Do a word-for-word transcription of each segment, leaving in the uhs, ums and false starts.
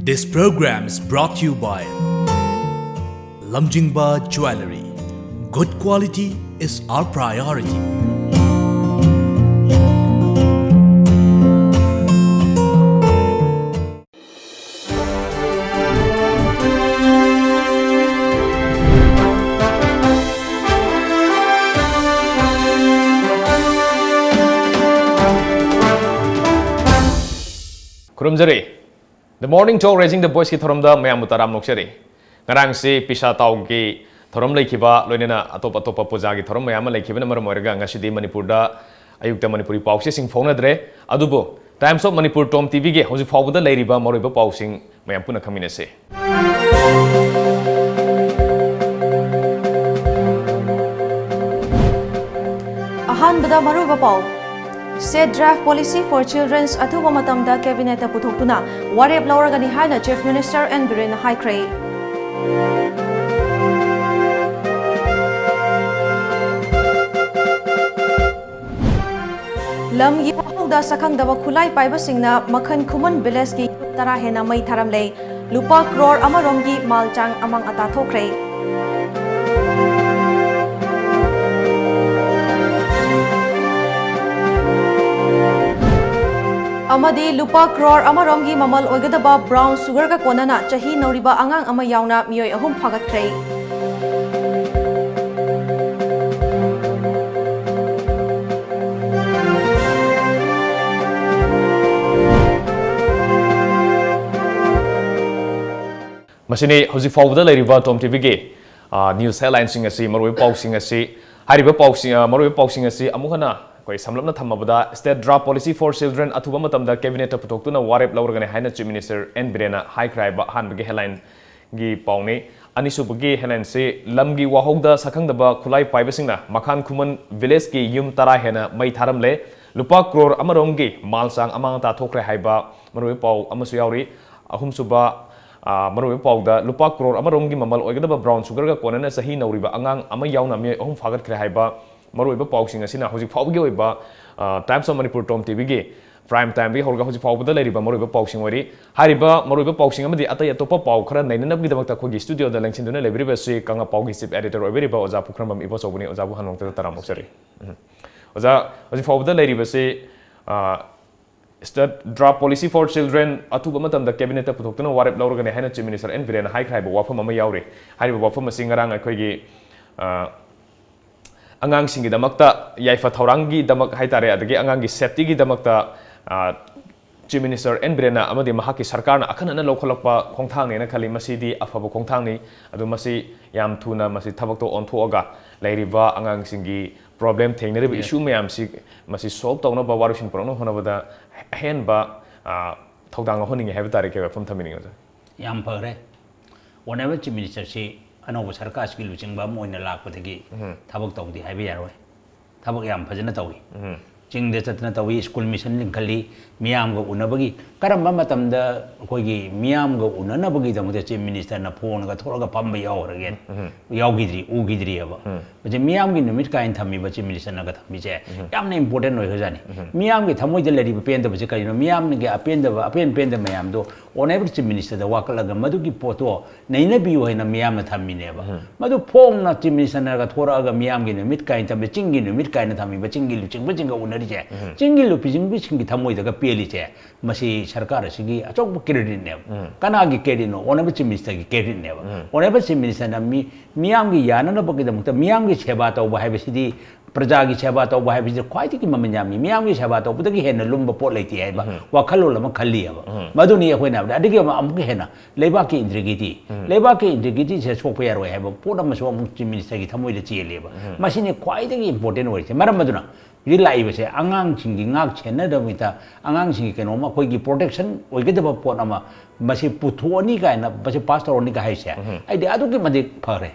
This program is brought to you by Lamjingba Jewellery. Good quality is our priority. ꯈꯨꯔꯨꯝꯖꯔꯤ꯫ The Morning Talk Raising the Voice ꯀꯤ ꯊꯧꯔꯝꯗ ꯃꯌꯥꯝꯕꯨ ꯇꯔꯥꯝꯅ ꯑꯣꯛꯆꯔꯤ꯫ ꯉꯔꯥꯡꯁꯤ ꯄꯤꯁꯥ ꯇꯥꯎꯒꯤ ꯊꯧꯔꯝ ꯂꯩꯈꯤꯕ, ꯂꯣꯏꯅꯅ ꯑꯇꯣꯞ ꯑꯇꯣꯞꯄ ꯄꯨꯖꯥꯒꯤ ꯊꯧꯔꯝ ꯃꯌꯥꯝ ꯑꯃ ꯂꯩꯈꯤꯕꯅ ꯃꯔꯝ ꯑꯣꯏꯔꯒ ꯉꯁꯤꯗꯤ ꯃꯅꯤꯄꯨꯔꯗ ꯑꯌꯨꯛꯇ ꯃꯅꯤꯄꯨꯔꯤ ꯄꯥꯎꯆꯦꯁꯤꯡ ꯐꯣꯡꯅꯗ꯭ꯔꯦ꯫ ꯑꯗꯨꯕꯨ Times of Manipur Tom ꯇꯤꯚꯤꯒꯤ ꯍꯧꯖꯤꯛ ꯐꯥꯎꯕꯗ ꯂꯩꯔꯤꯕ ꯃꯔꯨꯑꯣꯏꯕ ꯄꯥꯎꯁꯤꯡ ꯃꯌꯥꯝ ꯄꯨꯟꯅ ꯈꯪꯃꯤꯟꯅꯁꯤ꯫ ꯑꯍꯥꯟꯕꯗ ꯃꯔꯨꯑꯣꯏꯕ ꯄꯥꯎ꯫ State Draft Policy for Children's ꯑꯊꯨꯕ ꯃꯇꯝꯗ ꯀꯦꯕꯤꯅꯦꯠꯇ ꯄꯨꯊꯣꯛꯇꯨꯅ ꯋꯥꯔꯦꯞ ꯂꯧꯔꯒꯅꯤ ꯍꯥꯏꯅ Chief Minister ꯑꯦꯟ ꯕꯤꯔꯦꯟꯅ ꯍꯥꯏꯈ꯭ꯔꯦ꯫ ꯂꯝꯒꯤ ꯋꯥꯍꯧꯗ ꯁꯛꯈꯪꯗꯕ ꯈꯨꯠꯂꯥꯏ ꯄꯥꯏꯕꯁꯤꯡꯅ ꯃꯈꯟ ꯈꯨꯃꯟ ꯚꯤꯂꯦꯖꯀꯤ ꯌꯨꯝ ꯇꯔꯥ ꯍꯦꯟꯅ ꯃꯩ ꯊꯥꯔꯝꯂꯦ꯫ ꯂꯨꯄꯥ ꯀ꯭ꯔꯣꯔ ꯑꯃꯔꯣꯝꯒꯤ ꯃꯥꯜ ꯆꯥꯡ ꯑꯃꯥꯡ ꯑꯇꯥ ꯊꯣꯛꯈ꯭ꯔꯦ꯫ ꯑꯃꯗꯤ ꯂꯨꯄꯥ ꯀ꯭ꯔꯣꯔ ꯑꯃꯔꯣꯝꯒꯤ ꯃꯃꯜ ꯑꯣꯏꯒꯗꯕ ꯕ꯭ꯔꯥꯎꯟ ꯁꯨꯒꯔꯒ ꯀꯣꯟꯅꯅ ꯆꯍꯤ ꯅꯧꯔꯤꯕ ꯑꯉꯥꯡ ꯑꯃ ꯌꯥꯎꯅ ꯃꯤꯑꯣꯏ ꯑꯍꯨꯝ ꯐꯥꯒꯠꯈ꯭ꯔꯦ꯫ ꯃꯁꯤꯅꯤ ꯍꯧꯖꯤꯛ ꯐꯥꯎꯕꯗ ꯂꯩꯔꯤꯕ ꯇꯣꯝ ꯇꯤꯚꯤꯒꯤ, ꯑ, ꯅ꯭ꯌꯨꯁ ꯍꯦꯗꯂꯥꯏꯟꯁꯤꯡ ꯑꯁꯤ, ꯃꯔꯨꯑꯣꯏꯕ ꯄꯥꯎꯁꯤꯡ ꯑꯁꯤ, ꯍꯥꯏꯔꯤꯕ ꯄꯥꯎꯁꯤꯡ, ꯑ, ꯃꯔꯨꯑꯣꯏꯕ ꯄꯥꯎꯁꯤꯡ ꯑꯁꯤ ꯑꯃꯨꯛ ꯍꯟꯅ ꯑꯩꯈꯣꯏ ꯁꯝꯂꯞꯅ ꯊꯝꯃꯕꯗ, State Draft Policy for Children ꯑꯊꯨꯕ ꯃꯇꯝꯗ ꯀꯦꯕꯤꯅꯦꯠꯇ ꯄꯨꯊꯣꯛꯇꯨꯅ ꯋꯥꯔꯦꯞ ꯂꯧꯔꯒꯅꯤ ꯍꯥꯏꯅ Chief Minister ꯑꯦꯟ ꯕꯤꯔꯦꯟꯅ ꯍꯥꯏꯈ꯭ꯔꯦ ꯍꯥꯏꯕ ꯑꯍꯥꯟꯕꯒꯤ ꯍꯦꯗꯂꯥꯏꯟꯒꯤ ꯄꯥꯎꯅꯤ꯫ ꯑꯅꯤꯁꯨꯕꯒꯤ ꯍꯦꯗꯂꯥꯏꯟꯁꯤ, ꯂꯝꯒꯤ ꯋꯥꯍꯧꯗ ꯁꯛꯈꯪꯗꯕ ꯈꯨꯠꯂꯥꯏ ꯄꯥꯏꯕꯁꯤꯡꯅ ꯃꯈꯥꯟ ꯈꯨꯃꯟ ꯚꯤꯂꯦꯖꯀꯤ ꯌꯨꯝ ꯇꯔꯥ ꯍꯦꯟꯅ ꯃꯩ ꯊꯥꯔꯝꯂꯦ꯫ ꯂꯨꯄꯥ ꯀ꯭ꯔꯣꯔ ꯑꯃꯔꯣꯝꯒꯤ ꯃꯥꯜ ꯆꯥꯡ ꯑꯃꯥꯡ ꯑꯇꯥ ꯊꯣꯛꯈ꯭ꯔꯦ ꯍꯥꯏꯕ ꯃꯔꯨꯑꯣꯏꯕ ꯄꯥꯎ ꯑꯃꯁꯨ ꯌꯥꯎꯔꯤ꯫ ꯑꯍꯨꯝꯁꯨꯕ, ꯑ, ꯃꯔꯨꯑꯣꯏꯕ ꯄꯥꯎꯗ, ꯂꯨꯄꯥ ꯀ꯭ꯔꯣꯔ ꯑꯃꯔꯣꯝꯒꯤ ꯃꯃꯜ ꯑꯣꯏꯒꯗꯕ ꯕ꯭ꯔꯥꯎꯟ ꯁꯨꯒꯔꯒ ꯀꯣꯟꯅꯅ ꯆꯍꯤ ꯅꯧꯔꯤꯕ ꯑꯉꯥꯡ ꯑꯃ ꯌꯥꯎꯅ ꯃꯤꯑꯣꯏ ꯑꯍꯨꯝ ꯐꯥꯒꯠꯈ꯭ꯔꯦ ꯍꯥꯏꯕ ꯃꯔꯨꯑꯣꯏꯕ ꯄꯥꯎꯁꯤꯡ ꯑꯁꯤꯅ ꯍꯧꯖꯤꯛ ꯐꯥꯎꯕꯒꯤ ꯑꯣꯏꯕ, ꯑ, Times of Manipur Tom ꯇꯤꯚꯤꯒꯤ Prime Timeꯗꯒꯤ ꯍꯧꯔꯒ ꯍꯧꯖꯤꯛ ꯐꯥꯎꯕꯗ ꯂꯩꯔꯤꯕ ꯃꯔꯨꯑꯣꯏꯕ ꯄꯥꯎꯁꯤꯡ ꯑꯣꯏꯔꯤ꯫ ꯍꯥꯏꯔꯤꯕ ꯃꯔꯨꯑꯣꯏꯕ ꯄꯥꯎꯁꯤꯡ ꯑꯃꯗꯤ ꯑꯇꯩ ꯑꯇꯣꯞꯄ ꯄꯥꯎ ꯈꯔ ꯅꯩꯅꯅꯕꯒꯤꯗꯃꯛꯇ ꯑꯩꯈꯣꯏꯒꯤ studioꯗ ꯂꯦꯡꯁꯤꯟꯗꯨꯅ ꯂꯩꯕꯤꯔꯤꯕꯁꯤ ꯀꯪꯂꯥ ꯄꯥꯎꯒꯤ chief editor ꯑꯣꯏꯕꯤꯔꯤꯕ ꯑꯣꯖꯥ ꯄꯨꯈ꯭ꯔꯝꯕꯝ ꯏꯕꯣꯆꯧꯕꯅꯤ꯫ ꯑꯣꯖꯥꯕꯨ ꯍꯟꯅ ꯅꯣꯡꯇꯗ ꯇꯔꯥꯝꯅ ꯑꯣꯛꯆꯔꯤ꯫ ꯎꯝ꯫ ꯑꯣꯖꯥ, ꯍꯧꯖꯤꯛ ꯐꯥꯎꯕꯗ ꯂꯩꯔꯤꯕꯁꯤ, ꯑ, State Draft Policy for Children ꯑꯊꯨꯕ ꯃꯇꯝꯗ cabinetꯇ ꯄꯨꯊꯣꯛꯇꯨꯅ ꯋꯥꯔꯦꯞ ꯂꯧꯔꯒꯅꯤ ꯍꯥꯏꯅ Chief Minister ꯑꯦꯟ ꯕꯤꯔꯦꯟꯅ ꯍꯥꯏꯈ꯭ꯔꯦ ꯍꯥꯏꯕ ꯋꯥꯐꯝ ꯑꯃ ꯌꯥꯎꯔꯤ꯫ ꯍꯥꯏꯔꯤꯕ ꯋꯥꯐꯝ ꯑꯁꯤ ꯉꯔꯥꯡ ꯑꯩꯈꯣꯏꯒꯤ, ꯑ, ꯑꯉꯥꯡꯁꯤꯡꯒꯤꯗꯃꯛꯇ ꯌꯥꯏꯐ ꯊꯧꯔꯥꯡꯒꯤꯗꯃꯛ ꯍꯥꯏꯇꯥꯔꯦ, ꯑꯗꯒꯤ ꯑꯉꯥꯡꯒꯤ safetyꯒꯤꯗꯃꯛꯇ, ꯑ, Chief Minister ꯑꯦꯟ ꯕꯤꯔꯦꯟꯅ ꯑꯃꯗꯤ ꯃꯍꯥꯛꯀꯤ ꯁꯔꯀꯥꯔꯅ ꯑꯈꯟꯅꯅ ꯂꯧꯈꯠꯂꯛꯄ ꯈꯣꯡꯊꯥꯡꯅꯦꯅ ꯈꯜꯂꯤ꯫ ꯃꯁꯤꯗꯤ ꯑꯐꯕ ꯈꯣꯡꯊꯥꯡꯅꯤ꯫ ꯑꯗꯨ ꯃꯁꯤ ꯌꯥꯝ ꯊꯨꯅ ꯃꯁꯤ ꯊꯕꯛꯇꯣ ꯑꯣꯟꯊꯣꯛꯑꯒ ꯂꯩꯔꯤꯕ ꯑꯉꯥꯡꯁꯤꯡꯒꯤ problem ꯊꯦꯡꯅꯔꯤꯕ Yes. issue ꯃꯌꯥꯝꯁꯤ ꯃꯁꯤ solve ꯇꯧꯅꯕ ꯋꯥꯔꯣꯏꯁꯤꯟ ꯄꯨꯔꯛꯅꯕ ꯍꯣꯠꯅꯕꯗ ꯑꯍꯦꯟꯕ, ꯑ, ꯊꯧꯗꯥꯡ ꯂꯧꯍꯟꯅꯤꯡꯉꯤ ꯍꯥꯏꯕ ꯇꯥꯔꯦ꯫ ꯀꯩ ꯋꯥꯐꯝ ꯊꯝꯕꯤꯅꯤꯡꯉꯤ, ꯑꯣꯖꯥ? ꯌꯥꯝ ꯐꯈ꯭ꯔꯦ꯫ Honourable Chief Ministerꯁꯤ ꯑꯅꯧꯕ ꯁꯔꯀꯥꯔꯁꯤꯒꯤ ꯂꯨꯆꯤꯡꯕ ꯑꯃ ꯑꯣꯏꯅ ꯂꯥꯛꯄꯗꯒꯤ ꯎꯝ꯫ ꯊꯕꯛ ꯇꯧꯗꯦ ꯍꯥꯏꯕ ꯌꯥꯔꯣꯏ꯫ ꯊꯕꯛ ꯌꯥꯝ ꯐꯖꯅ ꯇꯧꯏ꯫ ꯎꯝ꯫ ꯆꯤꯡꯗ ꯆꯠꯇꯅ ꯇꯧꯏ, school mission ꯂꯤꯡꯈꯠꯂꯤ, ꯃꯤꯌꯥꯝꯒ ꯎꯅꯕꯒꯤ, ꯀꯔꯝꯕ ꯃꯇꯝꯗ ꯑꯩꯈꯣꯏꯒꯤ ꯃꯤꯌꯥꯝꯒ ꯎꯅꯅꯕꯒꯤꯗꯃꯛꯇ Chief Ministerꯅ ꯐꯣꯟꯒ ꯊꯣꯛꯂꯒ ꯐꯝꯕ ꯌꯥꯎꯈ꯭ꯔꯒꯦ? ꯎꯝ꯫ ꯌꯥꯎꯈꯤꯗ꯭ꯔꯤ, ꯎꯈꯤꯗ꯭ꯔꯤꯑꯕ꯫ ꯎꯝ꯫ ꯍꯧꯖꯤꯛ ꯃꯤꯌꯥꯝꯒꯤ ꯅꯨꯃꯤꯠ ꯀꯥꯏꯅ ꯊꯝꯃꯤꯕ Chief Ministerꯅꯒ ꯊꯝꯃꯤꯁꯦ ꯎꯝ꯫ ꯌꯥꯝꯅ important ꯑꯣꯏꯈ꯭ꯔꯖꯥꯠꯅꯤ꯫ ꯎꯝ꯫ ꯃꯤꯌꯥꯝꯒꯤ ꯊꯃꯣꯏꯗ ꯂꯩꯔꯤꯕ ꯄꯦꯟꯗꯕꯁꯦ ꯀꯔꯤꯅꯣ? ꯃꯤꯌꯥꯝꯒꯤ ꯑꯄꯦꯟꯗꯕ, ꯑꯄꯦꯟ ꯄꯦꯟꯗꯕ ꯃꯌꯥꯝꯗꯣ Honourable Chief Ministerꯗ ꯋꯥꯀꯠꯂꯒ ꯃꯗꯨꯒꯤ ꯄꯣꯠꯇꯣ ꯅꯩꯅꯕꯤꯌꯨ ꯍꯥꯏꯅ ꯃꯤꯌꯥꯝꯅ ꯊꯝꯃꯤꯅꯦꯕ꯫ ꯎꯝ꯫ ꯃꯗꯨ ꯐꯣꯡꯅ Chief Ministerꯅꯒ ꯊꯣꯔꯛꯑꯒ ꯃꯤꯌꯥꯝꯒꯤ ꯅꯨꯃꯤꯠ ꯀꯥꯏꯅ ꯊꯝꯃꯤ, ꯆꯤꯡꯒꯤ ꯅꯨꯃꯤꯠ ꯀꯥꯏꯅ ꯊꯝꯃꯤꯕ ꯆꯤꯡꯒꯤ ꯂꯨꯆꯤꯡꯕꯁꯤꯡꯒ ꯎꯅꯔꯤꯁꯦ, ꯎꯝ꯫ ꯆꯤꯡꯒꯤ ꯂꯨꯆꯤꯡꯕꯁꯤꯡꯒꯤ ꯊꯃꯣꯏꯗꯒ ꯄꯦꯜꯂꯤꯁꯦ, ꯃꯁꯤ ꯁꯔꯀꯥꯔ ꯑꯁꯤꯒꯤ ꯑꯆꯧꯕ creditꯅꯦꯕ꯫ ꯎꯝ꯫ ꯀꯅꯥꯒꯤ creditꯅꯣ? Honourable Chief Ministerꯒꯤ creditꯅꯦꯕ꯫ ꯎꯝ꯫ Honourable Chief Ministerꯅ ꯃꯤ, ꯃꯤꯌꯥꯝꯒꯤ ꯌꯥꯅꯅꯕꯒꯤꯗꯃꯛꯇ, ꯃꯤꯌꯥꯝꯒꯤ ꯁꯦꯕꯥ ꯇꯧꯕ ꯍꯥꯏꯕꯁꯤꯗꯤ, ꯄ꯭ꯔꯖꯥꯒꯤ ꯁꯦꯕꯥ ꯇꯧꯕ ꯍꯥꯏꯕꯁꯤꯗꯤ ꯈ꯭ꯋꯥꯏꯗꯒꯤ ꯃꯃꯜ ꯌꯥꯝꯃꯤ, ꯃꯤꯌꯥꯝꯒꯤ ꯁꯦꯕꯥ ꯇꯧꯕꯗꯒꯤ ꯍꯦꯟꯅ ꯂꯨꯝꯕ ꯄꯣꯠ ꯂꯩꯇꯦ ꯍꯥꯏꯕ ꯎꯝ꯫ ꯋꯥꯈꯜꯂꯣꯟ ꯑꯃ ꯈꯜꯂꯤꯑꯕ꯫ ꯎꯝ꯫ ꯃꯗꯨꯅꯤ ꯑꯩꯈꯣꯏꯅ ꯍꯥꯏꯕꯗ, ꯑꯗꯨꯒꯤ ꯑꯃ, ꯑꯃꯨꯛꯀ ꯍꯦꯟꯅ ꯂꯩꯕꯥꯛꯀꯤ integrity, ꯎꯝ꯫ ꯂꯩꯕꯥꯛꯀꯤ integrityꯁꯦ ꯁꯣꯛꯄ ꯌꯥꯔꯣꯏ ꯍꯥꯏꯕ ꯄꯣꯠ ꯑꯃꯁꯨ ꯑꯃꯨꯛ Chief Ministerꯒꯤ ꯊꯃꯣꯏꯗ ꯆꯦꯜꯂꯦꯕ꯫ ꯎꯝ꯫ ꯃꯁꯤꯅꯤ ꯈ꯭ꯋꯥꯏꯗꯒꯤ important ꯑꯣꯏꯔꯤꯁꯦ꯫ ꯃꯔꯝ ꯑꯗꯨꯅ ꯍꯧꯖꯤꯛ ꯂꯥꯛꯏꯕꯁꯦ ꯑꯉꯥꯡꯁꯤꯡꯒꯤ ꯉꯥꯛ ꯁꯦꯟꯅꯗꯕꯤꯗ, ꯑꯉꯥꯡꯁꯤꯡꯒꯤ ꯀꯩꯅꯣꯝꯃ ꯑꯩꯈꯣꯏꯒꯤ protection ꯑꯣꯏꯒꯗꯕ ꯄꯣꯠ ꯑꯃ ꯃꯁꯤ ꯄꯨꯊꯣꯛꯑꯅꯤ ꯀꯥꯏꯅ, ꯃꯁꯤ pass ꯇꯧꯔꯅꯤꯒ ꯍꯥꯏꯁꯦ, ꯎꯝ꯫ ꯑꯩꯗꯤ ꯑꯗꯨꯛꯀꯤ ꯃꯇꯤꯛ ꯐꯔꯦ꯫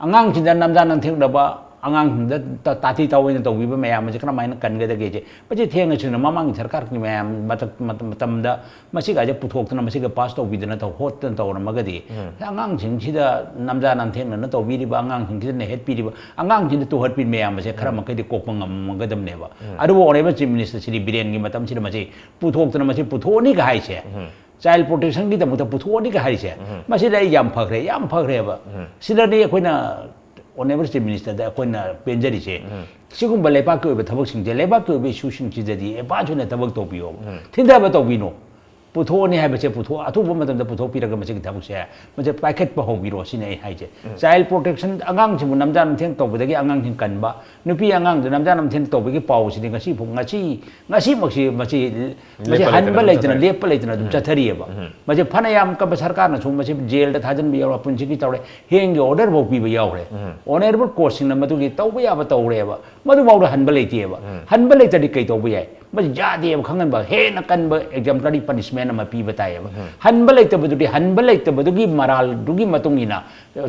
ꯑꯉꯥꯡꯁꯤꯡꯗ ꯅꯝꯖꯥ ꯅꯝꯊꯦꯛꯅꯕ, ꯑꯉꯥꯡꯁꯤꯡꯗ ꯇꯥꯊꯤ ꯇꯥꯑꯣꯏꯅ ꯇꯧꯕꯤꯕ ꯃꯌꯥꯝ ꯑꯁꯤ ꯀꯔꯝꯍꯥꯏꯅ ꯀꯟꯒꯗꯒꯦꯁꯦ, ꯃꯁꯤ ꯊꯦꯡꯅꯁꯨꯅ ꯃꯃꯥꯡꯒꯤ ꯁꯔꯀꯥꯔꯒꯤ ꯃꯌꯥꯝ ꯃꯇꯝꯗ ꯃꯁꯤꯒꯥꯁꯦ ꯄꯨꯊꯣꯛꯇꯅ, ꯃꯁꯤꯒ ꯄꯥꯁ ꯇꯧꯕꯤꯗꯅ ꯇꯧ ꯍꯣꯠꯇꯅ ꯇꯧꯔꯝꯃꯒꯗꯤ, ꯑꯉꯥꯡꯁꯤꯡꯁꯤꯗ ꯅꯝꯖꯥ ꯅꯝꯊꯦꯡꯅꯅ ꯇꯧꯕꯤꯔꯤꯕ, ꯑꯉꯥꯡꯁꯤꯡꯁꯤꯗ ꯅꯩꯍꯠꯄꯤꯔꯤꯕ, ꯑꯉꯥꯡꯁꯤꯡꯗ ꯇꯨꯍꯠꯄꯤꯕ ꯃꯌꯥꯝ ꯑꯁꯦ ꯈꯔ ꯃꯈꯩꯗꯤ ꯀꯣꯛꯄ ꯉꯝꯃꯒꯗꯕꯅꯦꯕ꯫ ꯑꯗꯨꯕꯨ ꯑꯣꯅꯦꯕꯜ ꯆꯤꯐ ꯃꯤꯅꯤꯁꯇꯔ ꯁꯤꯗꯤ ꯕꯤꯔꯦꯟꯒꯤ ꯃꯇꯝꯁꯤꯗ ꯃꯁꯤ ꯄꯨꯊꯣꯛꯇꯅ, ꯃꯁꯤ ꯄꯨꯊꯣꯛꯑꯅꯤꯒ ꯍꯥꯏꯁꯦ, ꯆꯥꯏꯜ ꯄ꯭ꯔꯣꯇꯦꯛꯁꯟꯒꯤꯗꯃꯛꯇ ꯄꯨꯊꯣꯛꯑꯅꯤꯒ ꯍꯥꯏꯁꯦ, ꯃꯁꯤꯗ ꯑꯩ ꯌꯥꯝ ꯐꯈ꯭ꯔꯦ, ꯌꯥꯝ ꯐꯈ꯭ꯔꯦꯕ꯫ ꯁꯤꯗꯅꯤ ꯑꯩꯈꯣꯏꯅ ꯑꯣꯅꯦꯕꯜ ꯆꯤꯐ ꯃꯤꯅꯤꯁꯇꯔꯗ ꯑꯩꯈꯣꯏꯅ ꯄꯦꯟꯖꯔꯤꯁꯦ꯫ ꯁꯤꯒꯨꯝꯕ ꯂꯩꯕꯥꯛꯀꯤ ꯑꯣꯏꯕ ꯊꯕꯛꯁꯤꯡꯁꯦ, ꯂꯩꯕꯥꯛꯀꯤ ꯑꯣꯏꯕ ꯏꯁꯨꯁꯤꯡꯁꯤꯗꯗꯤ ꯑꯦꯗꯚꯥꯟꯁ ꯑꯣꯏꯅ ꯊꯕꯛ ꯇꯧꯕꯤꯌꯣꯕ꯫ ꯊꯤꯟꯊꯕ ꯇꯧꯕꯤꯅꯣ꯫ ꯄꯨꯊꯣꯛꯑꯅꯤ ꯍꯥꯏꯕꯁꯦ ꯄꯨꯊꯣꯛ ꯑꯊꯨꯕ ꯃꯇꯝꯗ ꯄꯨꯊꯣꯛꯄꯤꯔꯒ ꯃꯁꯤꯒꯤ ꯊꯕꯛꯁꯦ, ꯃꯁꯤ ꯄꯥꯏꯈꯠꯄ ꯍꯧꯕꯤꯔꯣ ꯁꯤꯅꯤ ꯑꯩ ꯍꯥꯏꯁꯦ꯫ ꯆꯥꯏꯜ ꯄ꯭ꯔꯣꯇꯦꯛꯁꯟ, ꯑꯉꯥꯡꯁꯤꯡꯕꯨ ꯅꯝꯖꯥ ꯅꯝꯊꯦꯡ ꯇꯧꯕꯗꯒꯤ ꯑꯉꯥꯡꯁꯤꯡ ꯀꯟꯕ, ꯅꯨꯄꯤ ꯑꯉꯥꯡꯗ ꯅꯝꯖꯥ ꯅꯝꯊꯦꯡ ꯇꯧꯕꯒꯤ ꯄꯥꯎꯁꯤꯗꯤ ꯉꯁꯤ ꯐꯥꯎ, ꯉꯁꯤ, ꯉꯁꯤꯃꯛꯁꯤ ꯃꯁꯤ, ꯃꯁꯤ ꯂꯦꯞꯄ ꯂꯩꯇꯅ ꯍꯟꯕ ꯑꯗꯨꯝ ꯂꯩꯇꯅ, ꯆꯠꯊꯔꯤ꯫ ꯂꯦꯞꯄ ꯂꯩꯇꯅ ꯑꯗꯨꯝ ꯆꯠꯊꯔꯤꯑꯕ꯫ ꯃꯁꯤ ꯐꯅꯌꯥꯝ ꯀꯟꯕ ꯁꯔꯀꯥꯔꯅꯁꯨ ꯃꯁꯤ ꯖꯦꯜꯗ ꯊꯥꯖꯤꯟꯕ ꯌꯥꯎꯔ, ꯄꯨꯟꯁꯤꯒꯤ ꯇꯧꯔꯦ, ꯍꯦꯡꯒꯤ ꯑꯣꯔꯗꯔ ꯐꯥꯎ ꯄꯤꯕ ꯌꯥꯎꯈ꯭ꯔꯦ꯫ ꯑꯣꯅꯦꯕꯜ ꯀꯣꯔꯠꯁꯤꯡꯅ ꯃꯗꯨꯒꯤ ꯇꯧꯕ ꯌꯥꯕ ꯇꯧꯔꯦꯕ꯫ ꯃꯗꯨꯐꯥꯎꯗ ꯍꯟꯕ ꯂꯩꯇꯦꯕ꯫ ꯍꯟꯕ ꯂꯩꯇ꯭ꯔꯗꯤ ꯀꯩ ꯇꯧꯕ ꯌꯥꯏ? ꯃꯁꯤ ꯌꯥꯗꯦꯕ, ꯈꯪꯍꯟꯕ, ꯍꯦꯟꯅ ꯀꯟꯕ ꯑꯦꯛꯖꯥꯝꯄ꯭ꯂꯔꯤ ꯄꯅꯤꯁꯃꯦꯟ ꯑꯃ ꯄꯤꯕ ꯇꯥꯏꯌꯦꯕ꯫ ꯍꯟꯕ ꯂꯩꯇꯕꯗꯨꯗꯤ, ꯍꯟꯕ ꯂꯩꯇꯕꯗꯨꯒꯤ ꯃꯔꯥꯜꯗꯨꯒꯤ ꯃꯇꯨꯡ ꯏꯟꯅ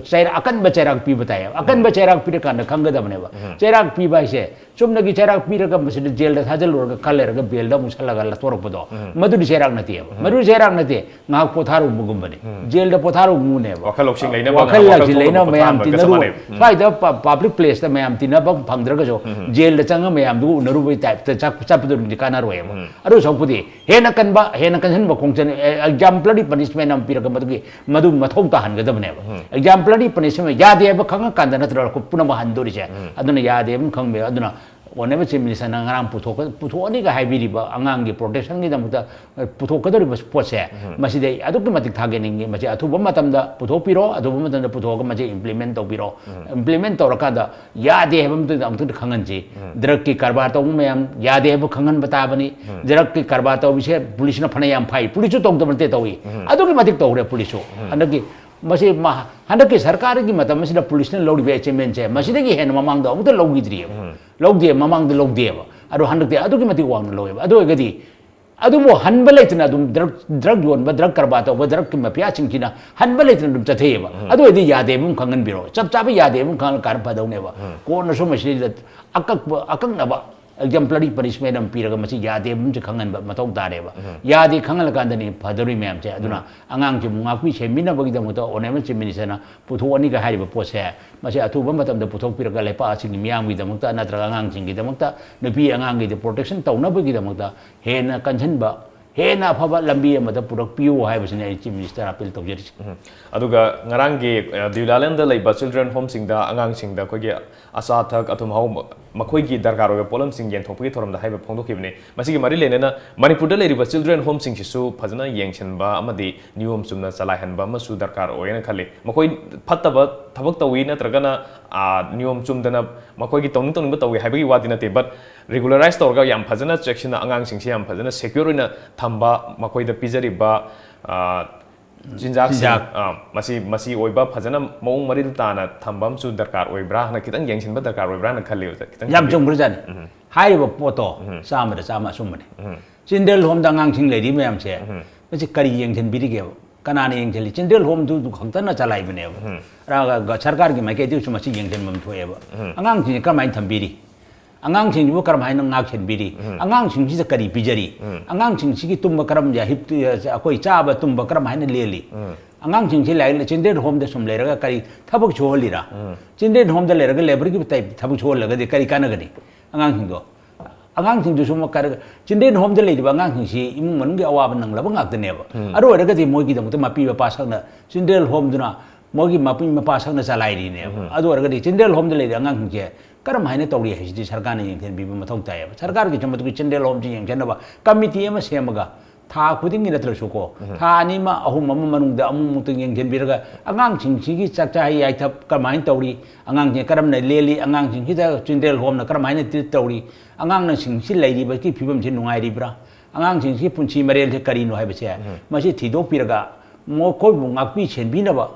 ꯆꯩꯔꯥꯛ, ꯑꯀꯟꯕ ꯆꯩꯔꯥꯛ ꯄꯤꯕ ꯇꯥꯏꯌꯦꯕ꯫ ꯑꯀꯟꯕ ꯆꯩꯔꯥꯛ ꯄꯤꯔꯀꯥꯟꯗ ꯈꯪꯒꯗꯕꯅꯦꯕ꯫ ꯆꯩꯔꯥꯛ ꯄꯤꯕ ꯍꯥꯏꯁꯦ ꯆꯨꯝꯅꯒꯤ ꯆꯩꯔꯥꯛ ꯄꯤꯔꯒ ꯃꯁꯤꯗ ꯖꯦꯜꯗ ꯊꯥꯖꯤꯜꯂꯨꯔꯒ ꯈꯔ ꯂꯩꯔꯒ ꯕꯦꯜꯗ ꯑꯃꯨꯛ ꯁꯠꯂꯒ ꯂꯧꯊꯣꯔꯛꯄꯗꯣ, ꯃꯗꯨꯗꯤ ꯆꯩꯔꯥꯛ ꯅꯠꯇꯦꯕ꯫ ꯃꯗꯨꯗꯤ ꯆꯩꯔꯥꯛ ꯅꯠꯇꯦ, ꯉꯥꯏꯍꯥꯛ ꯄꯣꯊꯥꯔꯨꯕꯒꯨꯝꯕꯅꯦꯕ꯫ ꯖꯦꯜꯗ ꯄꯣꯊꯥꯔꯨꯕꯒꯨꯝꯕꯅꯦꯕ꯫ ꯋꯥꯈꯜ ꯂꯧꯁꯤꯡ ꯂꯩꯅꯕ, ꯋꯥꯈꯜ ꯋꯥꯈꯜ ꯂꯧꯁꯤꯡ ꯊꯣꯛꯄ ꯂꯩꯅꯕ ꯃꯌꯥꯝ ꯄꯣꯊꯥꯍꯟꯕꯒ ꯆꯞ ꯇꯤꯟꯅꯔꯨ꯫ ꯃꯥꯟꯅꯩ꯫ ꯁ꯭ꯋꯥꯏꯗ ꯄ-, ꯄꯕ꯭ꯂꯤꯛ ꯄ꯭ꯂꯦꯁꯇ ꯃꯌꯥꯝ ꯇꯤꯟꯅꯕ ꯐꯪꯗ꯭ꯔꯒꯁꯨ, ꯖꯦꯜꯗ ꯆꯪꯉ ꯃꯌꯥꯝꯗꯨꯒ ꯎꯅꯔꯨꯕꯒꯤ ꯇꯥꯏꯞꯇ ꯆꯠ-, ꯆꯠꯄꯗꯨꯅꯗꯤ ꯀꯥꯟꯅꯔꯣꯏꯕ꯫ ꯑꯗꯨ ꯁꯔꯨꯛꯄꯨꯗꯤ ꯍꯦꯟꯅ ꯀꯟꯕ, ꯍꯦꯟꯅ ꯀꯟꯍꯟꯕ ꯈꯣꯡꯆꯠ, ꯑꯦ, ꯑꯦꯛꯖꯥꯝꯄ꯭ꯂꯔꯤ ꯄꯅꯤꯁꯃꯦꯟ ꯑꯃ ꯄꯤꯔꯒ ꯃꯗꯨꯒꯤ, ꯃꯗꯨ ꯃꯊꯧ ꯇꯥꯍꯟꯒꯗꯕꯅꯦꯕ꯫ ꯑꯦꯛꯖꯥꯝꯄ꯭ꯂꯔꯤ ꯄꯅꯤꯁꯃꯦꯟ ꯌꯥꯗꯦ ꯍꯥꯏꯕ ꯈꯪꯉꯀꯥꯟꯗ ꯅꯠꯇ꯭ꯔꯣ ꯑꯩꯈꯣꯏ ꯄꯨꯝꯅꯃꯛ ꯍꯟꯗꯣꯔꯤꯁꯦ? ꯑꯗꯨꯅ ꯌꯥꯗꯦ ꯍꯥꯏꯕ ꯈꯪꯕ ꯌꯥꯏ꯫ ꯑꯗꯨꯅ ꯑꯣꯅꯦꯕꯜ ꯆꯤꯐ ꯃꯤꯅꯤꯁꯇꯔꯅ ꯉꯔꯥꯡ ꯄꯨꯊꯣꯛꯀ-, ꯄꯨꯊꯣꯛꯑꯅꯤꯒ ꯍꯥꯏꯕꯤꯔꯤꯕ ꯑꯉꯥꯡꯒꯤ ꯄ꯭ꯔꯣꯇꯦꯛꯁꯟꯒꯤꯗꯃꯛꯇ, ꯑ, ꯄꯨꯊꯣꯛꯀꯗꯧꯔꯤꯕ ꯄꯣꯠꯁꯦ, ꯃꯁꯤꯗꯤ ꯑꯗꯨꯛꯀꯤ ꯃꯇꯤꯛ ꯊꯥꯒꯠꯅꯤꯡꯉꯤ꯫ ꯃꯁꯤ ꯑꯊꯨꯕ ꯃꯇꯝꯗ ꯄꯨꯊꯣꯛꯄꯤꯔꯣ, ꯑꯊꯨꯕ ꯃꯇꯝꯗ ꯄꯨꯊꯣꯛꯑꯒ ꯃꯁꯤ ꯏꯝꯄ꯭ꯂꯤꯃꯦꯟ ꯇꯧꯕꯤꯔꯣ꯫ ꯏꯝꯄ꯭ꯂꯤꯃꯦꯟ ꯇꯧꯔꯀꯥꯟꯗ ꯌꯥꯗꯦ ꯍꯥꯏꯕ ꯑꯃꯇꯪꯗ ꯑꯃꯨꯛꯇꯪꯗ ꯈꯪꯍꯟꯁꯤ꯫ ꯗ꯭ꯔꯒꯀꯤ ꯀꯔꯕꯥꯔ ꯇꯧꯕ ꯃꯌꯥꯝ ꯌꯥꯗꯦ ꯍꯥꯏꯕ ꯈꯪꯍꯟꯕ ꯇꯥꯕꯅꯤ꯫ ꯗ꯭ꯔꯒꯀꯤ ꯀꯔꯕꯥꯔ ꯇꯧꯕꯁꯦ ꯄꯨꯂꯤꯁꯅ ꯐꯅ ꯌꯥꯝ ꯐꯥꯏ, ꯄꯨꯂꯤꯁꯁꯨ ꯇꯧꯗꯕ ꯅꯠꯇꯦ, ꯇꯧꯏ꯫ ꯑꯗꯨꯛꯀꯤ ꯃꯇꯤꯛ ꯇꯧꯈ꯭ꯔꯦ ꯄꯨꯂꯤꯁꯁꯨ꯫ ꯍꯟꯗꯛꯀꯤ ꯃꯁꯤ ꯃ-, ꯍꯟꯗꯛꯀꯤ ꯁꯔꯀꯥꯔꯒꯤ ꯃꯇꯝ ꯑꯁꯤꯗ ꯄꯨꯂꯤꯁꯅ ꯂꯧꯔꯤꯕ ꯑꯦꯆꯤꯞꯃꯦꯟꯁꯦ ꯃꯁꯤꯗꯒꯤ ꯍꯦꯟꯅ ꯃꯃꯥꯡꯗ ꯑꯃꯨꯛꯇ ꯂꯧꯈꯤꯗ꯭ꯔꯤꯑꯕ꯫ ꯂꯧꯗꯦ, ꯃꯃꯥꯡꯗ ꯂꯧꯗꯦꯕ꯫ ꯑꯗꯣ ꯍꯟꯗꯛꯇꯤ ꯑꯗꯨꯛꯀꯤ ꯃꯇꯤꯛ ꯋꯥꯡꯅ ꯂꯧꯋꯦꯕ꯫ ꯑꯗꯨ ꯑꯣꯏꯔꯒꯗꯤ ꯑꯗꯨꯕꯨ ꯍꯟꯕ ꯂꯩꯇꯅ ꯑꯗꯨꯝ ꯗ꯭ꯔꯒ ꯗ꯭ꯔꯒ ꯌꯣꯟꯕ, ꯗ꯭ꯔꯒ ꯀꯔꯕꯥꯔ ꯇꯧꯕ, ꯗ꯭ꯔꯒꯀꯤ ꯃꯐꯤꯌꯥꯁꯤꯡꯁꯤꯅ ꯍꯟꯕ ꯂꯩꯇꯅ ꯑꯗꯨꯝ ꯆꯠꯊꯩꯑꯕ꯫ ꯑꯗꯨ ꯑꯣꯏꯔꯗꯤ ꯌꯥꯗꯦ ꯍꯥꯏꯕ ꯑꯃ ꯈꯪꯍꯟꯕꯤꯔꯣ, ꯆꯞ ꯆꯥꯕ ꯌꯥꯗꯦ ꯍꯥꯏꯕ ꯑꯃ ꯈꯪꯍꯜꯂꯀꯥꯟꯗ ꯐꯗꯧꯅꯦꯕ꯫ ꯀꯣꯟꯅꯁꯨ ꯃꯁꯤꯗ ꯑꯀꯛꯄ, ꯑꯀꯛꯅꯕ exemplary punishment ꯑꯃ ꯄꯤꯔꯒ ꯃꯁꯤ ꯌꯥꯗꯦ ꯍꯥꯏꯕ ꯑꯃꯁꯨ ꯈꯪꯍꯟꯕ ꯃꯊꯧ ꯇꯥꯔꯦꯕ꯫ ꯌꯥꯗꯦ ꯈꯪꯍꯜꯂꯀꯥꯟꯗꯅꯤ ꯐꯗꯧꯔꯤ ꯃꯌꯥꯝꯁꯦ꯫ ꯑꯗꯨꯅ ꯑꯉꯥꯡꯁꯤꯕꯨ ꯉꯥꯛꯄꯤ ꯁꯦꯟꯕꯤꯅꯕꯒꯤꯗꯃꯛꯇ Honourable Chief Ministerꯅ ꯄꯨꯊꯣꯛꯑꯅꯤꯒ ꯍꯥꯏꯔꯤꯕ ꯄꯣꯠꯁꯦ, ꯃꯁꯤ ꯑꯊꯨꯕ ꯃꯇꯝꯗ ꯄꯨꯊꯣꯛꯄꯤꯔꯒ ꯂꯩꯄꯥꯛ ꯑꯁꯤꯒꯤ ꯃꯤꯌꯥꯝꯒꯤꯗꯃꯛꯇ ꯅꯠꯇ꯭ꯔꯒ ꯑꯉꯥꯡꯁꯤꯡꯒꯤꯗꯃꯛꯇ, ꯅꯨꯄꯤ ꯑꯉꯥꯡꯒꯤꯗꯤ protection ꯇꯧꯅꯕꯒꯤꯗꯃꯛꯇ ꯍꯦꯟꯅ ꯀꯟꯁꯤꯟꯕ, ꯍꯦꯟꯅ ꯑꯐꯕ ꯂꯝꯕꯤ ꯑꯃꯗ ꯄꯨꯔꯛꯄꯤꯌꯨ ꯍꯥꯏꯕꯁꯤꯅꯤ ꯑꯩ Chief Minister appeal ꯇꯧꯖꯔꯤꯁꯤ꯫ ꯑꯗꯨꯒ ꯉꯔꯥꯡꯒꯤ ꯗꯤꯎꯂꯥꯂꯦꯟꯗ ꯂꯩꯕ children homeꯁꯤꯡꯗ ꯑꯉꯥꯡꯁꯤꯡꯗ ꯑꯩꯈꯣꯏꯒꯤ ꯑꯆꯥ ꯑꯊꯛ ꯑꯊꯨꯝ ꯑꯍꯥꯎ ꯃꯈꯣꯏꯒꯤ ꯗꯔꯀꯥꯔ ꯑꯣꯏꯕ ꯄꯣꯠꯂꯝꯁꯤꯡ ꯌꯦꯟꯊꯣꯛꯄꯒꯤ ꯊꯧꯔꯝꯗ ꯍꯥꯏꯕ ꯐꯣꯡꯗꯣꯛꯈꯤꯕꯅꯤ꯫ ꯃꯁꯤꯒꯤ ꯃꯔꯤ ꯂꯩꯅꯅ ꯃꯅꯤꯄꯨꯔꯗ ꯂꯩꯔꯤꯕ children homeꯁꯤꯡꯁꯤꯁꯨ ꯐꯖꯅ ꯌꯦꯡꯁꯤꯟꯕ ꯑꯃꯗꯤ ꯅꯤꯌꯣꯝ ꯆꯨꯝꯅ ꯆꯂꯥꯏꯍꯟꯕ ꯑꯃꯁꯨ ꯗꯔꯀꯥꯔ ꯑꯣꯏꯌꯦꯅ ꯈꯜꯂꯤ꯫ ꯃꯈꯣꯏ ꯐꯠꯇꯕ ꯊꯕꯛ ꯇꯧꯏ ꯅꯠꯇ꯭ꯔꯒꯅ ꯅꯤꯌꯣꯝ ꯆꯨꯝꯗꯅ ꯃꯈꯣꯏꯒꯤ ꯇꯧꯅꯤꯡ ꯇꯧꯅꯤꯡꯕ ꯇꯧꯏ ꯍꯥꯏꯕꯒꯤ ꯋꯥꯗꯤ ꯅꯠꯇꯦ, but regularize ꯇꯧꯔꯒ ꯌꯥꯝ ꯐꯖꯅ ꯆꯦꯛꯁꯤꯟꯅ ꯑꯉꯥꯡꯁꯤꯡꯁꯤ ꯌꯥꯝ ꯐꯖꯅ secure ꯑꯣꯏꯅ ꯊꯝꯕ, ꯃꯈꯣꯏꯗ ꯄꯤꯖꯔꯤꯕ ꯆꯤꯟꯖꯥꯛꯁꯤꯡ, ꯃꯁꯤ ꯃꯁꯤ ꯑꯣꯏꯕ ꯐꯖꯅ ꯃꯑꯣꯡ ꯃꯔꯤꯜ ꯇꯥꯅ ꯊꯝꯕ ꯑꯃꯁꯨ ꯗꯔꯀꯥꯔ ꯑꯣꯏꯕ꯭ꯔꯥ ꯍꯥꯏꯅ, ꯈꯤꯇꯪ ꯌꯦꯡꯁꯤꯟꯕ ꯗꯔꯀꯥꯔ ꯑꯣꯏꯕ꯭ꯔꯥ ꯍꯥꯏꯅ ꯈꯜꯂꯤ ꯑꯣꯖꯥ꯫ ꯈꯤꯇꯪ ꯌꯥꯝ ꯊꯝꯕꯤꯌꯨ꯫ ꯆꯨꯝꯈ꯭ꯔꯖꯥꯠꯅꯤ꯫ ꯍꯥꯏꯔꯤꯕ ꯄꯣꯠꯇꯣ ꯆꯥꯝꯃꯗ ꯆꯥꯝꯃ ꯑꯆꯨꯝꯕꯅꯤ꯫ Children homeꯗ ꯑꯉꯥꯡꯁꯤꯡ ꯂꯩꯔꯤꯕ ꯃꯌꯥꯝꯁꯦ, ꯃꯁꯤ ꯀꯔꯤ ꯌꯦꯡꯁꯤꯟꯕꯤꯔꯤꯒꯦꯕ? ꯀꯅꯥꯅ ꯌꯦꯡꯁꯤꯜꯂꯤ? Children homeꯗꯨ ꯈꯛꯇꯅ ꯆꯂꯥꯏꯕꯅꯦꯕ꯫ ꯁꯔꯀꯥꯔꯒꯤ ꯃꯥꯏꯀꯩꯗꯒꯤꯁꯨ ꯃꯁꯤ ꯌꯦꯡꯁꯤꯟꯐꯝ ꯊꯣꯛꯑꯦꯕ꯫ ꯑꯉꯥꯡꯁꯤꯡꯁꯦ ꯀꯔꯝꯍꯥꯏꯅ ꯊꯝꯕꯤꯔꯤ? ꯑꯉꯥꯡꯁꯤꯡꯁꯤꯕꯨ ꯀꯔꯝꯍꯥꯏꯅ ꯉꯥꯛꯁꯦꯟꯕꯤꯔꯤ? ꯑꯉꯥꯡꯁꯤꯡꯁꯤꯗ ꯀꯔꯤ ꯄꯤꯖꯔꯤ? ꯑꯉꯥꯡꯁꯤꯡꯁꯤꯒꯤ ꯇꯨꯝꯕ ꯀꯔꯝ, ꯑꯩꯈꯣꯏ ꯆꯥꯕ ꯇꯨꯝꯕ ꯀꯔꯝ ꯍꯥꯏꯅ ꯂꯦꯜꯂꯤ? ꯑꯉꯥꯡꯁꯤꯡꯁꯤ ꯂꯥꯏꯔꯤꯛ, children homeꯗ ꯁꯨꯝ ꯂꯩꯔꯒ ꯀꯔꯤ ꯊꯕꯛ ꯁꯨꯍꯜꯂꯤꯔꯥ? Children homeꯗ ꯂꯩꯔꯒ labourꯒꯤ type ꯊꯕꯛ ꯁꯨꯍꯜꯂꯒꯗꯤ ꯀꯔꯤ ꯀꯥꯟꯅꯒꯅꯤ? ꯑꯉꯥꯡꯁꯤꯡꯗꯣ, ꯑꯉꯥꯡꯁꯤꯡꯗꯨꯁꯨ ꯑꯃꯨꯛ ꯀꯔ-, children homeꯗ ꯂꯩꯔꯤꯕ ꯑꯉꯥꯡꯁꯤꯡꯁꯤ ꯏꯃꯨꯡ ꯃꯅꯨꯡꯒꯤ ꯑꯋꯥꯕ ꯅꯪꯂꯕ ꯉꯥꯛꯇꯅꯦꯕ꯫ ꯑꯗꯨ ꯑꯣꯏꯔꯒꯗꯤ ꯃꯣꯏꯒꯤꯗꯃꯛꯇ ꯃꯄꯤ ꯃꯄꯥ ꯁꯛꯅ, children homeꯗꯨꯅ ꯃꯣꯏꯒꯤ ꯃꯄꯤ ꯃꯄꯥ ꯁꯛꯅ ꯆꯂꯥꯏꯔꯤꯅꯦꯕ꯫ ꯑꯗꯨ ꯑꯣꯏꯔꯒꯗꯤ children homeꯗ ꯂꯩꯔꯤꯕ ꯑꯉꯥꯡꯁꯤꯡꯁꯦ ꯀꯔꯝ ꯍꯥꯏꯅ ꯇꯧꯔꯤ ꯍꯥꯏꯁꯤꯗꯤ ꯁꯔꯀꯥꯔꯅ ꯌꯦꯡꯁꯤꯟꯕꯤꯕ ꯃꯊꯧ ꯇꯥꯏꯌꯦꯕ꯫ ꯁꯔꯀꯥꯔꯒꯤꯁꯨ ꯃꯗꯨꯒꯤ children homeꯁꯤ ꯌꯦꯡꯁꯤꯟꯅꯕ committee ꯑꯃ ꯁꯦꯝꯃꯒ ꯊꯥ ꯈꯨꯗꯤꯡꯒꯤ ꯅꯠꯇ꯭ꯔꯁꯨꯀꯣ, ꯊꯥ ꯑꯅꯤ ꯑꯃ, ꯑꯍꯨꯝ ꯑꯃ ꯃꯅꯨꯡꯗ ꯑꯃꯨꯛꯃꯨꯛꯇ ꯌꯦꯡꯁꯤꯟꯕꯤꯔꯒ ꯑꯉꯥꯡꯁꯤꯡꯁꯤꯒꯤ ꯆꯥꯛꯆꯥ ꯍꯩ ꯌꯥꯏꯊꯕ ꯀꯃꯥꯏꯅ ꯇꯧꯔꯤ, ꯑꯉꯥꯡꯁꯤꯡ ꯀꯔꯝꯅ ꯂꯦꯜꯂꯤ, ꯑꯉꯥꯡꯁꯤꯡꯁꯤꯗ children homeꯅ ꯀꯔꯝ ꯍꯥꯏꯅ treat ꯇꯧꯔꯤ, ꯑꯉꯥꯡꯁꯤꯡꯁꯤ ꯂꯩꯔꯤꯕꯒꯤ ꯐꯤꯕꯝꯁꯤ ꯅꯨꯡꯉꯥꯏꯔꯤꯕ꯭ꯔꯥ, ꯑꯉꯥꯡꯁꯤꯡꯁꯤ ꯄꯨꯟꯁꯤ ꯃꯔꯦꯜꯁꯤ ꯀꯔꯤꯅꯣ ꯍꯥꯏꯕꯁꯦ ꯃꯁꯤ ꯊꯤꯗꯣꯛꯄꯤꯔꯒ ꯃꯈꯣꯏꯕꯨ ꯉꯥꯛꯄꯤ ꯁꯦꯟꯕꯤꯅꯕ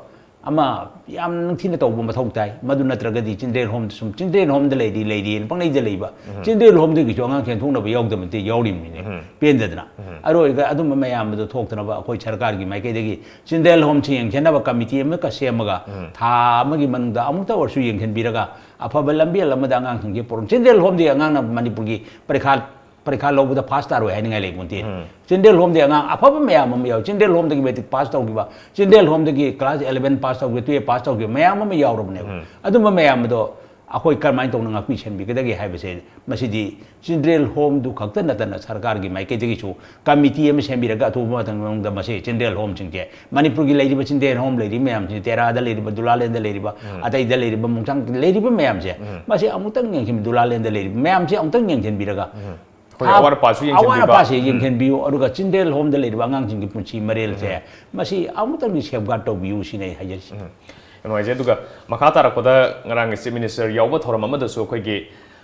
ꯑꯃ ꯌꯥꯝ ꯅꯤꯡꯊꯤꯅ ꯇꯧꯕ ꯃꯊꯧ ꯇꯥꯏ꯫ ꯃꯗꯨ ꯅꯠꯇ꯭ꯔꯒꯗꯤ ꯆꯤꯜꯗ꯭ꯔꯦꯟ ꯍꯣꯝꯗ ꯁꯨꯝ ꯆꯤꯜꯗ꯭ꯔꯦꯟ ꯍꯣꯝꯗ ꯂꯩꯔꯤ ꯂꯩꯔꯤꯅ ꯄꯪꯂꯩꯗ ꯂꯩꯕ, ꯆꯤꯜꯗ꯭ꯔꯦꯟ ꯍꯣꯝꯗꯒꯤꯁꯨ ꯑꯉꯥꯡ ꯆꯦꯟꯊꯣꯛꯅꯕ ꯌꯥꯎꯗꯕ ꯅꯠꯇꯦ, ꯌꯥꯎꯔꯤꯕꯅꯤꯅꯦ꯫ ꯄꯦꯟꯗꯗꯅ꯫ ꯑꯔꯣꯏꯒ ꯑꯗꯨꯝꯕ ꯃꯌꯥꯝ ꯑꯗꯨ ꯊꯣꯛꯇꯅꯕ ꯑꯩꯈꯣꯏ ꯁꯔꯀꯥꯔꯒꯤ ꯃꯥꯏꯀꯩꯗꯒꯤ ꯆꯤꯜꯗ꯭ꯔꯦꯟ ꯍꯣꯝꯁꯤ ꯌꯦꯡꯁꯤꯟꯅꯕ ꯀꯃꯤꯇꯤ ꯑꯃꯒ ꯁꯦꯝꯃꯒ, ꯊꯥ ꯑꯃꯒꯤ ꯃꯅꯨꯡꯗ ꯑꯃꯨꯛꯇ ꯑꯣꯏꯔꯁꯨ ꯌꯦꯡꯁꯤꯟꯕꯤꯔꯒ, ꯑꯐꯕ ꯂꯝꯕꯦꯜ ꯑꯃꯗ ꯑꯉꯥꯡꯁꯤꯡꯁꯦ ꯄꯨꯔꯛ-, ꯆꯤꯜꯗ꯭ꯔꯦꯟ ꯍꯣꯝꯗꯤ ꯑꯉꯥꯡꯅ ꯃꯅꯤꯄꯨꯔꯒꯤ ꯄꯔꯤꯈꯥ ꯄꯔꯤꯈꯥ ꯂꯧꯕꯗ ꯐꯥꯁ ꯇꯥꯔꯣꯏ ꯍꯥꯏꯅꯤꯡꯉꯥꯏ ꯂꯩꯕ ꯅꯠꯇꯦ꯫ ꯆꯤꯜꯗ꯭ꯔꯦꯟ ꯍꯣꯝꯗꯒꯤ ꯑꯉꯥꯡ ꯑꯐꯕ ꯃꯌꯥꯝ ꯑꯃ ꯌꯥꯎꯏ꯫ ꯆꯤꯜꯗ꯭ꯔꯦꯟ ꯍꯣꯝꯗꯒꯤ ꯃꯦꯇ꯭ꯔꯤꯛ ꯄꯥꯁ ꯇꯧꯈꯤꯕ, ꯆꯤꯜꯗ꯭ꯔꯦꯟ ꯍꯣꯝꯗꯒꯤ ꯀ꯭ꯂꯥꯁ ꯏꯂꯚꯦꯟ ꯄꯥꯁ ꯇꯧꯈꯤꯕ, ꯇꯨꯌꯦꯜꯞ ꯄꯥꯁ ꯇꯧꯈꯤꯕ ꯃꯌꯥꯝ ꯑꯃ ꯌꯥꯎꯔꯕꯅꯦꯕ꯫ ꯑꯗꯨꯝꯕ ꯃꯌꯥꯝ ꯑꯗꯣ ꯑꯩꯈꯣꯏ ꯀꯔꯝꯍꯥꯏꯅ ꯇꯧꯅ ꯉꯥꯛꯄꯤ ꯁꯦꯟꯕꯤꯒꯗꯒꯦ ꯍꯥꯏꯕꯁꯦ, ꯃꯁꯤꯗꯤ ꯆꯤꯜꯗ꯭ꯔꯦꯟ ꯍꯣꯝꯗꯨ ꯈꯛꯇ ꯅꯠꯇꯅ ꯁꯔꯀꯥꯔꯒꯤ ꯃꯥꯏꯀꯩꯗꯒꯤꯁꯨ ꯀꯃꯤꯇꯤ ꯑꯃ ꯁꯦꯝꯕꯤꯔꯒ ꯑꯊꯨꯕ ꯃꯇꯝꯒꯤ ꯃꯅꯨꯡꯗ ꯃꯁꯤ ꯆꯤꯜꯗ꯭ꯔꯦꯟ ꯍꯣꯝꯁꯤꯡꯁꯦ, ꯃꯅꯤꯄꯨꯔꯒꯤ ꯂꯩꯔꯤꯕ ꯆꯤꯜꯗ꯭ꯔꯦꯟ ꯍꯣꯝ ꯂꯩꯔꯤꯕ ꯃꯌꯥꯝꯁꯤꯡ, ꯇꯦꯔꯥꯗ ꯂꯩꯔꯤꯕ, ꯗꯨꯂꯥꯂꯦꯟꯗ ꯂꯩꯔꯤꯕ, ꯑꯇꯩꯗ ꯂꯩꯔꯤꯕ, ꯃꯣꯡꯁꯥꯡ ꯂꯩꯔꯤꯕ ꯃꯌꯥꯝꯁꯦ, ꯃꯁꯤ ꯑꯃꯨꯛꯇꯪ ꯌꯦꯡꯁꯤꯟ-, ꯗꯨꯂꯥꯂꯦꯟꯗ ꯂꯩꯔꯤꯕ ꯃꯌꯥꯝꯁꯦ ꯑꯃꯨꯛꯇꯪ ꯌꯦꯡꯁꯤꯟꯕꯤꯔꯒ, ꯑꯩꯈꯣꯏꯒꯤ ꯑꯋꯥꯠ ꯑꯄꯥꯁꯨ ꯌꯦꯡꯁꯤꯟꯕꯤꯕ꯫ ꯑꯋꯥꯠ ꯑꯄꯥꯁꯦ ꯌꯦꯡꯁꯤꯟꯕꯤꯌꯨ, ꯑꯗꯨꯒ ꯆꯤꯜꯗ꯭ꯔꯦꯟ ꯍꯣꯝꯗ ꯂꯩꯔꯤꯕ ꯑꯉꯥꯡꯁꯤꯡꯒꯤ ꯄꯨꯟꯁꯤ ꯃꯔꯦꯜꯁꯦ, ꯃꯁꯤ ꯑꯃꯨꯛꯇꯪꯗꯤ ꯁꯦꯐꯒꯥꯔꯗ ꯇꯧꯕꯤꯌꯨ ꯁꯤꯅꯦ ꯑꯩ ꯍꯥꯏꯖꯔꯤꯁꯦ꯫ ꯌꯥꯝ ꯅꯨꯡꯉꯥꯏꯖꯩ꯫ ꯑꯗꯨꯒ ꯃꯈꯥ ꯇꯥꯔꯛꯄꯗ ꯉꯔꯥꯡꯒꯤ Chief Minister ꯌꯥꯎꯕ ꯊꯧꯔꯝ ꯑꯃꯗꯁꯨ ꯑꯩꯈꯣꯏꯒꯤ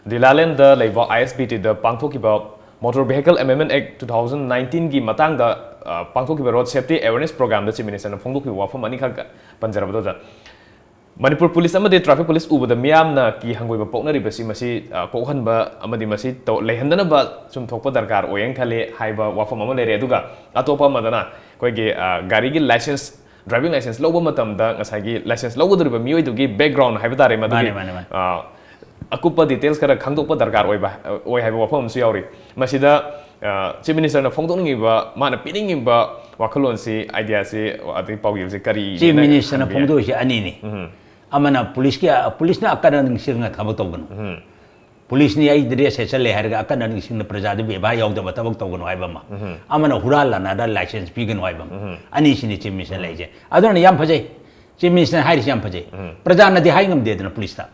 ꯗꯨꯂꯥꯂꯦꯟꯗ ꯂꯩꯕ I S B Tꯗ ꯄꯥꯡꯊꯣꯛꯈꯤꯕ Motor Vehicle Amendment Act two thousand nineteenꯒꯤ ꯃꯇꯥꯡꯗ, ꯑ, ꯄꯥꯡꯊꯣꯛꯈꯤꯕ Road Safety Awareness Programꯗ Chief Ministerꯅ ꯐꯣꯡꯗꯣꯛꯈꯤꯕ ꯋꯥꯐꯝ ꯑꯅꯤꯈꯛ ꯄꯟꯖꯔꯕꯗꯣ ꯑꯣꯖꯥ꯫ ꯃꯅꯤꯄꯨꯔ ꯄꯨꯂꯤꯁ ꯑꯃꯗꯤ traffic police ꯎꯕꯗ ꯃꯤꯌꯥꯝꯅ ꯀꯤ ꯍꯪꯒꯣꯏꯕ ꯄꯣꯛꯅꯔꯤꯕꯁꯤ ꯃꯁꯤ, ꯑ, ꯀꯣꯛꯍꯟꯕ ꯑꯃꯗꯤ ꯃꯁꯤ ꯇꯧ-, ꯂꯩꯍꯟꯗꯅꯕ ꯆꯨꯝꯊꯣꯛꯄ ꯗꯔꯀꯥꯔ ꯑꯣꯏꯌꯦꯅ ꯈꯜꯂꯤ ꯍꯥꯏꯕ ꯋꯥꯐꯝ ꯑꯃ ꯂꯩꯔꯦ꯫ ꯑꯗꯨꯒ ꯑꯇꯣꯞꯄ ꯑꯃꯗꯅ ꯑꯩꯈꯣꯏꯒꯤ, ꯑ, ꯒꯥꯔꯤꯒꯤ license, driving license ꯂꯧꯕ ꯃꯇꯝꯗ ꯉꯁꯥꯏꯒꯤ license ꯂꯧꯒꯗꯧꯔꯤꯕ ꯃꯤꯑꯣꯏꯗꯨꯒꯤ background ꯍꯥꯏꯕ ꯇꯥꯔꯦ, ꯃꯗꯨꯒꯤ, ꯃꯥꯅꯦ, ꯃꯥꯅꯦ, ꯃꯥꯅꯦ꯫ ꯑ, ꯑꯀꯨꯞꯄ details ꯈꯔ ꯈꯪꯗꯣꯛꯄ ꯗꯔꯀꯥꯔ ꯑꯣꯏꯕ, ꯑꯣꯏ ꯍꯥꯏꯕ ꯋꯥꯐꯝ ꯑꯃꯁꯨ ꯌꯥꯎꯔꯤ꯫ ꯃꯁꯤꯗ, ꯑ, Chief Ministerꯅ ꯐꯣꯡꯗꯣꯛꯅꯤꯡꯉꯤꯕ, ꯃꯥꯅ ꯄꯤꯅꯤꯡꯉꯤꯕ ꯋꯥꯈꯜꯂꯣꯟꯁꯤ, ideaꯁꯤ, ꯑꯗꯒꯤ ꯄꯥꯎꯖꯦꯜꯁꯤ ꯀꯔꯤ Chief Ministerꯅ ꯈꯟꯕꯤꯒꯦ? ꯐꯣꯡꯗꯣꯛꯏꯁꯦ ꯑꯅꯤꯅꯤ꯫ ꯑꯃꯅ ꯄꯨꯂꯤꯁꯀꯤ, ꯄꯨꯂꯤꯁꯅ ꯑꯀꯟ ꯑꯅꯤꯡ ꯁꯤꯡꯅ ꯊꯕꯛ ꯇꯧꯒꯅꯨ꯫ ꯄꯨꯂꯤꯁꯅꯤ ꯑꯩ dress ꯁꯦꯠꯆꯜꯂꯦ ꯍꯥꯏꯔꯒ ꯑꯀꯟ ꯑꯅꯤꯡ ꯁꯤꯡꯅ ꯄ꯭ꯔꯖꯥꯗ ꯕꯦꯕꯥꯔ ꯌꯥꯎꯗꯕ ꯊꯕꯛ ꯇꯧꯒꯅꯨ ꯍꯥꯏꯕ ꯑꯃ꯫ ꯑꯃꯅ ꯍꯨꯔꯥꯜꯂꯅꯗ license ꯄꯤꯒꯅꯨ ꯍꯥꯏꯕ ꯑꯃ꯫ ꯑꯅꯤꯁꯤꯅꯤ Chief Minister ꯂꯩꯔꯤꯁꯦ꯫ ꯑꯗꯨꯅ ꯌꯥꯝ ꯐꯖꯩ꯫ Chief Ministerꯅ ꯍꯥꯏꯔꯤꯁꯦ ꯌꯥꯝ ꯐꯖꯩ꯫ ꯄ꯭ꯔꯖꯥꯅꯗꯤ ꯍꯥꯏ ꯉꯝꯗꯦꯗꯅ ꯄꯨꯂꯤꯁꯇ꯫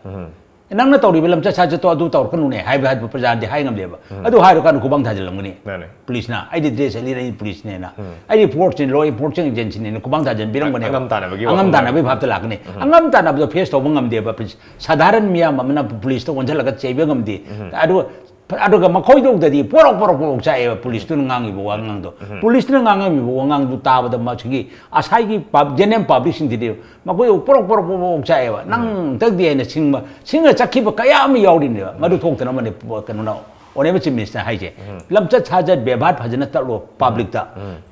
ꯅꯪꯅ ꯇꯧꯔꯤꯕ ꯂꯝꯆꯠ ꯁꯥꯖꯠꯇꯣ ꯑꯗꯨ ꯇꯧꯔꯛꯀꯅꯨꯅꯦ ꯍꯥꯏꯕ, ꯍꯥꯏꯕ ꯄ꯭ꯔꯖꯥꯗꯤ ꯍꯥꯏ ꯉꯝꯗꯦꯕ꯫ ꯑꯗꯨ ꯍꯥꯏꯔꯀꯥꯟꯗ ꯈꯨꯕꯥꯡ ꯊꯥꯖꯤꯜꯂꯝꯒꯅꯤ꯫ ꯃꯥꯅꯦ꯫ ꯄꯨꯂꯤꯁꯅ ꯑꯩꯗꯤ dress ꯁꯦꯠꯂꯤ, ꯑꯩꯗꯤ ꯄꯨꯂꯤꯁꯅꯦꯅ, ꯑꯩꯗꯤ forceꯅꯤ, law enforcing agencyꯅꯦꯅ ꯈꯨꯕꯥꯡ ꯊꯥꯖꯤꯟꯕꯤꯔꯝꯒꯅꯦꯕ꯫ ꯑꯉꯝ ꯇꯥꯟꯅꯕꯒꯤ ꯑꯉꯝ ꯋꯥꯐꯝ ꯇꯥꯟꯅꯕꯒꯤ ꯚꯥꯞꯇ ꯂꯥꯛꯀꯅꯤ꯫ ꯑꯉꯝ ꯇꯥꯟꯅꯕꯗꯣ face ꯇꯧꯕ ꯉꯝꯗꯦꯕ꯫ ꯁꯥꯙꯥꯔꯟ ꯃꯤꯌꯥꯝ ꯑꯃꯅ ꯄꯨꯂꯤꯁꯇ ꯑꯣꯟꯁꯤꯜꯂꯒ ꯆꯩꯕ ꯉꯝꯗꯦ꯫ ꯑꯗꯨꯒ ꯑꯗꯨꯒ ꯃꯈꯣꯏꯗꯧꯗꯗꯤ ꯄꯣꯔꯣꯛ ꯄꯣꯔꯣꯛ ꯄꯣꯔꯣꯛ ꯆꯥꯛꯑꯦꯕ ꯄꯨꯂꯤꯁꯇꯨꯅ ꯉꯥꯡꯉꯤꯕ ꯋꯥꯉꯥꯡꯗꯣ꯫ ꯄꯨꯂꯤꯁꯇꯨꯅ ꯉꯥꯡꯉꯝꯃꯤꯕ ꯋꯥꯉꯥꯡꯗꯨ ꯇꯥꯕꯗ ꯃꯁꯤꯒꯤ ꯑꯁꯥꯏꯒꯤ ꯄꯕ-, ꯖꯦꯅꯦꯔꯦꯜ ꯄꯕ꯭ꯂꯤꯛꯁꯤꯡꯗꯨꯗꯤ ꯃꯈꯣꯏꯗ ꯄꯣꯔꯣꯛ ꯄꯣꯔꯣꯛ ꯄꯣꯔꯣꯛ ꯄꯣꯔꯣꯛ ꯆꯥꯛꯑꯦꯕ꯫ ꯅꯪ ꯇꯛꯇꯦ ꯍꯥꯏꯅ ꯁꯤꯡꯕ, ꯁꯤꯡꯉ ꯆꯠꯈꯤꯕ ꯀꯌꯥ ꯑꯃ ꯌꯥꯎꯔꯤꯅꯦꯕ꯫ ꯃꯗꯨ ꯊꯣꯛꯇꯅꯕꯅꯦ ꯀꯩꯅꯣꯅ ꯑꯣꯅꯦꯕꯜ ꯆꯤꯐ ꯃꯤꯅꯤꯁꯇꯔ ꯍꯥꯏꯁꯦ꯫ ꯂꯝꯆꯠ ꯁꯥꯖꯠ ꯕꯦꯕꯥꯔ ꯐꯖꯅ ꯆꯠꯂꯣ ꯄꯕ꯭ꯂꯤꯛꯇ꯫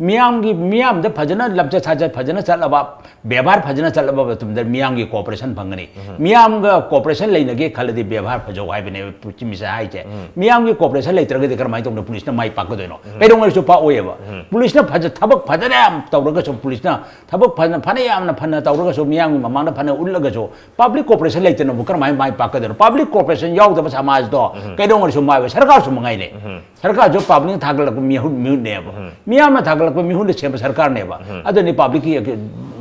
ꯃꯤꯌꯥꯝꯒꯤ, ꯃꯤꯌꯥꯝꯗ ꯐꯖꯅ ꯂꯝꯆꯠ ꯁꯥꯖꯠ ꯐꯖꯅ ꯆꯠꯂꯕ, ꯕꯦꯕꯥꯔ ꯐꯖꯅ ꯆꯠꯂꯕ ꯃꯇꯝꯗ ꯃꯤꯌꯥꯝꯒꯤ ꯀꯣꯑꯣꯄꯔꯦꯁꯟ ꯐꯪꯒꯅꯤ꯫ ꯃꯤꯌꯥꯝꯒ ꯀꯣꯑꯣꯄꯔꯦꯁꯟ ꯂꯩꯅꯒꯦ ꯈꯜꯂꯗꯤ ꯕꯦꯕꯥꯔ ꯐꯖꯧ ꯍꯥꯏꯕꯅꯦꯕ ꯆꯤꯐ ꯃꯤꯅꯤꯁꯇꯔ ꯍꯥꯏꯁꯦ꯫ ꯃꯤꯌꯥꯝꯒꯤ ꯀꯣꯑꯣꯄꯔꯦꯁꯟ ꯂꯩꯇ꯭ꯔꯒꯗꯤ ꯀꯔꯝꯍꯥꯏꯅ ꯇꯧꯅ ꯄꯨꯂꯤꯁꯅ ꯃꯥꯏ ꯄꯥꯛꯀꯗꯣꯏꯅꯣ? ꯀꯩꯗꯧꯉꯩꯁꯨ ꯄꯥꯛꯑꯣꯏꯌꯦꯕ꯫ ꯄꯨꯂꯤꯁꯅ ꯐꯖ-, ꯊꯕꯛ ꯐꯖꯅ ꯌꯥꯝ ꯇꯧꯔꯒꯁꯨ, ꯄꯨꯂꯤꯁꯅ ꯊꯕꯛ ꯐꯖꯅ, ꯐꯅ ꯌꯥꯝꯅ ꯐꯅ ꯇꯧꯔꯒꯁꯨ, ꯃꯤꯌꯥꯝꯒꯤ ꯃꯃꯥꯡꯗ ꯐꯅ ꯎꯠꯂꯒꯁꯨ, ꯄꯕ꯭ꯂꯤꯛ ꯀꯣꯑꯣꯄꯔꯦꯁꯟ ꯂꯩꯇꯅꯕꯨ ꯀꯔꯝꯍꯥꯏꯅ ꯃꯥꯏ ꯄꯥꯛꯀꯗꯣꯏꯅꯣ? ꯄꯕ꯭ꯂꯤꯛ ꯀꯣꯑꯣꯄꯔꯦꯁꯟ ꯌꯥꯎꯗꯕ ꯁꯃꯥꯖꯗꯣ ꯀꯩꯗꯧꯉꯩꯁꯨ ꯃꯥꯏ ꯑꯣꯏ꯫ ꯁꯔꯀꯥꯔꯁꯨ ꯃꯉꯥꯏꯔꯦ꯫ ꯁꯔꯀꯥꯔꯁꯨ ꯄꯕ꯭ꯂꯤꯛꯅ ꯊꯥꯒꯠꯂꯛꯄ ꯃꯤꯍꯨꯠ, ꯃꯤꯍꯨꯠꯅꯦꯕ꯫ ꯃꯤꯌꯥꯝꯅ ꯊꯥꯒꯠꯂꯛꯄ ꯃꯤꯍꯨꯠꯅ ꯁꯦꯝꯕ ꯁꯔꯀꯥꯔꯅꯦꯕ꯫ ꯑꯗꯨꯅꯤ ꯄꯕ꯭ꯂꯤꯛꯀꯤ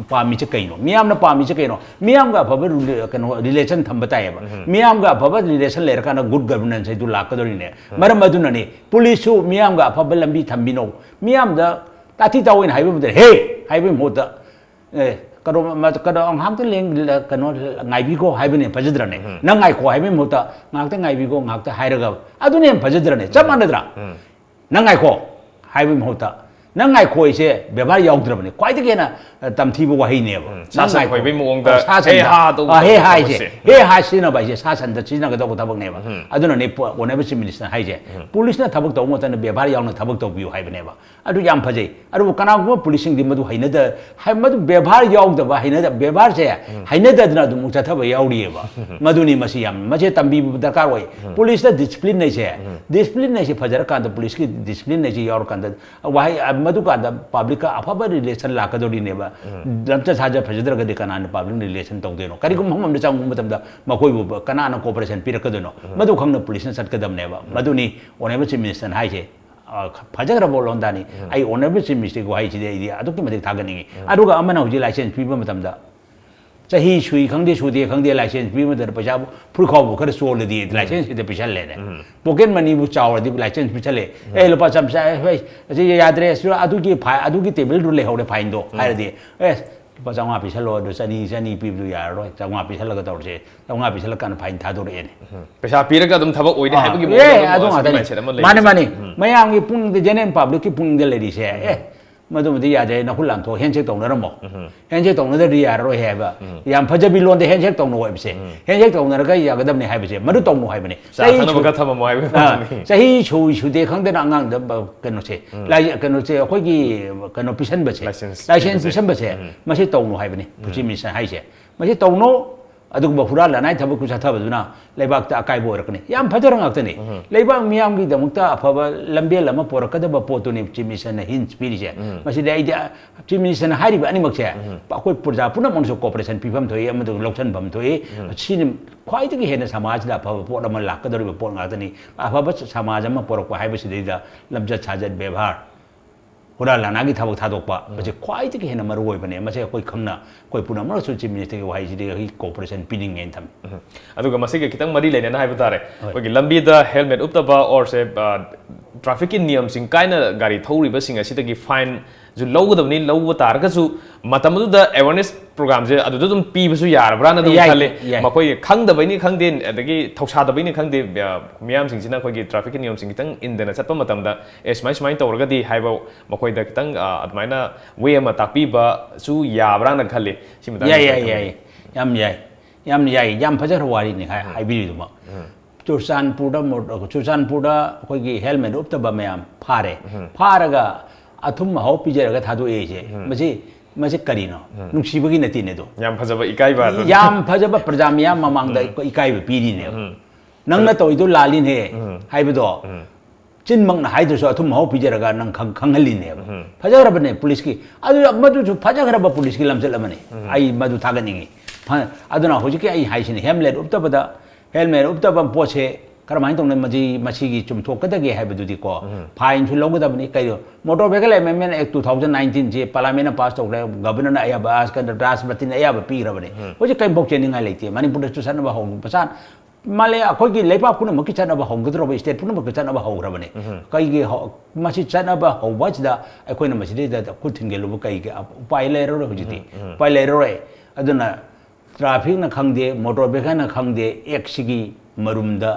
ꯄꯥꯝꯃꯤꯁꯦ ꯀꯩꯅꯣ? ꯃꯤꯌꯥꯝꯅ ꯄꯥꯝꯃꯤꯁꯦ ꯀꯩꯅꯣ? ꯃꯤꯌꯥꯝꯒ ꯑꯐꯕ ꯔꯤꯂꯦ-, ꯀꯩꯅꯣ, ꯔꯤꯂꯦꯁꯟ ꯊꯝꯕ ꯇꯥꯏꯌꯦꯕ꯫ ꯃꯤꯌꯥꯝꯒ ꯑꯐꯕ ꯔꯤꯂꯦꯁꯟ ꯂꯩꯔꯀꯥꯟꯗ ꯒꯨꯗ ꯒꯕꯔꯅꯦꯟꯁ ꯍꯥꯏꯗꯨ ꯂꯥꯛꯀꯗꯧꯔꯤꯅꯦ꯫ ꯃꯔꯝ ꯑꯗꯨꯅꯅꯤ ꯄꯨꯂꯤꯁꯁꯨ ꯃꯤꯌꯥꯝꯒ ꯑꯐꯕ ꯂꯝꯕꯤ ꯊꯝꯕꯤꯅꯧ꯫ ꯃꯤꯌꯥꯝꯗ ꯇꯥꯊꯤ ꯇꯥꯑꯣꯏꯅ ꯍꯥꯏꯕ ꯃꯇꯝꯗ "ꯍꯦ" ꯍꯥꯏꯕꯒꯤ ꯃꯍꯨꯠꯇ, "ꯑꯦ, ꯀꯩꯅꯣ, ꯃ-, ꯀꯩꯅꯣ, ꯉꯥꯏꯍꯥꯛꯇ ꯂꯦꯡ-, ꯀꯩꯅꯣ, ꯉꯥꯏꯕꯤꯈꯣ" ꯍꯥꯏꯕꯅ ꯍꯦꯟꯅ ꯐꯖꯗ꯭ꯔꯅꯦ? "ꯅꯪ ꯉꯥꯏꯈꯣ" ꯍꯥꯏꯕꯒꯤ ꯃꯍꯨꯠꯇ "ꯉꯥꯏꯍꯥꯛꯇ ꯉꯥꯏꯕꯤꯈꯣ", "ꯉꯥꯏꯍꯥꯛꯇ" ꯍꯥꯏꯔꯒ ꯑꯗꯨꯅ ꯍꯦꯟꯅ ꯐꯖꯗ꯭ꯔꯅꯦ? ꯆꯞ ꯃꯥꯟꯅꯗ꯭ꯔꯥ? "ꯅꯪ ꯉꯥꯏꯈꯣ" ꯍꯥꯏꯕꯒꯤ ꯃꯍꯨꯠꯇ "ꯅꯪ ꯉꯥꯏꯈꯣ" ꯍꯥꯏꯁꯦ ꯕꯦꯕꯥꯔ ꯌꯥꯎꯗ꯭ꯔꯕꯅꯦ꯫ ꯈ꯭ꯋꯥꯏꯗꯒꯤ ꯍꯦꯟꯅ, ꯑ, ꯇꯝꯊꯤꯕ ꯋꯥꯍꯩꯅꯦꯕ꯫ ꯁꯥ "ꯅꯪ ꯁꯟ ꯉꯥꯏꯈꯣ"꯫ ꯈꯣꯏꯕꯒꯤ ꯃꯑꯣꯡꯗ ꯑ, ꯁꯥ ꯁꯟꯗ, "ꯍꯦ ꯍꯥ" ꯇꯧꯕ ꯑ, "ꯍꯦ ꯍꯥ" ꯍꯥꯏꯁꯦ, ꯇꯧꯕꯁꯦ꯫ "ꯍꯦ ꯍꯥ" ꯁꯤꯖꯤꯟꯅꯕ ꯍꯥꯏꯁꯦ ꯁꯥ ꯁꯟꯗ ꯁꯤꯖꯤꯟꯅꯒꯗꯧꯕ ꯊꯕꯛꯅꯦꯕ꯫ ꯑꯗꯨꯅꯅꯦ ꯄꯣ-, ꯑꯣꯅꯦꯕꯜ ꯆꯤꯐ ꯃꯤꯅꯤꯁꯇꯔꯅ ꯍꯥꯏꯁꯦ꯫ ꯄꯨꯂꯤꯁꯅ ꯊꯕꯛ ꯇꯧꯕ ꯃꯇꯝꯗ ꯕꯦꯕꯥꯔ ꯌꯥꯎꯅ ꯊꯕꯛ ꯇꯧꯕꯤꯌꯨ ꯍꯥꯏꯕꯅꯦꯕ꯫ ꯑꯗꯨ ꯌꯥꯝ ꯐꯖꯩ꯫ ꯑꯗꯨꯕꯨ ꯀꯅꯥꯒꯨꯝꯕ ꯄꯨꯂꯤꯁꯁꯤꯡꯗꯤ ꯃꯗꯨ ꯍꯩꯅꯗ-, ꯍꯥꯏ-, ꯃꯗꯨ ꯕꯦꯕꯥꯔ ꯌꯥꯎꯗꯕ, ꯍꯩꯅꯗ-, ꯕꯦꯕꯥꯔꯁꯦ ꯍꯩꯅꯗꯗꯅ ꯑꯗꯨꯝ ꯆꯠꯊꯕ ꯌꯥꯎꯔꯤꯑꯕ꯫ ꯃꯗꯨꯅꯤ ꯃꯁꯤ ꯌꯥꯝ, ꯃꯁꯤ ꯇꯝꯕꯤꯕ ꯗꯔꯀꯥꯔ ꯑꯣꯏ꯫ ꯄꯨꯂꯤꯁꯇ ꯗꯤꯁꯤꯄ꯭ꯂꯤꯟ ꯍꯥꯏꯁꯦ, ꯗꯤꯁꯤꯄ꯭ꯂꯤꯟ ꯍꯥꯏꯁꯦ ꯐꯖꯔꯀꯥꯟꯗ, ꯄꯨꯂꯤꯁꯀꯤ ꯗꯤꯁꯤꯄ꯭ꯂꯤꯟ ꯍꯥꯏꯁꯦ ꯌꯥꯎꯔꯀꯥꯟꯗ, ꯋꯥꯍꯩ, ꯑ, ꯃꯗꯨꯀꯥꯟꯗ ꯄꯕ꯭ꯂꯤꯛꯀ ꯑꯐꯕ ꯔꯤꯂꯦꯁꯟ ꯂꯥꯛꯀꯗꯧꯔꯤꯅꯦꯕ꯫ ꯂꯝꯆꯠ ꯁꯥꯖꯠ ꯐꯖꯗ꯭ꯔꯒꯗꯤ ꯀꯅꯥꯅ ꯄꯕ꯭ꯂꯤꯛ ꯔꯤꯂꯦꯁꯟ ꯇꯧꯗꯣꯏꯅꯣ? ꯀꯔꯤꯒꯨꯝꯕ ꯃꯐꯝ ꯑꯃꯗ ꯆꯪꯕ ꯃꯇꯝꯗ ꯃꯈꯣꯏꯕꯨ ꯀꯅꯥꯅ ꯀꯣꯑꯣꯄꯔꯦꯁꯟ ꯄꯤꯔꯛꯀꯗꯣꯏꯅꯣ? ꯃꯗꯨ ꯈꯪꯅ ꯄꯨꯂꯤꯁꯅ ꯆꯠꯀꯗꯕꯅꯦꯕ꯫ ꯃꯗꯨꯅꯤ ꯑꯣꯅꯦꯕꯜ ꯆꯤꯐ ꯃꯤꯅꯤꯁꯇꯔꯅ ꯍꯥꯏꯁꯦ꯫ ꯑ, ꯐꯖꯈ꯭ꯔꯕ ꯋꯥꯂꯣꯟꯗꯥꯅꯤ꯫ ꯑꯩ ꯑꯣꯅꯦꯕꯜ ꯆꯤꯐ ꯃꯤꯅꯤꯁꯇꯔꯒꯤ ꯋꯥꯍꯩꯁꯤꯗꯤ ꯑꯩꯗꯤ ꯑꯗꯨꯛꯀꯤ ꯃꯇꯤꯛ ꯊꯥꯒꯠꯅꯤꯡꯉꯤ꯫ ꯑꯗꯨꯒ ꯑꯃꯅ ꯍꯧꯖꯤꯛ ꯂꯥꯏꯁꯦꯟꯁ ꯄꯤꯕ ꯃꯇꯝꯗ ꯆꯍꯤ ꯁꯨꯏ ꯈꯪꯗꯦ, ꯁꯨꯗꯦ ꯈꯪꯗꯦ, ꯂꯥꯏꯁꯦꯟꯁ ꯄꯤꯕ ꯃꯇꯝꯗ ꯄꯩꯁꯥꯕꯨ ꯐꯨꯔꯤꯠꯈꯥꯎꯕꯨ ꯈꯔ ꯆꯣꯜꯂꯗꯤ ꯂꯥꯏꯁꯦꯟꯁ ꯍꯦꯛꯇ ꯄꯤꯁꯜꯂꯦꯅꯦ꯫ ꯄꯣꯀꯦꯠ ꯃꯅꯤꯕꯨ ꯆꯥꯎꯔꯗꯤ ꯂꯥꯏꯁꯦꯟꯁ ꯄꯤꯁꯜꯂꯦ꯫ "ꯑꯦ, ꯂꯨꯄꯥ ꯆꯥꯝꯃ ꯆꯥ-, ꯍꯣꯏ, ꯑꯁꯤ ꯌꯥꯗ꯭ꯔꯦ, ꯑꯁꯤ ꯑꯗꯨꯒꯤ ꯐꯥꯏ-, ꯑꯗꯨꯒꯤ ꯇꯦꯕꯜꯗꯨ ꯂꯩꯍꯧꯔꯦ ꯐꯥꯏꯟꯗꯣ" ꯍꯥꯏꯔꯗꯤ, "ꯑꯦ, ꯂꯨꯄꯥ ꯆꯥꯝꯃꯉꯥ ꯄꯤꯁꯜꯂꯣ, ꯑꯗꯨ ꯆꯅꯤ, ꯆꯅꯤ ꯄꯤꯕꯗꯨ ꯌꯥꯔꯔꯣꯏ, ꯆꯥꯝꯃꯉꯥ ꯄꯤꯁꯜꯂꯒ ꯇꯧꯔꯁꯦ, ꯆꯥꯝꯃꯉꯥ ꯄꯤꯁꯜꯂꯀꯥꯟꯗ ꯐꯥꯏꯟ ꯊꯥꯗꯣꯔꯛꯑꯦꯅꯦ꯫ ꯄꯩꯁꯥ ꯄꯤꯔꯒ ꯑꯗꯨꯝ ꯊꯕꯛ ꯑꯣꯏꯅꯤ ꯍꯥꯏꯕꯒꯤ ꯑꯦ, ꯃꯑꯣꯡꯗ ꯑꯗꯨ ꯑꯗꯨꯝ ꯉꯥꯛꯇꯅꯤ꯫ mindset ꯑꯃ ꯂꯩ꯫ ꯃꯥꯅꯦ, ꯃꯥꯅꯦ꯫ ꯃꯌꯥꯝꯒꯤ ꯄꯨꯛꯅꯤꯡꯗ, general publicꯀꯤ ꯄꯨꯛꯅꯤꯡꯗ ꯂꯩꯔꯤꯁꯦ, ꯑꯦ, ꯃꯗꯨꯃꯗꯤ ꯌꯥꯗ꯭ꯔꯦ, ꯅꯈꯨꯠ ꯂꯥꯟꯊꯣꯛ, handshake ꯇꯧꯅꯔꯝꯃꯣ꯫ Handshake ꯇꯧꯅꯗ꯭ꯔꯗꯤ ꯌꯥꯔꯔꯣꯏ ꯍꯥꯏꯕ꯫ ꯌꯥꯝ ꯐꯖꯕꯤ ꯂꯣꯟꯗ handshake ꯇꯧꯅꯧ ꯍꯥꯏꯕꯁꯦ꯫ Handshake ꯇꯧꯅꯔꯒ ꯌꯥꯒꯗꯕꯅꯤ ꯍꯥꯏꯕꯁꯦ, ꯃꯗꯨ ꯇꯧꯅꯨ ꯍꯥꯏꯕꯅꯤ꯫ ꯆꯥ ꯆꯍꯤ ꯊꯛꯅꯕ ꯁꯨ- ꯈꯔ ꯊꯝꯃꯝꯃꯣ ꯍꯥꯏꯕꯒꯤ ꯑꯥ, ꯋꯥꯅꯤ꯫ ꯆꯍꯤ ꯁꯨ ꯁꯨꯗꯦ ꯈꯪꯗꯅ ꯑꯉꯥꯡꯗ ꯕ- ꯀꯩꯅꯣꯁꯦ, ꯂꯥꯏ- ꯀꯩꯅꯣꯁꯦ, ꯑꯩꯈꯣꯏꯒꯤ ꯀꯩꯅꯣ ꯄꯤꯁꯟꯕꯁꯦ, License license ꯄꯤꯕꯁꯦ꯫ ꯄꯤꯁꯟꯕꯁꯦ, ꯃꯁꯤ ꯇꯧꯅꯨ ꯍꯥꯏꯕꯅꯤ꯫ Chief Minister ꯍꯥꯏꯁꯦ, ꯃꯁꯤ ꯇꯧꯅꯨ꯫ ꯑꯗꯨꯒꯨꯝꯕ ꯍꯨꯔꯥꯟ ꯂꯅꯥꯏ ꯊꯕꯛ ꯈꯨꯠ ꯆꯠꯊꯕꯗꯨꯅ ꯂꯩꯕꯥꯛꯇ ꯑꯀꯥꯏꯕ ꯑꯣꯏꯔꯛꯀꯅꯤ꯫ ꯌꯥꯝ ꯐꯖꯔ ꯉꯥꯛꯇꯅꯤ꯫ ꯂꯩꯕꯥꯛ ꯃꯤꯌꯥꯝꯒꯤꯗꯃꯛꯇ ꯑꯐꯕ ꯂꯝꯕꯦꯜ ꯑꯃ ꯄꯣꯔꯛꯀꯗꯕ ꯄꯣꯠꯇꯨꯅꯤ Chief Ministerꯅ hints ꯄꯤꯔꯤꯁꯦ꯫ ꯃꯁꯤꯗ ꯑꯩꯗꯤ Chief Ministerꯅ ꯍꯥꯏꯔꯤꯕ ꯑꯅꯤꯃꯛꯁꯦ ꯑꯩꯈꯣꯏ ꯄ꯭ꯔꯖꯥ ꯄꯨꯝꯅꯃꯛꯅꯁꯨ cooperation ꯄꯤꯐꯝ ꯊꯣꯛꯏ ꯑꯃꯗꯤ ꯂꯧꯁꯤꯟꯐꯝ ꯊꯣꯛꯏ꯫ ꯁꯤꯅꯤ ꯈ꯭ꯋꯥꯏꯗꯒꯤ ꯍꯦꯟꯅ ꯁꯃꯥꯖꯁꯤꯗ ꯑꯐꯕ ꯄꯣꯠ ꯑꯃ ꯂꯥꯛꯀꯗꯧꯔꯤꯕ ꯄꯣꯠ ꯉꯥꯛꯇꯅꯤ꯫ ꯑꯐꯕ ꯁꯃꯥꯖ ꯑꯃ ꯄꯣꯔꯛꯄ ꯍꯥꯏꯕꯁꯤꯗꯩꯗ ꯂꯝꯆꯠ ꯁꯥꯖꯠ ꯕꯦꯕꯥꯔ, ꯍꯨꯔꯥꯟ ꯂꯥꯟꯅꯥꯒꯤ ꯊꯕꯛ ꯊꯥꯗꯣꯛꯄ, ꯃꯁꯤ ꯈ꯭ꯋꯥꯏꯗꯒꯤ ꯍꯦꯟꯅ ꯃꯔꯨ ꯑꯣꯏꯕꯅꯦ꯫ ꯃꯁꯤ ꯑꯩꯈꯣꯏ ꯈꯪꯅ, ꯑꯩꯈꯣꯏ ꯄꯨꯝꯅꯃꯛꯅꯁꯨ Chief Ministerꯒꯤ ꯋꯥꯍꯩꯁꯤꯗꯤ ꯑꯩ cooperation ꯄꯤꯅꯤꯡꯉꯦꯅ ꯊꯝꯃꯤ꯫ ꯑꯗꯨꯒ ꯃꯁꯤꯒ ꯈꯤꯇꯪ ꯃꯔꯤ ꯂꯩꯅꯅ ꯍꯥꯏꯕ ꯇꯥꯔꯦ, ꯍꯣꯏ꯫ ꯑꯩꯈꯣꯏꯒꯤ ꯂꯝꯕꯤꯗ helmet ꯎꯞꯇꯕ or say trafficꯀꯤ ꯅꯤꯌꯝꯁꯤꯡ ꯀꯥꯏꯅ ꯒꯥꯔꯤ ꯊꯧꯔꯤꯕꯁꯤꯡ ꯑꯁꯤꯗꯒꯤ fineꯁꯨ ꯂꯧꯒꯗꯕꯅꯤ꯫ ꯂꯧꯕ ꯇꯥꯔꯒꯁꯨ ꯃꯇꯝ ꯑꯗꯨꯗ awareness programꯁꯦ ꯑꯗꯨꯗ ꯑꯗꯨꯝ ꯄꯤꯕꯁꯨ ꯌꯥꯔꯕ꯭ꯔꯥꯅ ꯑꯗꯨꯝ ꯌꯥꯏ, ꯈꯜꯂꯤ꯫ ꯌꯥꯏ꯫ ꯃꯈꯣꯏ ꯈꯪꯗꯕꯩꯅꯤ ꯈꯪꯗꯦ, ꯑꯗꯒꯤ ꯊꯧꯁꯥꯗꯕꯩꯅꯤ ꯈꯪꯗꯦ, ꯑ, ꯃꯤꯌꯥꯝꯁꯤꯡꯁꯤꯅ ꯑꯩꯈꯣꯏꯒꯤ trafficꯀꯤ ꯅꯤꯌꯝꯁꯤꯡ ꯈꯤꯇꯪ ꯏꯟꯗꯅ ꯆꯠꯄ ꯃꯇꯝꯗ, ꯑꯦ, ꯁꯨꯃꯥꯏ ꯁꯨꯃꯥꯏꯅ ꯇꯧꯔꯒꯗꯤ ꯍꯥꯏꯕ ꯃꯈꯣꯏꯗ ꯈꯤꯇꯪ, ꯑ, ꯑꯗꯨꯃꯥꯏꯅ way ꯑꯃ ꯇꯥꯛꯄꯤꯕꯁꯨ ꯌꯥꯕ꯭ꯔꯥꯅ ꯈꯜꯂꯤ꯫ ꯁꯤ ꯃꯇꯥꯡꯗ ꯌꯥꯏ, ꯀꯔꯤ ꯌꯥꯏ, ꯊꯝꯕꯤꯒꯦ? ꯌꯥꯏ, ꯌꯥꯝ ꯌꯥꯏ, ꯌꯥꯝ ꯌꯥꯏ, ꯌꯥꯝ ꯐꯖꯈ꯭ꯔ ꯋꯥꯔꯤꯅꯤ ꯍꯥꯏ-, ꯍꯥꯏꯕꯤꯔꯤꯗꯨꯃꯛ꯫ ꯆꯨꯔꯆꯥꯟꯄꯨꯔꯗ ꯃꯣ-, ꯆꯨꯔꯆꯥꯟꯄꯨꯔꯗ ꯑꯩꯈꯣꯏꯒꯤ helmet ꯎꯞꯇꯕ ꯃꯌꯥꯝ ꯐꯥꯔꯦ꯫ ꯐꯥꯔꯒ ꯑꯊꯨꯝ ꯑꯍꯥꯎ ꯄꯤꯖꯔꯒ ꯊꯥꯗꯣꯛꯑꯦ ꯑꯩꯁꯦ꯫ ꯃꯁꯤ, ꯃꯁꯤ ꯀꯔꯤꯅꯣ? ꯅꯨꯡꯁꯤꯕꯒꯤ ꯅꯠꯇꯦꯅꯦ ꯑꯗꯣ꯫ ꯌꯥꯝ ꯐꯖꯕ ꯏꯀꯥꯏꯕ ꯑꯗꯨ꯫ ꯌꯥꯝ ꯐꯖꯕ ꯄ꯭ꯔꯖꯥ ꯃꯤꯌꯥꯝ ꯃꯃꯥꯡꯗ ꯏꯀꯥꯏꯕ ꯄꯤꯔꯤꯅꯦꯕ꯫ ꯅꯪꯅ ꯇꯧꯔꯤꯗꯣ ꯂꯥꯜꯂꯤꯅꯦ ꯍꯥꯏꯕꯗꯣ꯫ ꯆꯤꯟꯃꯛꯅ ꯍꯥꯏꯗ꯭ꯔꯁꯨ ꯑꯊꯨꯝ ꯑꯍꯥꯎ ꯄꯤꯖꯔꯒ ꯅꯪ ꯈꯪ-, ꯈꯪꯍꯜꯂꯤꯅꯦꯕ꯫ ꯐꯖꯈ꯭ꯔꯕꯅꯦ ꯄꯨꯂꯤꯁꯀꯤ꯫ ꯑꯗꯨ ꯃꯗꯨꯁꯨ ꯐꯖꯈ꯭ꯔꯕ ꯄꯨꯂꯤꯁꯀꯤ ꯂꯝꯆꯠ ꯑꯃꯅꯤ꯫ ꯑꯩ ꯃꯗꯨ ꯊꯥꯒꯠꯅꯤꯡꯉꯤ꯫ ꯐ-, ꯑꯗꯨꯅ ꯍꯧꯖꯤꯛꯀꯤ ꯑꯩ ꯍꯥꯏꯁꯤꯅꯤ, helmet ꯎꯞꯇꯕꯗ, helmet ꯎꯞꯇꯕ ꯄꯣꯠꯁꯦ ꯀꯔꯝꯍꯥꯏꯅ ꯇꯧꯅ ꯃꯁꯤ, ꯃꯁꯤꯒꯤ ꯆꯨꯝꯊꯣꯛꯀꯗꯒꯦ ꯍꯥꯏꯕꯗꯨꯗꯤꯀꯣ, fineꯁꯨ ꯂꯧꯒꯗꯕꯅꯤ꯫ ꯀꯩꯅꯣ, Motor Vehicle Amendment Act two thousand nineteenꯁꯦ Parliamentꯅ pass ꯇꯧꯈ꯭ꯔꯦ, Governorꯅ ꯑꯌꯥꯕ, ꯑꯁ, ꯀꯩꯅꯣ, ꯔꯥꯁꯇ꯭ꯔꯄꯇꯤꯅ ꯑꯌꯥꯕ ꯄꯤꯈ꯭ꯔꯕꯅꯤ꯫ ꯍꯧꯖꯤꯛ ꯀꯔꯤꯝꯐꯥꯎ ꯆꯦꯟꯅꯤꯡꯉꯥꯏ ꯂꯩꯇꯦ꯫ ꯃꯅꯤꯄꯨꯔꯗ ꯆꯨꯁꯟꯅꯕ ꯍꯧꯕ ꯃꯁꯥ ꯃꯥꯂꯦ ꯑꯩꯈꯣꯏꯒꯤ ꯂꯩꯕꯥꯛ ꯄꯨꯝꯅꯃꯛꯀꯤ ꯆꯠꯅꯕ ꯍꯧꯒꯗꯧꯔꯕ, state ꯄꯨꯝꯅꯃꯛꯀꯤ ꯆꯠꯅꯕ ꯍꯧꯈ꯭ꯔꯕꯅꯤ꯫ ꯀꯩꯒꯤ ꯍꯧ-, ꯃꯁꯤ ꯆꯠꯅꯕ ꯍꯧꯕ ꯑꯁꯤꯗ ꯑꯩꯈꯣꯏꯅ ꯃꯁꯤꯗꯩꯗ ꯈꯨꯠ ꯊꯤꯟꯒꯦ ꯂꯨꯕ ꯀꯩꯒꯤ ꯎꯄꯥꯏ ꯂꯩꯔꯔꯣꯏ ꯍꯧꯖꯤꯛꯇꯤ꯫ ꯎꯄꯥꯏ ꯂꯩꯔꯔꯣꯏ꯫ ꯑꯗꯨꯅ trafficꯅ ꯈꯪꯗꯦ, motor vehicleꯅ ꯈꯪꯗꯦ, actꯁꯤꯒꯤ ꯃꯔꯨꯝꯗ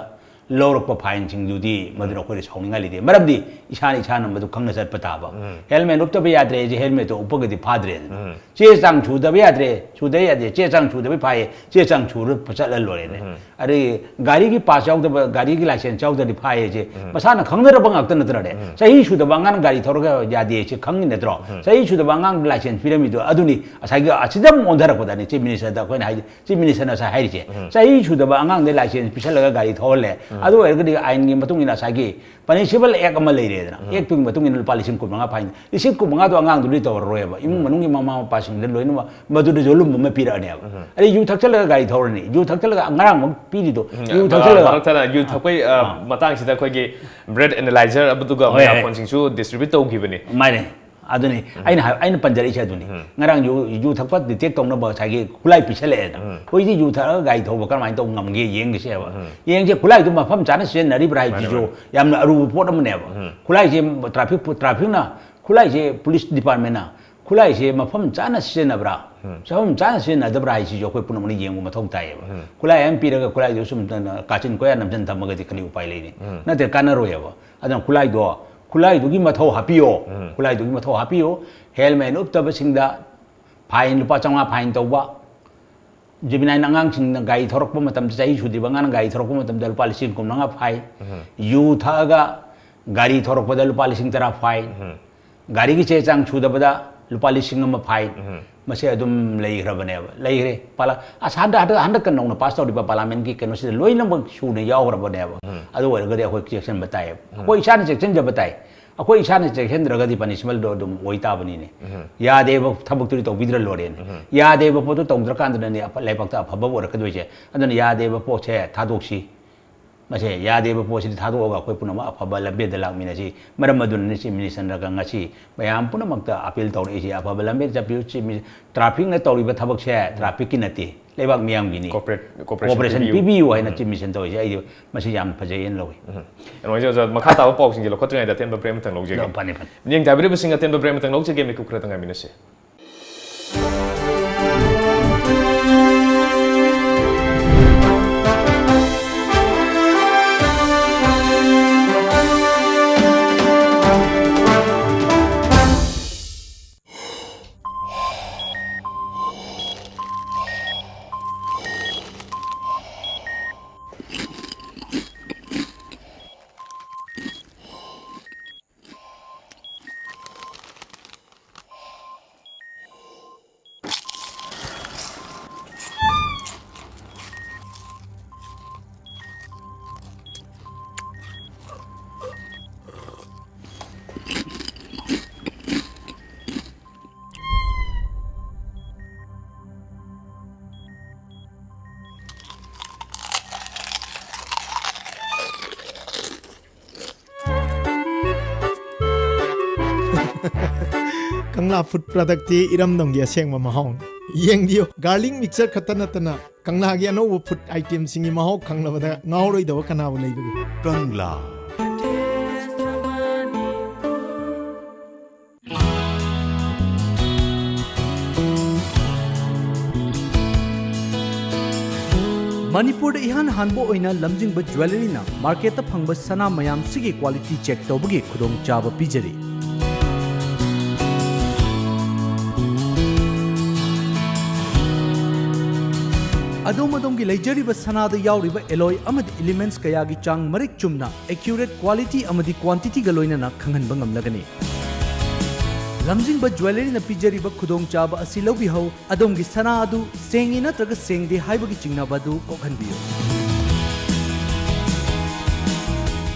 ꯂꯧꯔꯛꯄ fineꯁꯤꯡꯗꯨꯗꯤ ꯃꯗꯨꯅ ꯑꯩꯈꯣꯏꯗ ꯁꯥꯎꯅꯤꯡꯉꯥꯏ ꯂꯩꯇꯦ꯫ ꯃꯔꯝꯗꯤ ꯏꯁꯥꯅ ꯏꯁꯥꯅ ꯃꯗꯨ ꯈꯪꯅ ꯆꯠꯄ ꯇꯥꯕ꯫ Helmet ꯎꯞꯇꯕ ꯌꯥꯗ꯭ꯔꯦ ꯍꯥꯏꯁꯦ, helmetꯇꯣ ꯎꯞꯄꯒꯗꯤ ꯐꯥꯗ꯭ꯔꯦꯗꯅ꯫ ꯆꯦ ꯆꯥꯡ ꯁꯨꯗꯕ ꯌꯥꯗ꯭ꯔꯦ, ꯁꯨꯗ ꯌꯥꯗꯦ, ꯆꯦ ꯆꯥꯡ ꯁꯨꯗꯕꯩ ꯐꯥꯏꯌꯦ, ꯆꯦ ꯆꯥꯡ ꯁꯨꯔ ꯆꯠꯂ ꯂꯣꯏꯔꯦꯅꯦ꯫ ꯑꯗꯩ ꯒꯥꯔꯤꯒꯤ pass ꯌꯥꯎꯗꯕ, ꯒꯥꯔꯤꯒꯤ license ꯌꯥꯎꯗ꯭ꯔꯗꯤ ꯐꯥꯏꯌꯦꯁꯦ ꯃꯁꯥꯅ ꯈꯪꯅꯔꯕ ꯉꯥꯛꯇ ꯅꯠꯇ꯭ꯔꯅꯦ? ꯆꯍꯤ ꯁꯨꯗꯕ ꯑꯉꯥꯡꯅ ꯒꯥꯔꯤ ꯊꯧꯔꯒ ꯌꯥꯗꯦꯁꯦ ꯈꯪꯉꯤ ꯅꯠꯇ꯭ꯔꯣ? ꯆꯍꯤ ꯁꯨꯗꯕ ꯑꯉꯥꯡꯗ license ꯄꯤꯔꯝꯃꯤꯗꯣ ꯑꯗꯨꯅꯤ꯫ ꯉꯁꯥꯏꯒꯤ ꯑꯁꯤꯗ ꯑꯃꯨꯛ ꯑꯣꯟꯊꯔꯛꯄꯗꯅꯤ Chief Ministerꯗ ꯑꯩꯈꯣꯏꯅ ꯍꯥꯏ, Chief Ministerꯅ ꯉꯁꯥꯏ ꯍꯥꯏꯔꯤꯁꯦ꯫ ꯆꯍꯤ ꯁꯨꯗꯕ ꯑꯉꯥꯡꯗ license ꯄꯤꯁꯜꯂꯒ ꯒꯥꯔꯤ ꯊꯧꯍꯜꯂꯦ꯫ ꯑꯗꯨ ꯑꯣꯏꯔꯒꯗꯤ ꯑꯥꯏꯟꯒꯤ ꯃꯇꯨꯡ ꯏꯟꯅ ꯉꯁꯥꯏꯒꯤ punishable act ꯑꯃ ꯂꯩꯔꯦꯗꯅ, actꯇꯨꯒꯤ ꯃꯇꯨꯡ ꯏꯟꯅ ꯂꯨꯄꯥ ꯂꯤꯁꯤꯡ ꯀꯨꯟ ꯃꯉꯥ fine꯫ ꯂꯤꯁꯤꯡ ꯀꯨꯟ ꯃꯉꯥꯗꯣ ꯑꯉꯥꯡꯗꯨꯗꯤ ꯇꯧꯔꯔꯣꯏꯕ, ꯏꯃꯨꯡ ꯃꯅꯨꯡꯒꯤ ꯃꯃꯥ ꯃꯄꯥꯁꯤꯡꯗ ꯂꯣꯏꯅꯃꯛ ꯃꯗꯨꯗ ꯖꯣꯂꯨꯝ ꯑꯃ ꯄꯤꯔꯛꯑꯅꯦꯕ꯫ ꯑꯗꯩ ꯌꯨ ꯊꯛꯆꯜꯂꯒ ꯒꯥꯔꯤ ꯊꯧꯔꯅꯤ, ꯌꯨ ꯊꯛꯆꯜꯂꯒ ꯉꯔꯥꯡꯃꯛ ꯄꯤꯔꯤꯗꯣ, ꯌꯨ ꯊꯛꯆꯜꯂꯒ ꯃꯔꯛ ꯊꯠꯅ ꯌꯨ ꯊꯛꯄꯩ, ꯑ, ꯃꯇꯥꯡꯁꯤꯗ ꯑꯩꯈꯣꯏꯒꯤ breath analyzer ꯑꯗꯨꯒ ꯍꯣꯏ, ꯍꯣꯏ꯫ Mobile phoneꯁꯤꯡꯁꯨ distribute ꯇꯧꯈꯤꯕꯅꯤ꯫ ꯃꯥꯅꯦ꯫ ꯑꯗꯨꯅꯤ ꯑꯩꯅ ꯍꯥꯏ-, ꯑꯩꯅ ꯄꯟꯖꯔꯛꯏꯁꯦ ꯑꯗꯨꯅꯤ꯫ ꯉꯔꯥꯡ ꯌꯨ, ꯌꯨ ꯊꯛꯄ detect ꯇꯧꯅꯕ ꯉꯁꯥꯏꯒꯤ ꯈꯨꯠꯂꯥꯏ ꯄꯤꯁꯜꯂꯛꯑꯦꯅ꯫ ꯍꯧꯖꯤꯛꯇꯤ ꯌꯨ ꯊꯛꯑꯒ ꯒꯥꯔꯤ ꯊꯧꯕ ꯀꯔꯝꯍꯥꯏꯅ ꯇꯧꯕ ꯉꯝꯒꯦ ꯌꯦꯡꯒꯦꯁꯦꯕ꯫ ꯌꯦꯡꯁꯦ, ꯈꯨꯠꯂꯥꯏꯗꯨ ꯃꯐꯝ ꯆꯥꯅ ꯁꯤꯖꯤꯟꯅꯔꯤꯕ꯭ꯔꯥ ꯍꯥꯏꯕꯁꯤꯁꯨ ꯃꯥꯅꯦ, ꯃꯥꯅꯦ꯫ ꯌꯥꯝꯅ ꯑꯔꯨꯕ ꯄꯣꯠ ꯑꯃꯅꯦꯕ꯫ ꯈꯨꯠꯂꯥꯏꯁꯦ traffic, trafficꯅ, ꯈꯨꯠꯂꯥꯏꯁꯦ police departmentꯅ ꯈꯨꯠꯂꯥꯏꯁꯦ ꯃꯐꯝ ꯆꯥꯅ ꯁꯤꯖꯤꯟꯅꯕ꯭ꯔꯥ, ꯃꯐꯝ ꯆꯥꯅ ꯁꯤꯖꯤꯟꯅꯗꯕ꯭ꯔꯥ ꯍꯥꯏꯁꯤꯁꯨ ꯑꯩꯈꯣꯏ ꯄꯨꯝꯅꯃꯛꯅ ꯌꯦꯡꯕ ꯃꯊꯧ ꯇꯥꯏꯌꯦꯕ꯫ ꯈꯨꯠꯂꯥꯏ ꯑꯃ ꯄꯤꯔꯒ ꯈꯨꯠꯂꯥꯏꯗꯨ ꯁꯨꯝ ꯀꯥꯆꯤꯟ ꯀꯣꯌꯥ ꯅꯝꯁꯤꯟ ꯊꯝꯃꯒꯗꯤ ꯀꯔꯤ ꯎꯄꯥꯏ ꯂꯩꯅꯤ? ꯅꯠꯇꯦ, ꯀꯥꯟꯅꯔꯣꯏꯌꯦꯕ꯫ ꯑꯗꯨꯅ ꯈꯨꯠꯂꯥꯏꯗꯣ, ꯈꯨꯠꯂꯥꯏꯗꯨꯒꯤ ꯃꯊꯧ ꯍꯥꯞꯄꯤꯌꯣ꯫ ꯈꯨꯠꯂꯥꯏꯗꯨꯒꯤ ꯃꯊꯧ ꯍꯥꯞꯄꯤꯌꯣ꯫ Helmet ꯎꯞꯇꯕꯁꯤꯡꯗ fine ꯂꯨꯄꯥ ꯆꯥꯝꯃꯉꯥ fine ꯇꯧꯕ꯫ Juvenile ꯑꯉꯥꯡꯁꯤꯡꯅ ꯒꯥꯔꯤ ꯊꯧꯔꯛꯄ ꯃꯇꯝꯗ, ꯆꯍꯤ ꯁꯨꯗ꯭ꯔꯤꯕ ꯑꯉꯥꯡꯅ ꯒꯥꯔꯤ ꯊꯧꯔꯛꯄ ꯃꯇꯝꯗ ꯂꯨꯄꯥ ꯂꯤꯁꯤꯡ ꯀꯨꯟ ꯃꯉꯥ fine꯫ ꯌꯨ ꯊꯛꯑꯒ ꯒꯥꯔꯤ ꯊꯧꯔꯛꯄꯗ ꯂꯨꯄꯥ ꯂꯤꯁꯤꯡ ꯇꯔꯥ fine꯫ ꯒꯥꯔꯤꯒꯤ ꯆꯦ ꯆꯥꯡ ꯁꯨꯗꯕꯗ ꯂꯨꯄꯥ ꯂꯤꯁꯤꯡ ꯑꯃ fine꯫ ꯃꯁꯤ ꯑꯗꯨꯝ ꯂꯩꯈ꯭ꯔꯕꯅꯦꯕ, ꯂꯩꯈ꯭ꯔꯦ꯫ ꯄꯥꯂꯥ-, ꯑꯁ, ꯍꯟꯗꯛ, ꯍꯟꯗꯛ, ꯍꯟꯗꯛꯀ ꯅꯧꯅ pass ꯇꯧꯔꯤꯕ parliamentꯀꯤ ꯀꯩꯅꯣꯁꯤꯗ ꯂꯣꯏꯅꯃꯛ ꯁꯨꯅ ꯌꯥꯎꯈ꯭ꯔꯕꯅꯦꯕ꯫ ꯑꯗꯨ ꯑꯣꯏꯔꯒꯗꯤ ꯑꯩꯈꯣꯏ ꯆꯦꯛꯁꯤꯟꯕ ꯇꯥꯏꯌꯦꯕ꯫ ꯑꯩꯈꯣꯏ ꯏꯁꯥꯅ ꯆꯦꯛꯁꯤꯟꯖꯕ ꯇꯥꯏ꯫ ꯑꯩꯈꯣꯏ ꯏꯁꯥꯅ ꯆꯦꯛꯁꯤꯟꯗ꯭ꯔꯒꯗꯤ punishmentꯗꯣ ꯑꯗꯨꯝ ꯑꯣꯏ ꯇꯥꯕꯅꯤꯅꯦ꯫ ꯌꯥꯗꯦꯕ ꯊꯕꯛꯇꯨꯗꯤ ꯇꯧꯕꯤꯗ꯭ꯔ ꯂꯣꯏꯔꯦꯅꯦ꯫ ꯌꯥꯗꯦꯕ ꯄꯣꯠꯇꯨ ꯇꯧꯗ꯭ꯔꯀꯥꯟꯗꯅꯅꯦ ꯑꯐ-, ꯂꯩꯕꯥꯛꯇ ꯑꯐꯕ ꯑꯣꯏꯔꯛꯀꯗꯣꯏꯁꯦ꯫ ꯑꯗꯨꯅ ꯌꯥꯗꯦꯕ ꯄꯣꯠꯁꯦ ꯊꯥꯗꯣꯛꯁꯤ꯫ ꯃꯁꯦ ꯌꯥꯗꯦꯕ ꯄꯣꯠꯁꯤꯗꯤ ꯊꯥꯗꯣꯛꯑꯒ ꯑꯩꯈꯣꯏ ꯄꯨꯝꯅꯃꯛ ꯑꯐꯕ ꯂꯝꯕꯦꯜꯗ ꯂꯥꯛꯃꯤꯟꯅꯁꯤ꯫ ꯃꯔꯝ ꯑꯗꯨꯅꯅꯤ Chief Ministerꯅꯒ ꯉꯁꯤ ꯃꯌꯥꯝ ꯄꯨꯝꯅꯃꯛꯇ appeal ꯇꯧꯔꯛꯏꯁꯤ, ꯑꯐꯕ ꯂꯝꯕꯦꯜ ꯆꯠꯄꯤꯌꯨ꯫ Chief Minister, trafficꯅ ꯇꯧꯔꯤꯕ ꯊꯕꯛꯁꯦ trafficꯀꯤ ꯅꯠꯇꯦ, ꯂꯩꯕꯥꯛ ꯃꯤꯌꯥꯝꯒꯤꯅꯤ꯫ Corporate- cooperation Cooperation ꯄꯤꯕꯤꯌꯨ꯫ ꯄꯤꯕꯤꯌꯨ ꯍꯥꯏꯅ ꯆꯤꯟ ꯃꯤꯁꯟ ꯇꯧꯔꯤꯁꯦ ꯑꯩꯗꯤ ꯃꯁꯤ ꯌꯥꯝ ꯐꯖꯩ ꯍꯥꯏꯅ ꯂꯧꯏ꯫ ꯀꯩꯅꯣ ꯑꯣꯏꯖ ꯑꯣꯖꯥ, ꯃꯈꯥ ꯇꯥꯕ ꯄꯥꯎꯁꯤꯡꯁꯦ ꯂꯧꯈꯠꯇ꯭ꯔꯤꯉꯩꯗ ꯑꯇꯦꯟꯕ ꯕ꯭ꯔꯦꯛ ꯑꯃꯇꯪ ꯂꯧꯖꯒꯦ꯫ ꯌꯥꯝ ꯐꯅꯤ, ꯐꯅꯤ꯫ ꯃꯤꯠꯌꯦꯡ ꯇꯥꯕꯤꯔꯤꯕꯁꯤꯡ ꯑꯇꯦꯟꯕ ꯕ꯭ꯔꯦꯛ ꯑꯃꯇꯪ ꯂꯧꯖꯒꯦ, ꯃꯤꯀꯨꯞ ꯈꯔꯇꯪ ꯉꯥꯏꯃꯤꯟꯅꯁꯤ꯫ ꯀꯪꯂꯥ ꯐꯨꯗ ꯄ꯭ꯔꯗꯛꯇꯤ ꯏꯔꯝꯗꯝꯒꯤ ꯑꯁꯦꯡꯕ ꯃꯍꯥꯎꯅꯤ꯫ ꯌꯦꯡꯕꯤꯌꯨ, ꯒꯥꯔꯂꯤꯛ ꯃꯤꯛꯆꯔ ꯈꯛꯇ ꯅꯠꯇꯅ ꯀꯪꯂꯥꯒꯤ ꯑꯅꯧꯕ ꯐꯨꯗ ꯑꯥꯏꯇꯦꯝꯁꯤꯡꯒꯤ ꯃꯍꯥꯎ ꯈꯪꯂꯕꯗ ꯉꯥꯎꯔꯣꯏꯗꯕ ꯀꯅꯥꯕꯨ ꯂꯩꯕꯒꯦ? ꯀꯪꯂꯥ꯫ ꯃꯅꯤꯄꯨꯔꯗ ꯏꯍꯥꯟ ꯍꯥꯟꯕ ꯑꯣꯏꯅ ꯂꯝꯖꯤꯡꯕ ꯖ꯭ꯋꯦꯂꯔꯤꯅ ꯃꯥꯔꯀꯦꯠꯇ ꯐꯪꯕ ꯁꯅꯥ ꯃꯌꯥꯝꯁꯤꯒꯤ ꯀ꯭ꯋꯥꯂꯤꯇꯤ ꯆꯦꯛ ꯇꯧꯕꯒꯤ ꯈꯨꯗꯣꯡꯆꯥꯕ ꯄꯤꯖꯔꯤ꯫ ꯑꯗꯣꯝ ꯑꯗꯣꯝꯒꯤ ꯂꯩꯖꯔꯤꯕ ꯁꯅꯥꯗ ꯌꯥꯎꯔꯤꯕ ꯑꯦꯂꯣꯏ ꯑꯃꯗꯤ ꯏꯂꯤꯃꯦꯟꯠꯁ ꯀꯌꯥꯒꯤ ꯆꯥꯡ ꯃꯔꯤꯛ ꯆꯨꯝꯅ, ꯑꯦꯀ꯭ꯌꯨꯔꯦꯠ ꯀ꯭ꯋꯥꯂꯤꯇꯤ ꯑꯃꯗꯤ ꯀ꯭ꯋꯥꯟꯇꯤꯇꯤꯒ ꯂꯣꯏꯅꯅ ꯈꯪꯍꯟꯕ ꯉꯝꯂꯒꯅꯤ꯫ ꯂꯝꯖꯤꯡꯕ ꯖ꯭ꯋꯦꯂꯔꯤꯅ ꯄꯤꯖꯔꯤꯕ ꯈꯨꯗꯣꯡꯆꯥꯕ ꯑꯁꯤ ꯂꯧꯕꯤꯍꯧ꯫ ꯑꯗꯣꯝꯒꯤ ꯁꯅꯥ ꯑꯗꯨ ꯁꯦꯡꯉꯤ ꯅꯠꯇ꯭ꯔꯒ ꯁꯦꯡꯗꯦ ꯍꯥꯏꯕꯒꯤ ꯆꯤꯡꯅꯕ ꯑꯗꯨ ꯀꯣꯛꯍꯟꯕꯤꯌꯨ꯫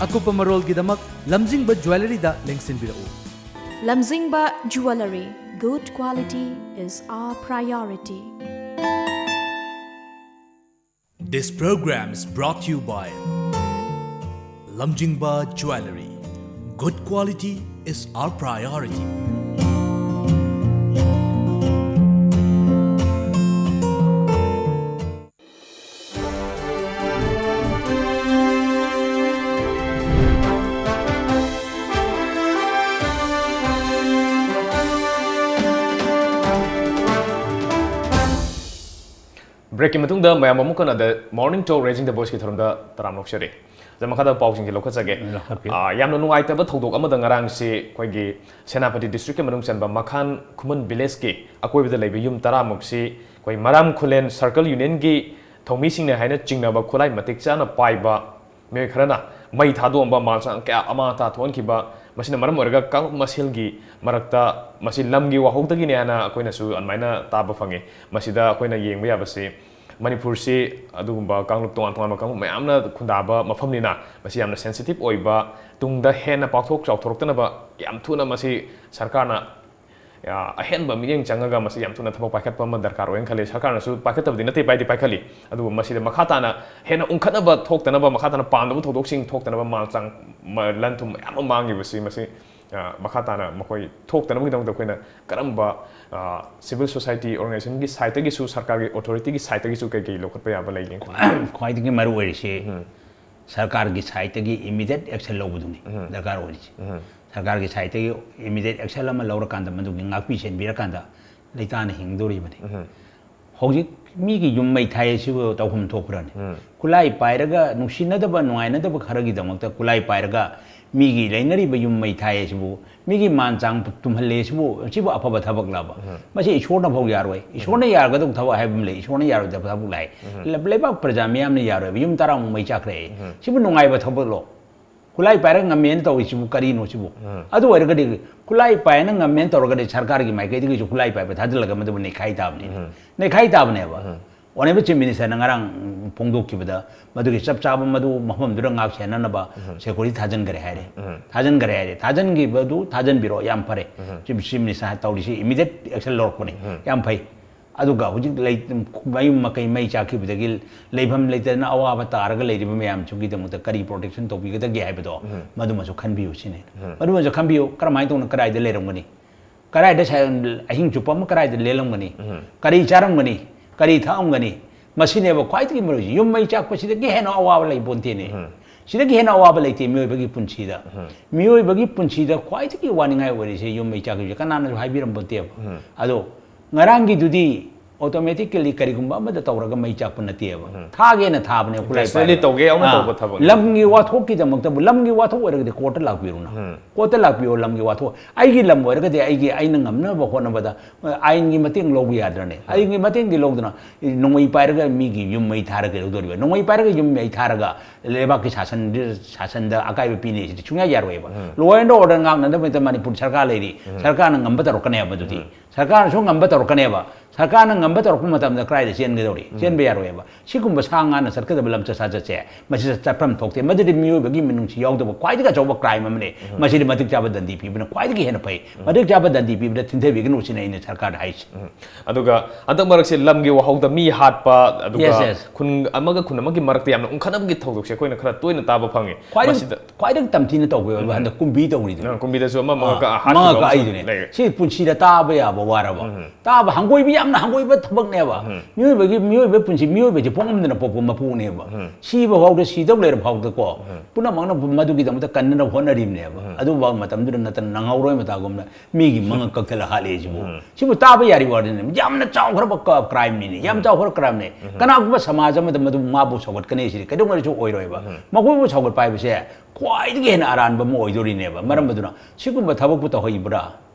ꯑꯀꯨꯞꯄ ꯃꯔꯣꯜꯒꯤꯗꯃꯛ ꯂꯝꯖꯤꯡꯕ ꯖ꯭ꯋꯦꯂꯔꯤꯗ ꯂꯦꯡꯁꯤꯟꯕꯤꯔꯛꯎ꯫ Lamjingba Jewellery. Good quality is our priority. This program is brought to you by Lamjingba Jewellery. Good quality is our priority. ꯕ꯭ꯔꯦꯛꯀꯤ ꯃꯇꯨꯡꯗ ꯃꯌꯥꯝ ꯑꯃꯨꯛ ꯍꯟꯅ The Morning Talk Raising the Voiceꯀꯤ ꯊꯧꯔꯝꯗ ꯇꯔꯥꯝꯅ ꯑꯣꯛꯆꯔꯤ꯫ ꯑꯣꯖꯥ, ꯃꯈꯥꯗ ꯄꯥꯎꯁꯤꯡꯁꯤ ꯂꯧꯈꯠꯆꯒꯦ꯫ ꯂꯧꯈꯠꯄꯤꯌꯨ꯫ ꯑꯥ, ꯌꯥꯝꯅ ꯅꯨꯡꯉꯥꯏꯇꯕ ꯊꯧꯗꯣꯛ ꯑꯃꯗ ꯉꯔꯥꯡꯁꯤ ꯑꯩꯈꯣꯏꯒꯤ ꯁꯦꯅꯥꯄꯇꯤ ꯗꯤꯁꯇ꯭ꯔꯤꯛꯀꯤ ꯃꯅꯨꯡ ꯆꯟꯕ ꯃꯈꯥꯟ ꯈꯨꯃꯟ ꯚꯤꯂꯦꯖꯀꯤ ꯑꯀꯣꯏꯕꯗ ꯂꯩꯕ ꯌꯨꯝ ꯇꯔꯥꯃꯨꯛꯁꯤ ꯑꯩꯈꯣꯏ ꯃꯔꯥꯝ ꯈꯨꯂꯦꯟ ꯁꯔꯀꯜ ꯌꯨꯅꯤꯌꯟꯒꯤ ꯊꯧꯃꯤꯁꯤꯡꯅ ꯍꯥꯏꯅ ꯆꯤꯡꯅꯕ ꯈꯨꯠꯂꯥꯏ ꯃꯇꯤꯛ ꯆꯥꯅ ꯄꯥꯏꯕ ꯃꯤꯑꯣꯏ ꯈꯔꯅ ꯃꯩ ꯊꯥꯗꯣꯛꯑꯝꯕ, ꯃꯥꯜꯁꯥꯡ ꯀꯌꯥ ꯑꯃꯥꯡ ꯑꯇꯥ ꯊꯣꯛꯍꯟꯈꯤꯕ, ꯃꯁꯤꯅ ꯃꯔꯝ ꯑꯣꯏꯔꯒ ꯀꯥꯡꯂꯨꯞ ꯃꯁꯦꯜꯒꯤ ꯃꯔꯛꯇ ꯃꯁꯤ ꯂꯝꯒꯤ ꯋꯥꯍꯧꯗꯒꯤꯅꯦ ꯍꯥꯏꯅ ꯑꯩꯈꯣꯏꯅꯁꯨ ꯑꯗꯨꯃꯥꯏꯅ ꯇꯥꯕ ꯐꯪꯉꯤ꯫ ꯃꯁꯤꯗ ꯑꯩꯈꯣꯏꯅ ꯌꯦꯡꯕ ꯌꯥꯕꯁꯤ, ꯃꯅꯤꯄꯨꯔꯁꯤ ꯑꯗꯨꯒꯨꯝꯕ ꯀꯥꯡꯂꯨꯞ, ꯇꯣꯉꯥꯟ ꯇꯣꯉꯥꯟꯕ ꯀꯥꯡꯂꯨꯞ ꯃꯌꯥꯝꯅ ꯈꯨꯟꯗꯥꯕ ꯃꯐꯝꯅꯤꯅ, ꯃꯁꯤ ꯌꯥꯝꯅ ꯁꯦꯟꯁꯤꯇꯤꯞ ꯑꯣꯏꯕ, ꯇꯨꯡꯗ ꯍꯦꯟꯅ ꯄꯥꯛꯊꯣꯛ ꯆꯥꯎꯊꯣꯔꯛꯇꯅꯕ ꯌꯥꯝ ꯊꯨꯅ ꯃꯁꯤ ꯁꯔꯀꯥꯔꯅ, ꯑ, ꯑꯍꯦꯟꯕ ꯃꯤꯠꯌꯦꯡ ꯆꯪꯉꯒ ꯃꯁꯤ ꯌꯥꯝ ꯊꯨꯅ ꯊꯕꯛ ꯄꯥꯏꯈꯠꯄ ꯑꯃ ꯗꯔꯀꯥꯔ ꯑꯣꯏꯅ ꯈꯜꯂꯤ꯫ ꯁꯔꯀꯥꯔꯅꯁꯨ ꯄꯥꯏꯈꯠꯇꯕꯗꯤ ꯅꯠꯇꯦ, ꯄꯥꯏꯗꯤ ꯄꯥꯏꯈꯠꯂꯤ꯫ ꯑꯗꯨꯕꯨ ꯃꯁꯤꯗ ꯃꯈꯥ ꯇꯥꯅ ꯍꯦꯟꯅ ꯎꯪꯈꯠꯅꯕ ꯊꯣꯛꯇꯅꯕ, ꯃꯈꯥ ꯇꯥꯅ ꯄꯥꯝꯗꯕ ꯊꯧꯗꯣꯛꯁꯤꯡ ꯊꯣꯛꯇꯅꯕ, ꯃꯥꯡ ꯆꯥꯡ, ꯃ-, ꯂꯟ ꯊꯨꯝ ꯃꯌꯥꯝ ꯑꯃ ꯃꯥꯡꯉꯤꯕꯁꯤ, ꯃꯁꯤ, ꯑ, ꯃꯈꯥ ꯇꯥꯅ ꯃꯈꯣꯏ ꯊꯣꯛꯇꯅꯕꯒꯤꯗꯃꯛꯇ ꯑꯩꯈꯣꯏꯅ ꯀꯔꯝꯕ, ꯑ, civil society organizationꯒꯤ sideꯇꯒꯤꯁꯨ, ꯁꯔꯀꯥꯔꯒꯤ authorityꯒꯤ sideꯇꯒꯤꯁꯨ ꯀꯩ ꯀꯩ ꯂꯧꯈꯠꯄ ꯌꯥꯕ ꯂꯩꯒꯦ? ꯈ꯭ꯋꯥꯏꯗꯒꯤ ꯃꯔꯨ ꯑꯣꯏꯔꯤꯁꯤ ꯁꯔꯀꯥꯔꯒꯤ sideꯇꯒꯤ immediate action ꯂꯧꯕꯗꯨꯅꯤ ꯗꯔꯀꯥꯔ ꯑꯣꯏꯔꯤꯁꯤ꯫ ꯁꯔꯀꯥꯔꯒꯤ sideꯇꯒꯤ immediate action ꯑꯃ ꯂꯧꯔꯀꯥꯟꯗ, ꯃꯗꯨꯒꯤ ꯉꯥꯛꯄꯤ ꯁꯦꯟꯕꯤꯔꯀꯥꯟꯗ ꯂꯩꯇꯥꯅ ꯍꯤꯡꯗꯣꯔꯤꯕꯅꯤ꯫ ꯍꯧꯖꯤꯛ ꯃꯤꯒꯤ ꯌꯨꯝ ꯃꯩ ꯊꯥꯏ ꯁꯤꯕꯨ ꯇꯧꯐꯝ ꯊꯣꯛꯄ꯭ꯔꯅꯦ? ꯈꯨꯠꯂꯥꯏ ꯄꯥꯏꯔꯒ ꯅꯨꯡꯁꯤꯅꯗꯕ, ꯅꯨꯡꯉꯥꯏꯅꯗꯕ ꯈꯔꯒꯤꯗꯃꯛꯇ ꯈꯨꯠꯂꯥꯏ ꯄꯥꯏꯔꯒ ꯃꯤꯒꯤ ꯂꯩꯅꯔꯤꯕ ꯌꯨꯝ ꯃꯩ ꯊꯥꯏ ꯁꯤꯕꯨ, ꯃꯤꯒꯤ ꯃꯥꯟ ꯆꯥꯡ ꯇꯨꯝꯍꯜꯂꯦ ꯁꯤꯕꯨ, ꯁꯤꯕꯨ ꯑꯐꯕ ꯊꯕꯛꯂꯕ? ꯃꯁꯤ ꯏꯁꯣꯔꯅ ꯐꯥꯎ ꯌꯥꯔꯣꯏ꯫ ꯏꯁꯣꯔꯅ ꯌꯥꯔꯒꯗꯧꯕ ꯊꯕꯛ ꯍꯥꯏꯕ ꯑꯃ ꯂꯩ, ꯏꯁꯣꯔꯅ ꯌꯥꯔꯣꯏꯗꯕ ꯊꯕꯛ ꯂꯥꯛꯑꯦ꯫ ꯂꯩ-, ꯂꯩꯕꯥꯛ ꯄ꯭ꯔꯖꯥ ꯃꯤꯌꯥꯝꯅ ꯌꯥꯔꯣꯏꯕ, ꯌꯨꯝ ꯇꯔꯥꯃꯨꯛ ꯃꯩ ꯆꯥꯛꯈ꯭ꯔꯦ꯫ ꯁꯤꯕꯨ ꯅꯨꯡꯉꯥꯏꯕ ꯊꯕꯛꯂꯣ? ꯈꯨꯠꯂꯥꯏ ꯄꯥꯏꯔꯒ ꯉꯝꯃꯦꯅ ꯇꯧꯔꯤꯁꯤꯕꯨ ꯀꯔꯤꯅꯣ ꯁꯤꯕꯨ? ꯑꯗꯨ ꯑꯣꯏꯔꯒꯗꯤ ꯈꯨꯠꯂꯥꯏ ꯄꯥꯏꯅ ꯉꯝꯃꯦꯅ ꯇꯧꯔꯒꯗꯤ ꯁꯔꯀꯥꯔꯒꯤ ꯃꯥꯏꯀꯩꯗꯒꯤꯁꯨ ꯈꯨꯠꯂꯥꯏ ꯄꯥꯏꯕ ꯊꯥꯖꯤꯜꯂꯒ ꯃꯗꯨꯕꯨ ꯅꯩꯈꯥꯏ ꯇꯥꯕꯅꯤ꯫ ꯅꯩꯈꯥꯏ ꯇꯥꯕꯅꯦꯕ꯫ Honourable Chief Ministerꯅ ꯉꯔꯥꯡ ꯐꯣꯡꯗꯣꯛꯈꯤꯕꯗ ꯃꯗꯨꯒꯤ ꯆꯞ ꯆꯥꯕ ꯃꯗꯨ ꯃꯐꯝꯗꯨꯗ ꯉꯥꯛ ꯁꯦꯟꯅꯅꯕ security ꯊꯥꯖꯤꯟꯈ꯭ꯔꯦ ꯍꯥꯏꯔꯦ꯫ ꯊꯥꯖꯤꯟꯈ꯭ꯔꯦ ꯍꯥꯏꯔꯦ꯫ ꯊꯥꯖꯤꯟꯈꯤꯕꯗꯨ ꯊꯥꯖꯤꯟꯕꯤꯔꯣ, ꯌꯥꯝ ꯐꯔꯦ꯫ Chief, Chief Minister ꯇꯧꯔꯤꯁꯤ immediate action ꯂꯧꯔꯛꯄꯅꯤ꯫ ꯌꯥꯝ ꯐꯩ꯫ ꯑꯗꯨꯒ ꯍꯧꯖꯤꯛ ꯂꯩ-, ꯃꯌꯨꯝ ꯃꯀꯩ ꯃꯩ ꯆꯥꯛꯈꯤꯕꯗꯒꯤ ꯂꯩꯐꯝ ꯂꯩꯇꯗꯅ ꯑꯋꯥꯕ ꯇꯥꯔꯒ ꯂꯩꯔꯤꯕ ꯃꯌꯥꯝꯁꯤꯒꯤꯗꯃꯛꯇ ꯀꯔꯤ protection ꯇꯧꯕꯤꯒꯗꯒꯦ ꯍꯥꯏꯕꯗꯣ ꯃꯗꯨꯃꯁꯨ ꯈꯟꯕꯤꯌꯨ ꯁꯤꯅꯤ꯫ ꯃꯗꯨꯃꯁꯨ ꯈꯟꯕꯤꯌꯨ꯫ ꯀꯔꯝꯍꯥꯏꯅ ꯇꯧꯅ ꯀꯗꯥꯏꯗ ꯂꯩꯔꯝꯒꯅꯤ? ꯀꯗꯥꯏꯗ ꯁ-, ꯑꯍꯤꯡ ꯆꯨꯞꯄ ꯑꯃ ꯀꯗꯥꯏꯗ ꯂꯦꯜꯂꯝꯒꯅꯤ? ꯀꯔꯤ ꯆꯥꯔꯝꯒꯅꯤ? ꯀꯔꯤ ꯊꯛꯑꯝꯒꯅꯤ? ꯃꯁꯤꯅꯦꯕ ꯈ꯭ꯋꯥꯏꯗꯒꯤ ꯃꯔꯨꯁꯤ꯫ ꯌꯨꯝ ꯃꯩ ꯆꯥꯛꯄꯁꯤꯗꯒꯤ ꯍꯦꯟꯅ ꯑꯋꯥꯕ ꯂꯩ ꯄꯣꯟꯇꯦꯅꯦ꯫ ꯁꯤꯗꯒꯤ ꯍꯦꯟꯅ ꯑꯋꯥꯕ ꯂꯩꯇꯦ ꯃꯤꯑꯣꯏꯕꯒꯤ ꯄꯨꯟꯁꯤꯗ꯫ ꯃꯤꯑꯣꯏꯕꯒꯤ ꯄꯨꯟꯁꯤꯗ ꯈ꯭ꯋꯥꯏꯗꯒꯤ ꯋꯥꯅꯤꯡꯉꯥꯏ ꯑꯣꯏꯔꯤꯁꯦ ꯌꯨꯝ ꯃꯩ ꯆꯥꯛꯈꯤꯕꯁꯦ꯫ ꯀꯅꯥꯅꯁꯨ ꯍꯥꯏꯕꯤꯔꯝꯕ ꯅꯠꯇꯦꯕ꯫ ꯑꯗꯣ ꯉꯔꯥꯡꯒꯤꯗꯨꯗꯤ ꯑꯣꯇꯣꯃꯦꯇꯤꯀꯦꯂꯤ ꯀꯔꯤꯒꯨꯝꯕ ꯑꯃꯗ ꯇꯧꯔꯒ ꯃꯩ ꯆꯥꯛꯄ ꯅꯠꯇꯦꯕ꯫ ꯊꯥꯒꯦꯅ ꯊꯥꯕꯅꯦ ꯈꯨꯠꯂꯥꯏ Intentionally ꯄꯥꯏꯔꯒ꯫ ꯇꯧꯒꯦ ꯌꯥꯎꯅ ꯑꯥ, ꯇꯧꯕ ꯊꯕꯛꯅꯤ꯫ ꯂꯝꯒꯤ ꯋꯥꯊꯣꯛꯀꯤꯗꯃꯛꯇꯕꯨ, ꯂꯝꯒꯤ ꯋꯥꯊꯣꯛ ꯑꯣꯏꯔꯒꯗꯤ ꯀꯣꯔꯠꯇ ꯂꯥꯛꯄꯤꯔꯨꯅ꯫ ꯀꯣꯔꯠꯇ ꯂꯥꯛꯄꯤꯌꯣ, ꯂꯝꯒꯤ ꯋꯥꯊꯣꯛ꯫ ꯑꯩꯒꯤ ꯂꯝ ꯑꯣꯏꯔꯒꯗꯤ ꯑꯩꯒꯤ, ꯑꯩꯅ ꯉꯝꯅꯕ ꯍꯣꯠꯅꯕꯗ, ꯑ, ꯑꯥꯏꯟꯒꯤ ꯃꯇꯦꯡ ꯂꯧꯕ ꯌꯥꯗ꯭ꯔꯅꯦ? ꯑꯥꯏꯟꯒꯤ ꯃꯇꯦꯡꯗꯤ ꯂꯧꯗꯅ ꯅꯣꯡꯃꯩ ꯄꯥꯏꯔꯒ ꯃꯤꯒꯤ ꯌꯨꯝ ꯃꯩ ꯊꯥꯔꯒ ꯀꯩꯗꯧꯗꯣꯔꯤꯕ? ꯅꯣꯡꯃꯩ ꯄꯥꯏꯔꯒ ꯌꯨꯝ ꯃꯩ ꯊꯥꯔꯒ ꯂꯩꯕꯥꯛꯀꯤ ꯁꯥꯁꯟ, ꯁꯥꯁꯟꯗ ꯑꯀꯥꯏꯕ ꯄꯤꯅꯤ ꯁꯤꯗꯤ ꯁꯨꯡꯌꯥ ꯌꯥꯔꯣꯏꯕ꯫ Law and order ꯉꯥꯛꯅꯅꯕꯒꯤꯗꯃꯛꯇ ꯃꯅꯤꯄꯨꯔ ꯁꯔꯀꯥꯔ ꯂꯩꯔꯤ꯫ ꯁꯔꯀꯥꯔꯅ ꯉꯝꯕ ꯇꯧꯔꯛꯀꯅꯦꯕ ꯑꯗꯨꯗꯤ꯫ ꯁꯔꯀꯥꯔꯅꯁꯨ ꯉꯝꯕ ꯇꯧꯔꯛꯀꯅꯦꯕ꯫ ꯁꯔꯀꯥꯔꯅ ꯉꯝꯕ ꯇꯧꯔꯛꯄ ꯃꯇꯝꯗ ꯀꯗꯥꯏꯗ ꯆꯦꯟꯒꯗꯧꯔꯤ? ꯆꯦꯟꯕ ꯌꯥꯔꯣꯏꯕ꯫ ꯁꯤꯒꯨꯝꯕ ꯁꯥ ꯉꯥꯅ ꯆꯠꯀꯗꯕ ꯂꯝꯆꯠ ꯁꯥꯖꯠꯁꯦ, ꯃꯁꯤꯗ ꯆꯠꯐꯝ ꯊꯣꯛꯇꯦ꯫ ꯃꯗꯨꯗꯤ ꯃꯤꯑꯣꯏꯕꯒꯤ ꯃꯤꯅꯨꯡꯁꯤ ꯌꯥꯎꯗꯕ ꯈ꯭ꯋꯥꯏꯗꯒꯤ ꯑꯆꯧꯕ crime ꯑꯃꯅꯤ꯫ ꯃꯁꯤꯗꯤ ꯃꯇꯤꯛ ꯆꯥꯕ ꯗꯟꯗꯤ ꯄꯤꯕꯅ ꯈ꯭ꯋꯥꯏꯗꯒꯤ ꯍꯦꯟꯅ ꯐꯩ꯫ ꯃꯇꯤꯛ ꯆꯥꯕ ꯗꯟꯗꯤ ꯄꯤꯕꯗ ꯊꯤꯟꯊꯕꯤꯒꯅꯨ ꯁꯤꯅꯤ ꯑꯩꯅ ꯁꯔꯀꯥꯔꯗ ꯍꯥꯏꯁꯦ꯫ ꯑꯗꯨꯒ ꯍꯟꯗꯛ ꯃꯔꯛꯁꯦ ꯂꯝꯒꯤ ꯋꯥꯍꯧꯗ ꯃꯤ ꯍꯥꯠꯄ, ꯑꯗꯨꯒ Yes, yes. ꯈꯨꯟ ꯑꯃꯒ ꯈꯨꯟ ꯑꯃꯒꯤ ꯃꯔꯛꯇ ꯌꯥꯝꯅ ꯎꯪꯈꯠꯅꯕꯒꯤ ꯊꯧꯗꯣꯛꯁꯦ ꯑꯩꯈꯣꯏꯅ ꯈꯔ ꯇꯣꯏꯅ ꯇꯥꯕ ꯐꯪꯉꯤ꯫ ꯈ꯭ꯋꯥꯏꯗꯒꯤ, ꯃꯁꯤꯗ ꯈ꯭ꯋꯥꯏꯗꯒꯤ ꯇꯝꯊꯤꯅ ꯇꯧꯕ ꯑꯣꯏꯕ ꯍꯟꯗꯛ ꯀꯨꯝꯕꯤ ꯇꯧꯔꯤꯗꯨꯅ꯫ ꯑ, ꯀꯨꯝꯕꯤꯗꯁꯨ ꯑꯃ ꯑꯃꯒ ꯑꯥ, ꯍꯥꯠꯈꯤꯕ ꯑꯃꯒ ꯑꯃꯁꯨ ꯑꯩꯗꯨꯅꯦ꯫ ꯂꯩꯔꯦ꯫ ꯁꯤ ꯄꯨꯟꯁꯤꯗ ꯇꯥꯕ ꯌꯥꯕ ꯋꯥꯔꯕ? ꯇꯥꯕ ꯍꯪꯒꯣꯏꯕ, ꯌꯥꯝꯅ ꯍꯪꯒꯣꯏꯕ ꯊꯕꯛꯅꯦꯕ꯫ ꯃꯤꯑꯣꯏꯕꯒꯤ, ꯃꯤꯑꯣꯏꯕ ꯄꯨꯟꯁꯤ, ꯃꯤꯑꯣꯏꯕꯁꯦ ꯄꯣꯛꯉꯝꯗꯅ ꯄꯣꯛꯄ ꯃꯄꯣꯛꯅꯦꯕ꯫ ꯁꯤꯕ ꯐꯥꯎꯗ, ꯁꯤꯗꯧ ꯂꯩꯔ ꯐꯥꯎꯗꯀꯣ, ꯄꯨꯝꯅꯃꯛꯅ ꯃꯗꯨꯒꯤꯗꯃꯛꯇ ꯀꯟꯅꯅꯕ ꯍꯣꯠꯅꯔꯤꯕꯅꯦꯕ꯫ ꯑꯗꯨꯐꯥꯎ ꯃꯇꯝꯗꯨꯗ ꯅꯠꯇꯅ ꯅꯪꯍꯧꯔꯣꯏ ꯃꯇꯥꯒꯨꯝꯅ ꯃꯤꯒꯤ ꯃꯉꯛ ꯀꯛꯊꯠꯂ ꯍꯥꯠꯂꯛꯑꯦ ꯁꯤꯕꯨ꯫ ꯁꯤꯕꯨ ꯇꯥꯕ ꯌꯥꯔꯤ ꯋꯥꯔꯤꯅꯦ꯫ ꯌꯥꯝꯅ ꯆꯥꯎꯈ꯭ꯔꯕ ꯀ-, crimeꯅꯤꯅꯦ꯫ ꯌꯥꯝ ꯆꯥꯎꯈ꯭ꯔꯕ crimeꯅꯦ꯫ ꯀꯅꯥꯒꯨꯝꯕ ꯁꯃꯥꯖ ꯑꯃꯗ ꯃꯗꯨ ꯃꯥꯕꯨ ꯁꯧꯒꯠꯀꯅꯤ ꯁꯤꯗꯤ ꯀꯩꯗꯧꯉꯩꯗꯁꯨ ꯑꯣꯏꯔꯣꯏꯕ꯫ ꯃꯈꯣꯏꯕꯨ ꯁꯧꯒꯠꯄ ꯍꯥꯏꯕꯁꯦ ꯈ꯭ꯋꯥꯏꯗꯒꯤ ꯍꯦꯟꯅ ꯑꯔꯥꯟꯕ ꯑꯃ ꯑꯣꯏꯗꯣꯔꯤꯅꯦꯕ꯫ ꯃꯔꯝ ꯑꯗꯨꯅ ꯁꯤꯒꯨꯝꯕ ꯊꯕꯛꯄꯨ ꯇꯧꯍꯩꯕ꯭ꯔꯥ?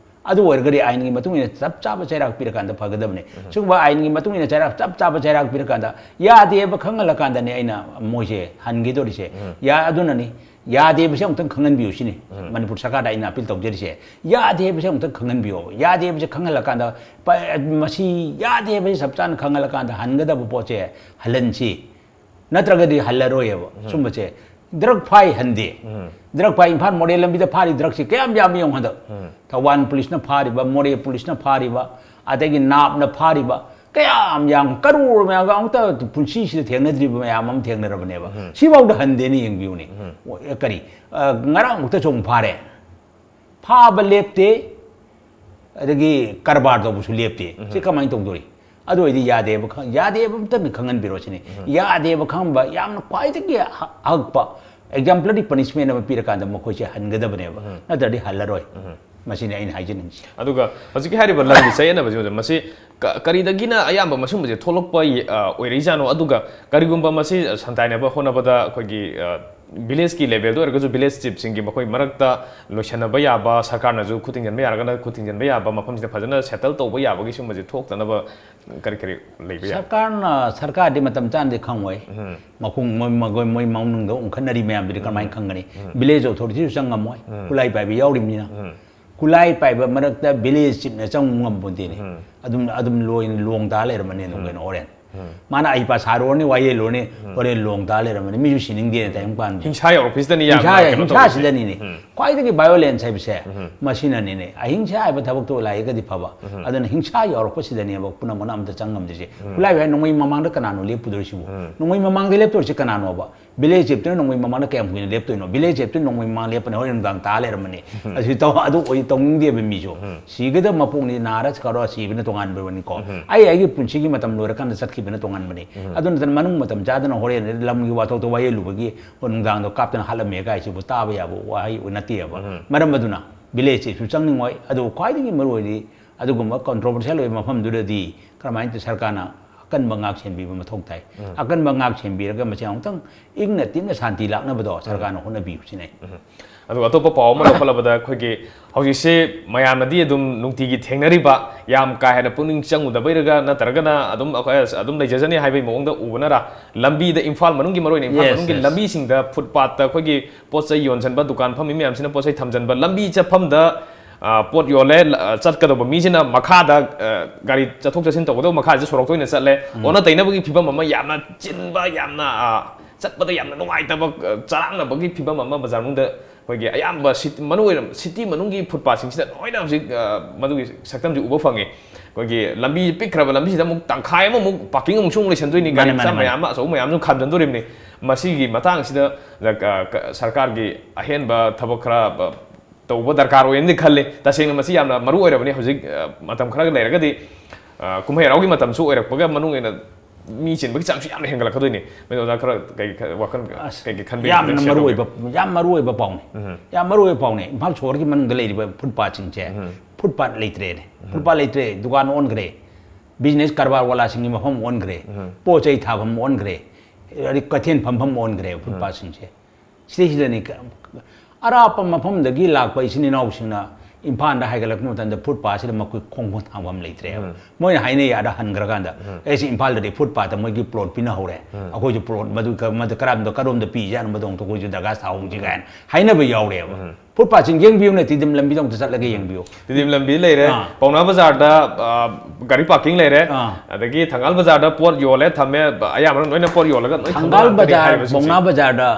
ꯑꯗꯨ ꯑꯣꯏꯔꯒꯗꯤ ꯑꯥꯏꯟꯒꯤ ꯃꯇꯨꯡ ꯏꯟꯅ ꯆꯞ ꯆꯥꯕ ꯆꯩꯔꯥꯛ ꯄꯤꯔꯀꯥꯟꯗ ꯐꯒꯗꯕꯅꯤ꯫ ꯁꯤꯒꯨꯝꯕ ꯑꯥꯏꯟꯒꯤ ꯃꯇꯨꯡ ꯏꯟꯅ ꯆꯩꯔꯥꯛ, ꯆꯞ ꯆꯥꯕ ꯆꯩꯔꯥꯛ ꯄꯤꯔꯀꯥꯟꯗ ꯌꯥꯗꯦꯕ ꯈꯪꯍꯜꯂꯀꯥꯟꯗꯅꯦ ꯑꯩꯅ ꯃꯣꯏꯁꯦ ꯍꯟꯈꯤꯗꯧꯔꯤꯁꯦ꯫ ꯌꯥ-, ꯑꯗꯨꯅꯅꯤ꯫ ꯌꯥꯗꯦꯕꯁꯦ ꯑꯃꯨꯛꯇꯪ ꯈꯪꯍꯟꯕꯤꯌꯨ ꯁꯤꯅꯤ꯫ ꯃꯅꯤꯄꯨꯔ ꯁꯔꯀꯥꯔꯗ ꯑꯩꯅ ꯑꯄꯤꯜ ꯇꯧꯖꯔꯤꯁꯦ꯫ ꯌꯥꯗꯦꯕꯁꯦ ꯑꯃꯨꯛꯇꯪ ꯈꯪꯍꯟꯕꯤꯌꯣ꯫ ꯌꯥꯗꯦꯕꯁꯦ ꯈꯪꯍꯜꯂꯀꯥꯟꯗ ꯄ-, ꯃꯁꯤ ꯌꯥꯗꯦꯕꯁꯦ ꯆꯞ ꯆꯥꯅ ꯈꯪꯍꯜꯂꯀꯥꯟꯗ ꯍꯟꯒꯗꯕ ꯄꯣꯠꯁꯦ ꯍꯜꯍꯟꯁꯤ꯫ ꯅꯠꯇ꯭ꯔꯒꯗꯤ ꯍꯜꯂꯔꯣꯏꯑꯕ ꯁꯨꯝꯕꯁꯦ꯫ Drug ꯐꯥꯏ ꯍꯟꯗꯦ꯫ Drug ꯐꯥꯏ, ꯏꯝꯐꯥꯜ ꯃꯣꯔꯦ ꯂꯝꯕꯤꯗ ꯐꯥꯔꯤ drugꯁꯤ ꯀꯌꯥꯝ ꯌꯥꯝꯃꯤ ꯌꯦꯡꯉꯣ ꯍꯟꯗꯛ꯫ ꯊꯧꯕꯥꯜ ꯄꯨꯂꯤꯁꯅ ꯐꯥꯔꯤꯕ, ꯃꯣꯔꯦ ꯄꯨꯂꯤꯁꯅ ꯐꯥꯔꯤꯕ, ꯑꯗꯒꯤ ꯅꯥꯞꯅ ꯐꯥꯔꯤꯕ, ꯀꯌꯥꯝ ꯌꯥꯝ ꯀꯔꯣꯔ ꯃꯌꯥꯝꯒ ꯑꯃꯨꯛꯇ ꯄꯨꯟꯁꯤꯁꯤꯗ ꯊꯦꯡꯅꯗ꯭ꯔꯤꯕ ꯃꯌꯥꯝ ꯑꯃ ꯊꯦꯡꯅꯔꯕꯅꯦꯕ꯫ ꯁꯤꯐꯥꯎꯗ ꯍꯟꯗꯦꯅ ꯌꯦꯡꯕꯤꯌꯨꯅꯦ꯫ ꯑꯣ, ꯑꯦ, ꯀꯔꯤ, ꯑ, ꯉꯔꯥꯡꯃꯨꯛꯇꯁꯨ ꯑꯃꯨꯛ ꯐꯥꯔꯦ꯫ ꯐꯥꯕ ꯂꯦꯞꯇꯦ, ꯑꯗꯒꯤ ꯀꯔꯕꯥꯔ ꯇꯧꯕꯁꯨ ꯂꯦꯞꯇꯦ꯫ ꯁꯤ ꯀꯃꯥꯏꯅ ꯇꯧꯗꯣꯔꯤ? ꯑꯗꯨ ꯑꯣꯏꯗꯤ ꯌꯥꯗꯦꯕ ꯈꯪ-, ꯌꯥꯗꯦꯕ ꯑꯝꯇꯪ ꯈꯪꯍꯟꯕꯤꯔꯣ ꯁꯤꯅꯤ꯫ ꯌꯥꯗꯦꯕ ꯈꯪꯕ ꯌꯥꯝꯅ ꯈ꯭ꯋꯥꯏꯗꯒꯤ ꯍ-, ꯍꯛꯄ exemplary punishment ꯑꯃ ꯄꯤꯔꯀꯥꯟꯗ ꯃꯈꯣꯏꯁꯦ ꯍꯟꯒꯗꯕꯅꯦꯕ꯫ ꯅꯠꯇ꯭ꯔꯗꯤ ꯍꯜꯂꯔꯣꯏ꯫ ꯃꯁꯤꯅꯤ ꯑꯩꯅ ꯍꯥꯏꯖꯅꯤꯡꯉꯤꯁꯤ꯫ ꯑꯗꯨꯒ ꯍꯧꯖꯤꯛꯀꯤ ꯍꯥꯏꯔꯤꯕ ꯂꯝꯒꯤ ꯆꯌꯦꯠꯅꯕꯁꯤ ꯃꯁꯤ ꯀ- ꯀꯔꯤꯗꯒꯤꯅ ꯑꯌꯥꯝꯕ ꯃꯁꯤꯒꯨꯝꯕꯁꯦ ꯊꯣꯛꯂꯛꯄ ꯑꯣꯏꯔꯛꯏꯖꯥꯠꯅꯣ? ꯑꯗꯨꯒ ꯀꯔꯤꯒꯨꯝꯕ ꯃꯁꯤ ꯁꯟꯇꯥꯏꯅꯕ ꯍꯣꯠꯅꯕꯗ ꯑꯩꯈꯣꯏꯒꯤ ꯚꯤꯂꯦꯖꯀꯤ ꯂꯦꯚꯦꯜꯗ ꯑꯣꯏꯔꯒꯁꯨ ꯚꯤꯂꯦꯖ ꯆꯤꯞꯁꯤꯡꯒꯤ ꯃꯈꯣꯏ ꯃꯔꯛꯇ ꯂꯣꯏꯁꯟꯅꯕ ꯌꯥꯕ, ꯁꯔꯀꯥꯔꯅꯁꯨ ꯈꯨꯠ ꯊꯤꯡꯖꯤꯟꯕ ꯌꯥꯔꯒꯅ ꯈꯨꯠ ꯊꯤꯡꯖꯤꯟꯕ ꯌꯥꯕ, ꯃꯐꯝꯁꯤꯗ ꯐꯖꯅ ꯁꯦꯇꯜ ꯇꯧꯕ ꯌꯥꯕꯒꯤ ꯁꯤꯒꯨꯝꯕꯁꯦ ꯊꯣꯛꯇꯅꯕ ꯀꯔꯤ ꯀꯔꯤ ꯂꯩꯕ ꯌꯥꯏ? ꯁꯔꯀꯥꯔꯅ ꯁꯔꯀꯥꯔꯗꯤ ꯃꯇꯝ ꯆꯥꯅꯗꯤ ꯈꯪꯉꯣꯏ꯫ ꯃꯈꯣꯡ ꯃꯣꯏ ꯃꯣꯏ ꯃꯣꯏ ꯃꯅꯨꯡꯗ ꯎꯪꯈꯠꯅꯔꯤ ꯃꯌꯥꯝꯗꯨꯗꯤ ꯀꯃꯥꯏꯅ ꯈꯪꯒꯅꯤ? ꯚꯤꯂꯦꯖ ꯑꯣꯊꯣꯔꯤꯇꯤꯁꯨ ꯆꯪꯉꯝꯃꯣꯏ, ꯈꯨꯠꯂꯥꯏ ꯄꯥꯏꯕ ꯌꯥꯎꯔꯤꯕꯅꯤꯅ꯫ ꯈꯨꯠꯂꯥꯏ ꯄꯥꯏꯕ ꯃꯔꯛꯇ ꯚꯤꯂꯦꯖ ꯆꯤꯞꯅ ꯆꯪꯕ ꯉꯝꯄꯣꯟꯇꯦꯅꯦ꯫ ꯑꯗꯨꯝ ꯑꯗꯨꯝ ꯂꯣꯏꯅ ꯂꯣꯡ ꯇꯥ ꯂꯩꯔꯝꯃꯅꯤ ꯑꯗꯨꯝ ꯀꯩꯅꯣ ꯍꯣꯔꯦꯟ꯫ ꯃꯥꯅ ꯑꯩ ꯄꯥ ꯁꯥꯔꯨꯔꯅꯤ, ꯋꯥ ꯌꯦꯜꯂꯨꯔꯅꯤ, ꯍꯣꯔꯦꯟ ꯂꯣꯡ ꯇꯥ ꯂꯩꯔꯝꯃꯅꯤ꯫ ꯃꯤꯁꯨ ꯁꯤꯅꯤꯡꯗꯦꯅ ꯇꯥꯏꯕꯪ ꯄꯥꯟꯕ꯫ ꯍꯤꯡꯁꯥ ꯌꯧꯔꯛꯄꯁꯤꯗꯅꯤ ꯌꯥꯝꯅ ꯍꯤꯡꯁꯥ ꯀꯩꯅꯣ ꯇꯧꯔꯤꯁꯦ꯫ ꯍꯤꯡꯁꯥꯁꯤꯗꯅꯤꯅꯦ꯫ ꯈ꯭ꯋꯥꯏꯗꯒꯤ ꯚꯥꯏꯑꯣꯂꯦꯟꯁ ꯍꯥꯏꯕꯁꯦ ꯃꯁꯤꯅꯅꯤꯅꯦ꯫ ꯑꯍꯤꯡꯁꯥ ꯍꯥꯏꯕ ꯊꯕꯛꯇꯣ ꯂꯥꯛꯑꯒꯗꯤ ꯐꯕ꯫ ꯑꯗꯨꯅ ꯍꯤꯡꯁꯥ ꯌꯧꯔꯛꯄꯁꯤꯗꯅꯦꯕ ꯄꯨꯝꯅꯃꯛꯅ ꯑꯝꯇ ꯆꯪ ꯉꯝꯗ꯭ꯔꯤꯁꯦ꯫ ꯈꯨꯠꯂꯥꯏ ꯍꯥꯏ ꯅꯣꯡꯃꯩ ꯃꯃꯥꯡꯗ ꯀꯅꯥꯅꯣ ꯂꯦꯞꯄꯨꯗꯣꯏꯁꯤꯕꯨ? ꯅꯣꯡꯃꯩ ꯃꯃꯥꯡꯗ ꯂꯦꯞꯇꯣꯏꯁꯤ ꯀꯅꯥꯅꯣꯕ? ꯚꯤꯂꯦꯖ ꯆꯤꯞꯇꯨꯅ ꯅꯣꯡꯃꯩ ꯃꯃꯥꯡꯗ ꯀꯌꯥꯝ ꯀꯨꯏꯅ ꯂꯦꯞꯇꯣꯏꯅꯣ? ꯚꯤꯂꯦꯖ ꯆꯤꯞꯇꯨꯅ ꯅꯣꯡꯃꯩ ꯃꯃꯥꯡ ꯂꯦꯞꯄꯅꯤ, ꯍꯣꯔꯦꯟ ꯅꯨꯡꯗꯥꯡ ꯇꯥ ꯂꯩꯔꯝꯃꯅꯤ꯫ ꯑꯁꯤ ꯇꯧ-, ꯑꯗꯨ ꯑꯣꯏ ꯇꯧꯅꯤꯡꯗꯦꯕ ꯃꯤꯁꯨ꯫ ꯁꯤꯒꯗꯕ ꯃꯄꯣꯛꯅꯤ, ꯅꯥꯔ ꯀꯔꯣ ꯁꯤꯕꯅ ꯇꯣꯉꯥꯟꯕꯅꯤꯀꯣ꯫ ꯑꯩ ꯑꯩꯒꯤ ꯄꯨꯟꯁꯤꯒꯤ ꯃꯇꯝ ꯂꯣꯏꯔꯀꯥꯟꯗ ꯆꯠꯈꯤꯕꯅ ꯇꯣꯉꯥꯟꯕꯅꯤ꯫ ꯑꯗꯨ ꯅꯠꯇꯅ ꯃꯅꯨꯡ ꯃꯇꯝ ꯆꯥꯗꯅ ꯍꯣꯔꯦꯟ ꯂꯝꯒꯤ ꯋꯥꯊꯣꯛꯇ ꯋꯥꯌꯦꯜꯂꯨꯕꯒꯤ ꯅꯨꯡꯗꯥꯡꯗꯣ ꯀꯥꯞꯇꯅ ꯍꯥꯠꯂꯝꯃꯦ ꯀꯥꯏꯁꯤꯕꯨ ꯇꯥꯕ ꯌꯥꯕ ꯋꯥꯍꯩ ꯅꯠꯇꯦꯕ꯫ ꯃꯔꯝ ꯑꯗꯨꯅ ꯚꯤꯂꯦꯖ ꯆꯤꯞꯁꯨ ꯆꯪꯅꯤꯡꯉꯣꯏ꯫ ꯑꯗꯨꯕꯨ ꯈ꯭ꯋꯥꯏꯗꯒꯤ ꯃꯔꯨꯑꯣꯏꯗꯤ ꯑꯗꯨꯒꯨꯝꯕ ꯀꯟꯇ꯭ꯔꯣꯚꯔꯁꯤꯌꯦꯜ ꯑꯣꯏꯕ ꯃꯐꯝꯗꯨꯗꯗꯤ ꯀꯔꯝꯍꯥꯏꯅ ꯇꯧ-, ꯁꯔꯀꯥꯔꯅ ꯑꯀꯟꯕ ꯉꯥꯛ ꯁꯦꯟꯕꯤꯕ ꯃꯊꯧ ꯇꯥꯏ꯫ ꯑꯀꯟꯕ ꯉꯥꯛ ꯁꯦꯟꯕꯤꯔꯒ ꯃꯁꯤ ꯑꯃꯨꯛꯇꯪ ꯏꯪꯅ ꯇꯤꯞꯅ ꯁꯥꯟꯇꯤ ꯂꯥꯛꯅꯕꯗꯣ ꯁꯔꯀꯥꯔꯅ ꯍꯣꯠꯅꯕꯤꯌꯨ ꯁꯤꯅꯤ꯫ ꯑꯗꯨꯒ ꯑꯇꯣꯞꯄ ꯄꯥꯎ ꯑꯃ ꯂꯧꯈꯠꯂꯕꯗ ꯑꯩꯈꯣꯏꯒꯤ ꯍꯧꯖꯤꯛꯁꯦ ꯃꯌꯥꯝꯅꯗꯤ ꯑꯗꯨꯝ ꯅꯨꯡꯇꯤꯒꯤ ꯊꯦꯡꯅꯔꯤꯕ, ꯌꯥꯝ ꯀꯥ ꯍꯦꯟꯅ ꯄꯨꯛꯅꯤꯡ ꯆꯪꯉꯨꯗꯕꯩꯔꯒ ꯅꯠꯇ꯭ꯔꯒꯅ ꯑꯗꯨꯝ ꯑꯩꯈꯣꯏ ꯑꯗꯨꯝ ꯂꯩꯖꯖꯅꯤ ꯍꯥꯏꯕꯒꯤ ꯃꯑꯣꯡꯗ ꯎꯕꯅꯔ, ꯂꯝꯕꯤꯗ, ꯏꯝꯐꯥꯜ ꯃꯅꯨꯡꯒꯤ, ꯃꯔꯨꯑꯣꯏꯅ ꯏꯝꯐꯥꯜ Yes, ꯃꯅꯨꯡꯒꯤ yes. ꯂꯝꯕꯤꯁꯤꯡꯗ ꯐꯨꯠꯄꯥꯠꯇ ꯑꯩꯈꯣꯏꯒꯤ ꯄꯣꯠ ꯆꯩ ꯌꯣꯟꯁꯤꯟꯕ, ꯗꯨꯀꯥꯟ ꯐꯝꯃꯤ ꯃꯌꯥꯝꯁꯤꯅ ꯄꯣꯠ ꯆꯩ ꯊꯝꯖꯤꯟꯕ, ꯂꯝꯕꯤ ꯆꯠꯐꯝꯗ, ꯑ, ꯄꯣꯠ ꯌꯣꯜꯂꯦ, ꯂ-, ꯑ, ꯆꯠꯀꯗꯧꯕ ꯃꯤꯁꯤꯅ ꯃꯈꯥꯗ, ꯑ, ꯒꯥꯔꯤ ꯆꯠꯊꯣꯛ ꯆꯠꯁꯤꯟ ꯇꯧꯒꯗꯧꯕ ꯃꯈꯥꯁꯤꯗ ꯁꯣꯔꯣꯛꯇ ꯑꯣꯏꯅ ꯆꯠꯂꯦ꯫ ꯑꯣꯟꯅ ꯇꯩꯅꯕꯒꯤ ꯐꯤꯕꯝ ꯑꯃ, ꯌꯥꯝꯅ ꯆꯤꯟꯕ, ꯌꯥꯝꯅ, ꯑ, ꯆꯠꯄꯗ ꯌꯥꯝꯅ ꯅꯨꯡꯉꯥꯏꯇꯕ, ꯑ, ꯆꯔꯥꯡꯅꯕꯒꯤ ꯐꯤꯕꯝ ꯑꯃ ꯕꯖꯥꯔ ꯃꯅꯨꯡꯗ ꯑꯩꯈꯣꯏꯒꯤ ꯑꯌꯥꯝꯕ ꯁꯤꯇꯤ, ꯃꯔꯨ ꯑꯣꯏꯅ ꯁꯤꯇꯤ ꯃꯅꯨꯡꯒꯤ ꯐꯨꯠꯄꯥꯠꯁꯤꯡꯁꯤꯗ ꯂꯣꯏꯅ ꯍꯧꯖꯤꯛ, ꯑ, ꯃꯗꯨꯒꯤ ꯁꯛꯇꯝꯁꯤ ꯎꯕ ꯐꯪꯉꯤ꯫ ꯑꯩꯈꯣꯏꯒꯤ ꯂꯝꯕꯤ ꯄꯤꯛꯈ꯭ꯔꯕ ꯂꯝꯕꯤꯁꯤꯗ ꯑꯃꯨꯛ ꯇꯪꯈꯥꯏ ꯑꯃꯃꯨꯛ ꯄꯥꯔꯀꯤꯡ ꯑꯃꯨꯛꯁꯨ ꯑꯃꯨꯛ ꯂꯩꯁꯟꯗꯣꯏꯅꯤ, ꯒꯥꯔꯤ ꯃꯥꯅꯦ, ꯃꯆꯥ ꯃꯥꯅꯦ, ꯃꯌꯥꯝ ꯑꯃ, ꯑꯆꯧꯕ ꯃꯌꯥꯝ ꯑꯃꯁꯨ ꯈꯥꯝꯖꯟꯗꯣꯔꯤꯕꯅꯤ꯫ ꯃꯁꯤꯒꯤ ꯃꯇꯥꯡꯁꯤꯗ, ꯑ, ꯀ-, ꯁꯔꯀꯥꯔꯒꯤ ꯑꯍꯦꯟꯕ ꯊꯕꯛ ꯈꯔ, ꯑ, ꯇꯧꯕ ꯗꯔꯀꯥꯔ ꯑꯣꯏꯅꯗꯤ ꯈꯜꯂꯤ꯫ ꯇꯁꯦꯡꯅ ꯃꯁꯤ ꯌꯥꯝꯅ ꯃꯔꯨ ꯑꯣꯏꯔꯕꯅꯤ꯫ ꯍꯧꯖꯤꯛ, ꯑ, ꯃꯇꯝ ꯈꯔꯒ ꯂꯩꯔꯒꯗꯤ, ꯑ, ꯀꯨꯝꯍꯩ ꯍꯔꯥꯎꯒꯤ ꯃꯇꯝꯁꯨ ꯑꯣꯏꯔꯛꯄꯒ ꯃꯅꯨꯡ ꯑꯣꯏꯅ ꯃꯤ ꯆꯤꯟꯕꯒꯤ ꯆꯥꯡꯁꯨ ꯌꯥꯝꯅ ꯍꯦꯟꯒꯠꯂꯛꯀꯗꯣꯏꯅꯤ꯫ ꯃꯗꯨ ꯑꯣꯖꯥ ꯈꯔ ꯀꯩ ꯈꯔ ꯋꯥꯈꯜ ꯑꯁ, ꯀꯩ ꯀꯩ ꯈꯟꯕꯤ ꯌꯥꯝꯅ ꯈꯤꯇꯪ share ꯃꯔꯨ ꯇꯧꯕꯤꯌꯨ꯫ ꯑꯣꯏꯕ ꯌꯥꯝ ꯃꯔꯨ ꯑꯣꯏꯕ ꯄꯥꯎꯅꯤ꯫ ꯌꯥꯝ ꯃꯔꯨ ꯑꯣꯏꯕ ꯄꯥꯎꯅꯤ꯫ ꯏꯝꯐꯥꯜ ꯁꯣꯍꯣꯔꯒꯤ ꯃꯅꯨꯡꯗ ꯂꯩꯔꯤꯕ ꯐꯨꯠꯄꯥꯠꯁꯤꯡꯁꯦ ꯐꯨꯠꯄꯥꯠ ꯂꯩꯇ꯭ꯔꯦꯅꯦ꯫ ꯐꯨꯠꯄꯥꯠ ꯂꯩꯇ꯭ꯔꯦ, ꯗꯨꯀꯥꯟ ꯑꯣꯟꯈ꯭ꯔꯦ, ꯕꯤꯖꯤꯅꯦꯁ ꯀꯔꯕꯥꯔ ꯋꯥꯂꯥꯁꯤꯡꯒꯤ ꯃꯐꯝ ꯑꯣꯟꯈ꯭ꯔꯦ, ꯄꯣꯠ ꯆꯩ ꯊꯥꯐꯝ ꯑꯣꯟꯈ꯭ꯔꯦ, ꯑꯗꯩ ꯀꯩꯊꯦꯜ ꯐꯝꯐꯝ ꯑꯣꯟꯈ꯭ꯔꯦ ꯐꯨꯠꯄꯥꯠꯁꯤꯡꯁꯦ꯫ ꯁꯤꯗꯩꯁꯤꯗꯅꯤ ꯀ-, ꯑꯔꯥꯞꯄ ꯃꯐꯝꯗꯒꯤ ꯂꯥꯛꯄ ꯏꯆꯤꯟ ꯏꯅꯥꯎꯁꯤꯡꯅ ꯏꯝꯐꯥꯜꯗ ꯍꯥꯏꯒꯠꯂꯛꯄ ꯃꯇꯝꯗ ꯐꯨꯠꯄꯥꯠꯁꯤꯗ ꯃꯈꯣꯏ ꯈꯣꯡ ꯊꯥꯡꯐꯝ ꯂꯩꯇ꯭ꯔꯦꯕ꯫ ꯃꯣꯏꯅ ꯍꯥꯏꯅꯩ ꯑꯥꯗ ꯍꯟꯈ꯭ꯔꯀꯥꯟꯗ, "ꯑꯩꯁꯦ ꯏꯝꯐꯥꯜꯗꯗꯤ ꯐꯨꯠꯄꯥꯠꯇ ꯃꯣꯏꯒꯤ ꯄ꯭ꯂꯣꯠ ꯄꯤꯅꯍꯧꯔꯦ, ꯑꯩꯈꯣꯏꯁꯨ ꯄ꯭ꯂꯣꯠ ꯃꯗꯨ ꯀ-, ꯃꯗꯨ ꯀꯔꯝꯗ ꯀꯔꯣꯝꯗ ꯄꯤꯖꯥꯠꯅꯣ, ꯃꯗꯨ ꯑꯃꯨꯛꯇ ꯑꯩꯈꯣꯏꯁꯨ ꯗꯔꯀꯥꯔ ꯁꯥꯍꯧꯁꯤ" ꯀꯥꯏꯅ ꯍꯥꯏꯅꯕ ꯌꯥꯎꯔꯦꯕ꯫ ꯐꯨꯠꯄꯥꯠꯁꯤꯡ ꯌꯦꯡꯕꯤꯌꯨꯅꯦ, ꯇꯤꯗꯤꯝ ꯂꯝꯕꯤꯗ ꯑꯃꯨꯛꯇ ꯆꯠꯂꯒ ꯌꯦꯡꯕꯤꯌꯨ꯫ ꯇꯤꯗꯤꯝ ꯂꯝꯕꯤ ꯂꯩꯔꯦ, ꯑꯥ꯫ ꯄꯥꯎꯅꯥ ꯕꯖꯥꯔꯗ, ꯑ, ꯒꯥꯔꯤ ꯄꯥꯔꯀꯤꯡ ꯂꯩꯔꯦ, ꯑꯥ꯫ ꯑꯗꯒꯤ ꯊꯪꯒꯥꯜ ꯕꯖꯥꯔꯗ ꯄꯣꯠ ꯌꯣꯜꯂꯦ, ꯊꯝꯃꯦ, ꯑꯌꯥꯝꯕꯅ ꯂꯣꯏꯅ ꯄꯣꯠ ꯌꯣꯜꯂꯒ ꯂꯣꯏ ꯊꯝꯕ ꯊꯪꯒꯥꯜ ꯉꯥꯛꯇꯅꯤ ꯕꯖꯥꯔ, ꯍꯥꯏꯔꯤꯕꯁꯤꯡꯁꯦ꯫ ꯄꯥꯎꯅꯥ ꯕꯖꯥꯔꯗ,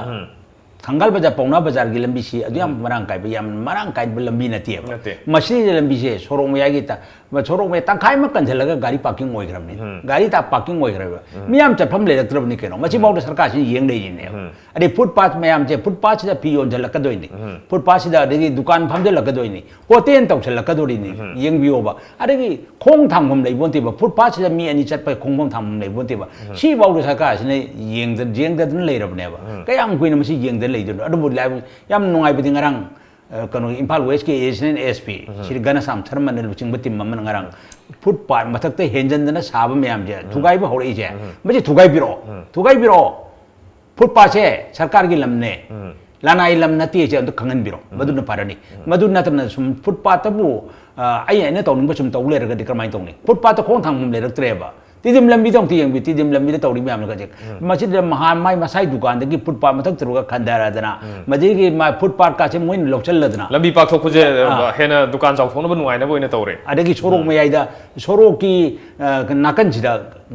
ꯊꯪꯒꯥꯜ ꯕꯖꯥꯔ, ꯄꯥꯎꯅꯥ ꯕꯖꯥꯔꯒꯤ ꯂꯝꯕꯤꯁꯤ ꯑꯗꯨ ꯌꯥꯝ ꯃꯔꯥꯡ ꯀꯥꯏꯕ, ꯌꯥꯝ ꯃꯔꯥꯡ ꯀꯥꯏꯕ ꯂꯝꯕꯤ ꯅꯠꯇꯦꯕ꯫ ꯅꯠꯇꯦ꯫ ꯃꯁꯤꯒꯤ ꯂꯝꯕꯤꯁꯦ ꯁꯣꯔꯣꯛ ꯃꯌꯥꯏꯒꯤ ꯇ-, ꯁꯣꯔꯣꯛ ꯃꯌꯥꯏ ꯇꯪꯈꯥꯏ ꯑꯃ ꯀꯟꯁꯤꯜꯂꯒ ꯒꯥꯔꯤ ꯄꯥꯔꯀꯤꯡ ꯑꯣꯏꯈ꯭ꯔꯕꯅꯤ꯫ ꯒꯥꯔꯤ ꯇ-, ꯄꯥꯔꯀꯤꯡ ꯑꯣꯏꯈ꯭ꯔꯕ꯫ ꯃꯤꯌꯥꯝ ꯆꯠꯐꯝ ꯂꯩꯔꯛꯇ꯭ꯔꯕꯅꯤ ꯀꯩꯅꯣ꯫ ꯃꯁꯤꯐꯥꯎꯗ ꯁꯔꯀꯥꯔꯁꯤꯅ ꯌꯦꯡ ꯂꯩꯔꯤꯅꯦꯕ꯫ ꯑꯗꯩ ꯐꯨꯠꯄꯥꯠ ꯃꯌꯥꯝꯁꯦ, ꯐꯨꯠꯄꯥꯠꯁꯤꯗ ꯐꯤ ꯌꯣꯟꯁꯤꯜꯂꯛꯀꯗꯣꯏꯅꯤ, ꯐꯨꯠꯄꯥꯠꯁꯤꯗ ꯑꯗꯒꯤ ꯗꯨꯀꯥꯟ ꯐꯝꯖꯤꯜꯂꯛꯀꯗꯣꯏꯅꯤ, ꯍꯣꯇꯦꯜ ꯇꯧꯁꯤꯜꯂꯛꯀꯗꯣꯔꯤꯅꯤ꯫ ꯌꯦꯡꯕꯤꯌꯣꯕ꯫ ꯑꯗꯒꯤ ꯈꯣꯡ ꯊꯥꯡꯐꯝ ꯂꯩꯕꯣꯟꯇꯦꯕ, ꯐꯨꯠꯄꯥꯠꯁꯤꯗ ꯃꯤ ꯑꯅꯤ ꯆꯠꯄ ꯈꯣꯡꯐꯝ ꯊꯥꯡꯐꯝ ꯂꯩꯕꯣꯟꯇꯦꯕ꯫ ꯁꯤꯐꯥꯎꯗ ꯁꯔꯀꯥꯔꯁꯤꯅ ꯌꯦꯡꯗ-, ꯌꯦꯡꯗꯗꯅ ꯂꯩꯔꯕꯅꯦꯕ꯫ ꯀꯌꯥꯝ ꯀꯨꯏꯅ ꯃꯁꯤ ꯌꯦꯡꯗꯅ ꯂꯩꯗꯣꯏꯅꯣ? ꯑꯗꯨꯕꯨ ꯂꯥꯏꯕ-, ꯌꯥꯝ ꯅꯨꯡꯉꯥꯏꯕꯗꯤ ꯉꯔꯥꯡ, ꯑ, ꯀꯩꯅꯣ, ꯏꯝꯐꯥꯜ ꯋꯦꯁꯀꯤ ꯑꯦꯗꯤꯁꯅꯦꯜ ꯑꯦꯁ ꯄꯤ ꯁ꯭ꯔꯤ ꯘꯅꯁ꯭ꯌꯥꯝ ꯁꯔꯃꯅ ꯂꯨꯆꯤꯡꯕ ꯇꯤꯝ ꯑꯃꯅ ꯉꯔꯥꯡ ꯐꯨꯠꯄꯥꯠ ꯃꯊꯛꯇ ꯍꯦꯟꯖꯟꯗꯅ ꯁꯥꯕ ꯃꯌꯥꯝꯁꯦ ꯊꯨꯒꯥꯏꯕ ꯍꯧꯔꯛꯏꯁꯦ, ꯃꯁꯤ ꯊꯨꯒꯥꯏꯕꯤꯔꯛꯑꯣ, ꯊꯨꯒꯥꯏꯕꯤꯔꯛꯑꯣ꯫ ꯐꯨꯠꯄꯥꯠꯁꯦ ꯁꯔꯀꯥꯔꯒꯤ ꯂꯝꯅꯦ, ꯂꯅꯥꯏ ꯂꯝ ꯅꯠꯇꯦꯁꯦ ꯑꯝꯇ ꯈꯪꯍꯟꯕꯤꯔꯣ꯫ ꯃꯗꯨꯅ ꯐꯔꯅꯤ꯫ ꯃꯗꯨ ꯅꯠꯇꯅ ꯁꯨꯝ ꯐꯨꯠꯄꯥꯠꯇꯕꯨ, ꯑ, ꯑꯩ ꯑꯩꯅ ꯇꯧꯅꯤꯡꯕ ꯁꯨꯝ ꯇꯧ ꯂꯩꯔꯒꯗꯤ ꯀꯔꯝꯍꯥꯏꯅ ꯇꯧꯅꯤ? ꯐꯨꯠꯄꯥꯠꯇ ꯈꯣꯡ ꯊꯥꯡꯐꯝ ꯂꯩꯔꯛꯇ꯭ꯔꯦꯕ꯫ ꯇꯤꯗꯤꯝ ꯂꯝꯕꯤꯗ ꯑꯃꯨꯛꯇ ꯌꯦꯡꯕꯤꯌꯨ, ꯇꯤꯗꯤꯝ ꯂꯝꯕꯤꯗ ꯇꯧꯔꯤ ꯃꯌꯥꯝꯅ ꯀꯖꯤꯛ꯫ ꯃꯁꯤꯗ ꯃꯍꯥꯟ ꯃꯥꯏ ꯃꯁꯥꯏ ꯗꯨꯀꯥꯟꯗꯒꯤ ꯐꯨꯠꯄꯥꯠ ꯃꯊꯛ ꯇꯧꯔꯒ ꯈꯟꯊꯔꯗꯅ, ꯃꯗꯒꯤ ꯃꯥ ꯐꯨꯠꯄꯥꯠꯀꯥꯁꯦ ꯃꯣꯏꯅ ꯂꯧꯁꯤꯜꯂꯗꯅ, ꯂꯝꯕꯤ ꯄꯥꯛꯊꯣꯛꯄꯁꯦ ꯑꯥ꯫ ꯍꯦꯟꯅ ꯗꯨꯀꯥꯟ ꯆꯥꯎꯊꯣꯛꯅꯕ ꯅꯨꯡꯉꯥꯏꯅꯕ ꯑꯣꯏꯅ ꯇꯧꯔꯦ꯫ ꯑꯗꯒꯤ ꯁꯣꯔꯣꯛ ꯃꯌꯥꯏꯗ, ꯁꯣꯔꯣꯛꯀꯤ, ꯑ, ꯅꯥꯀꯟꯁꯤꯗ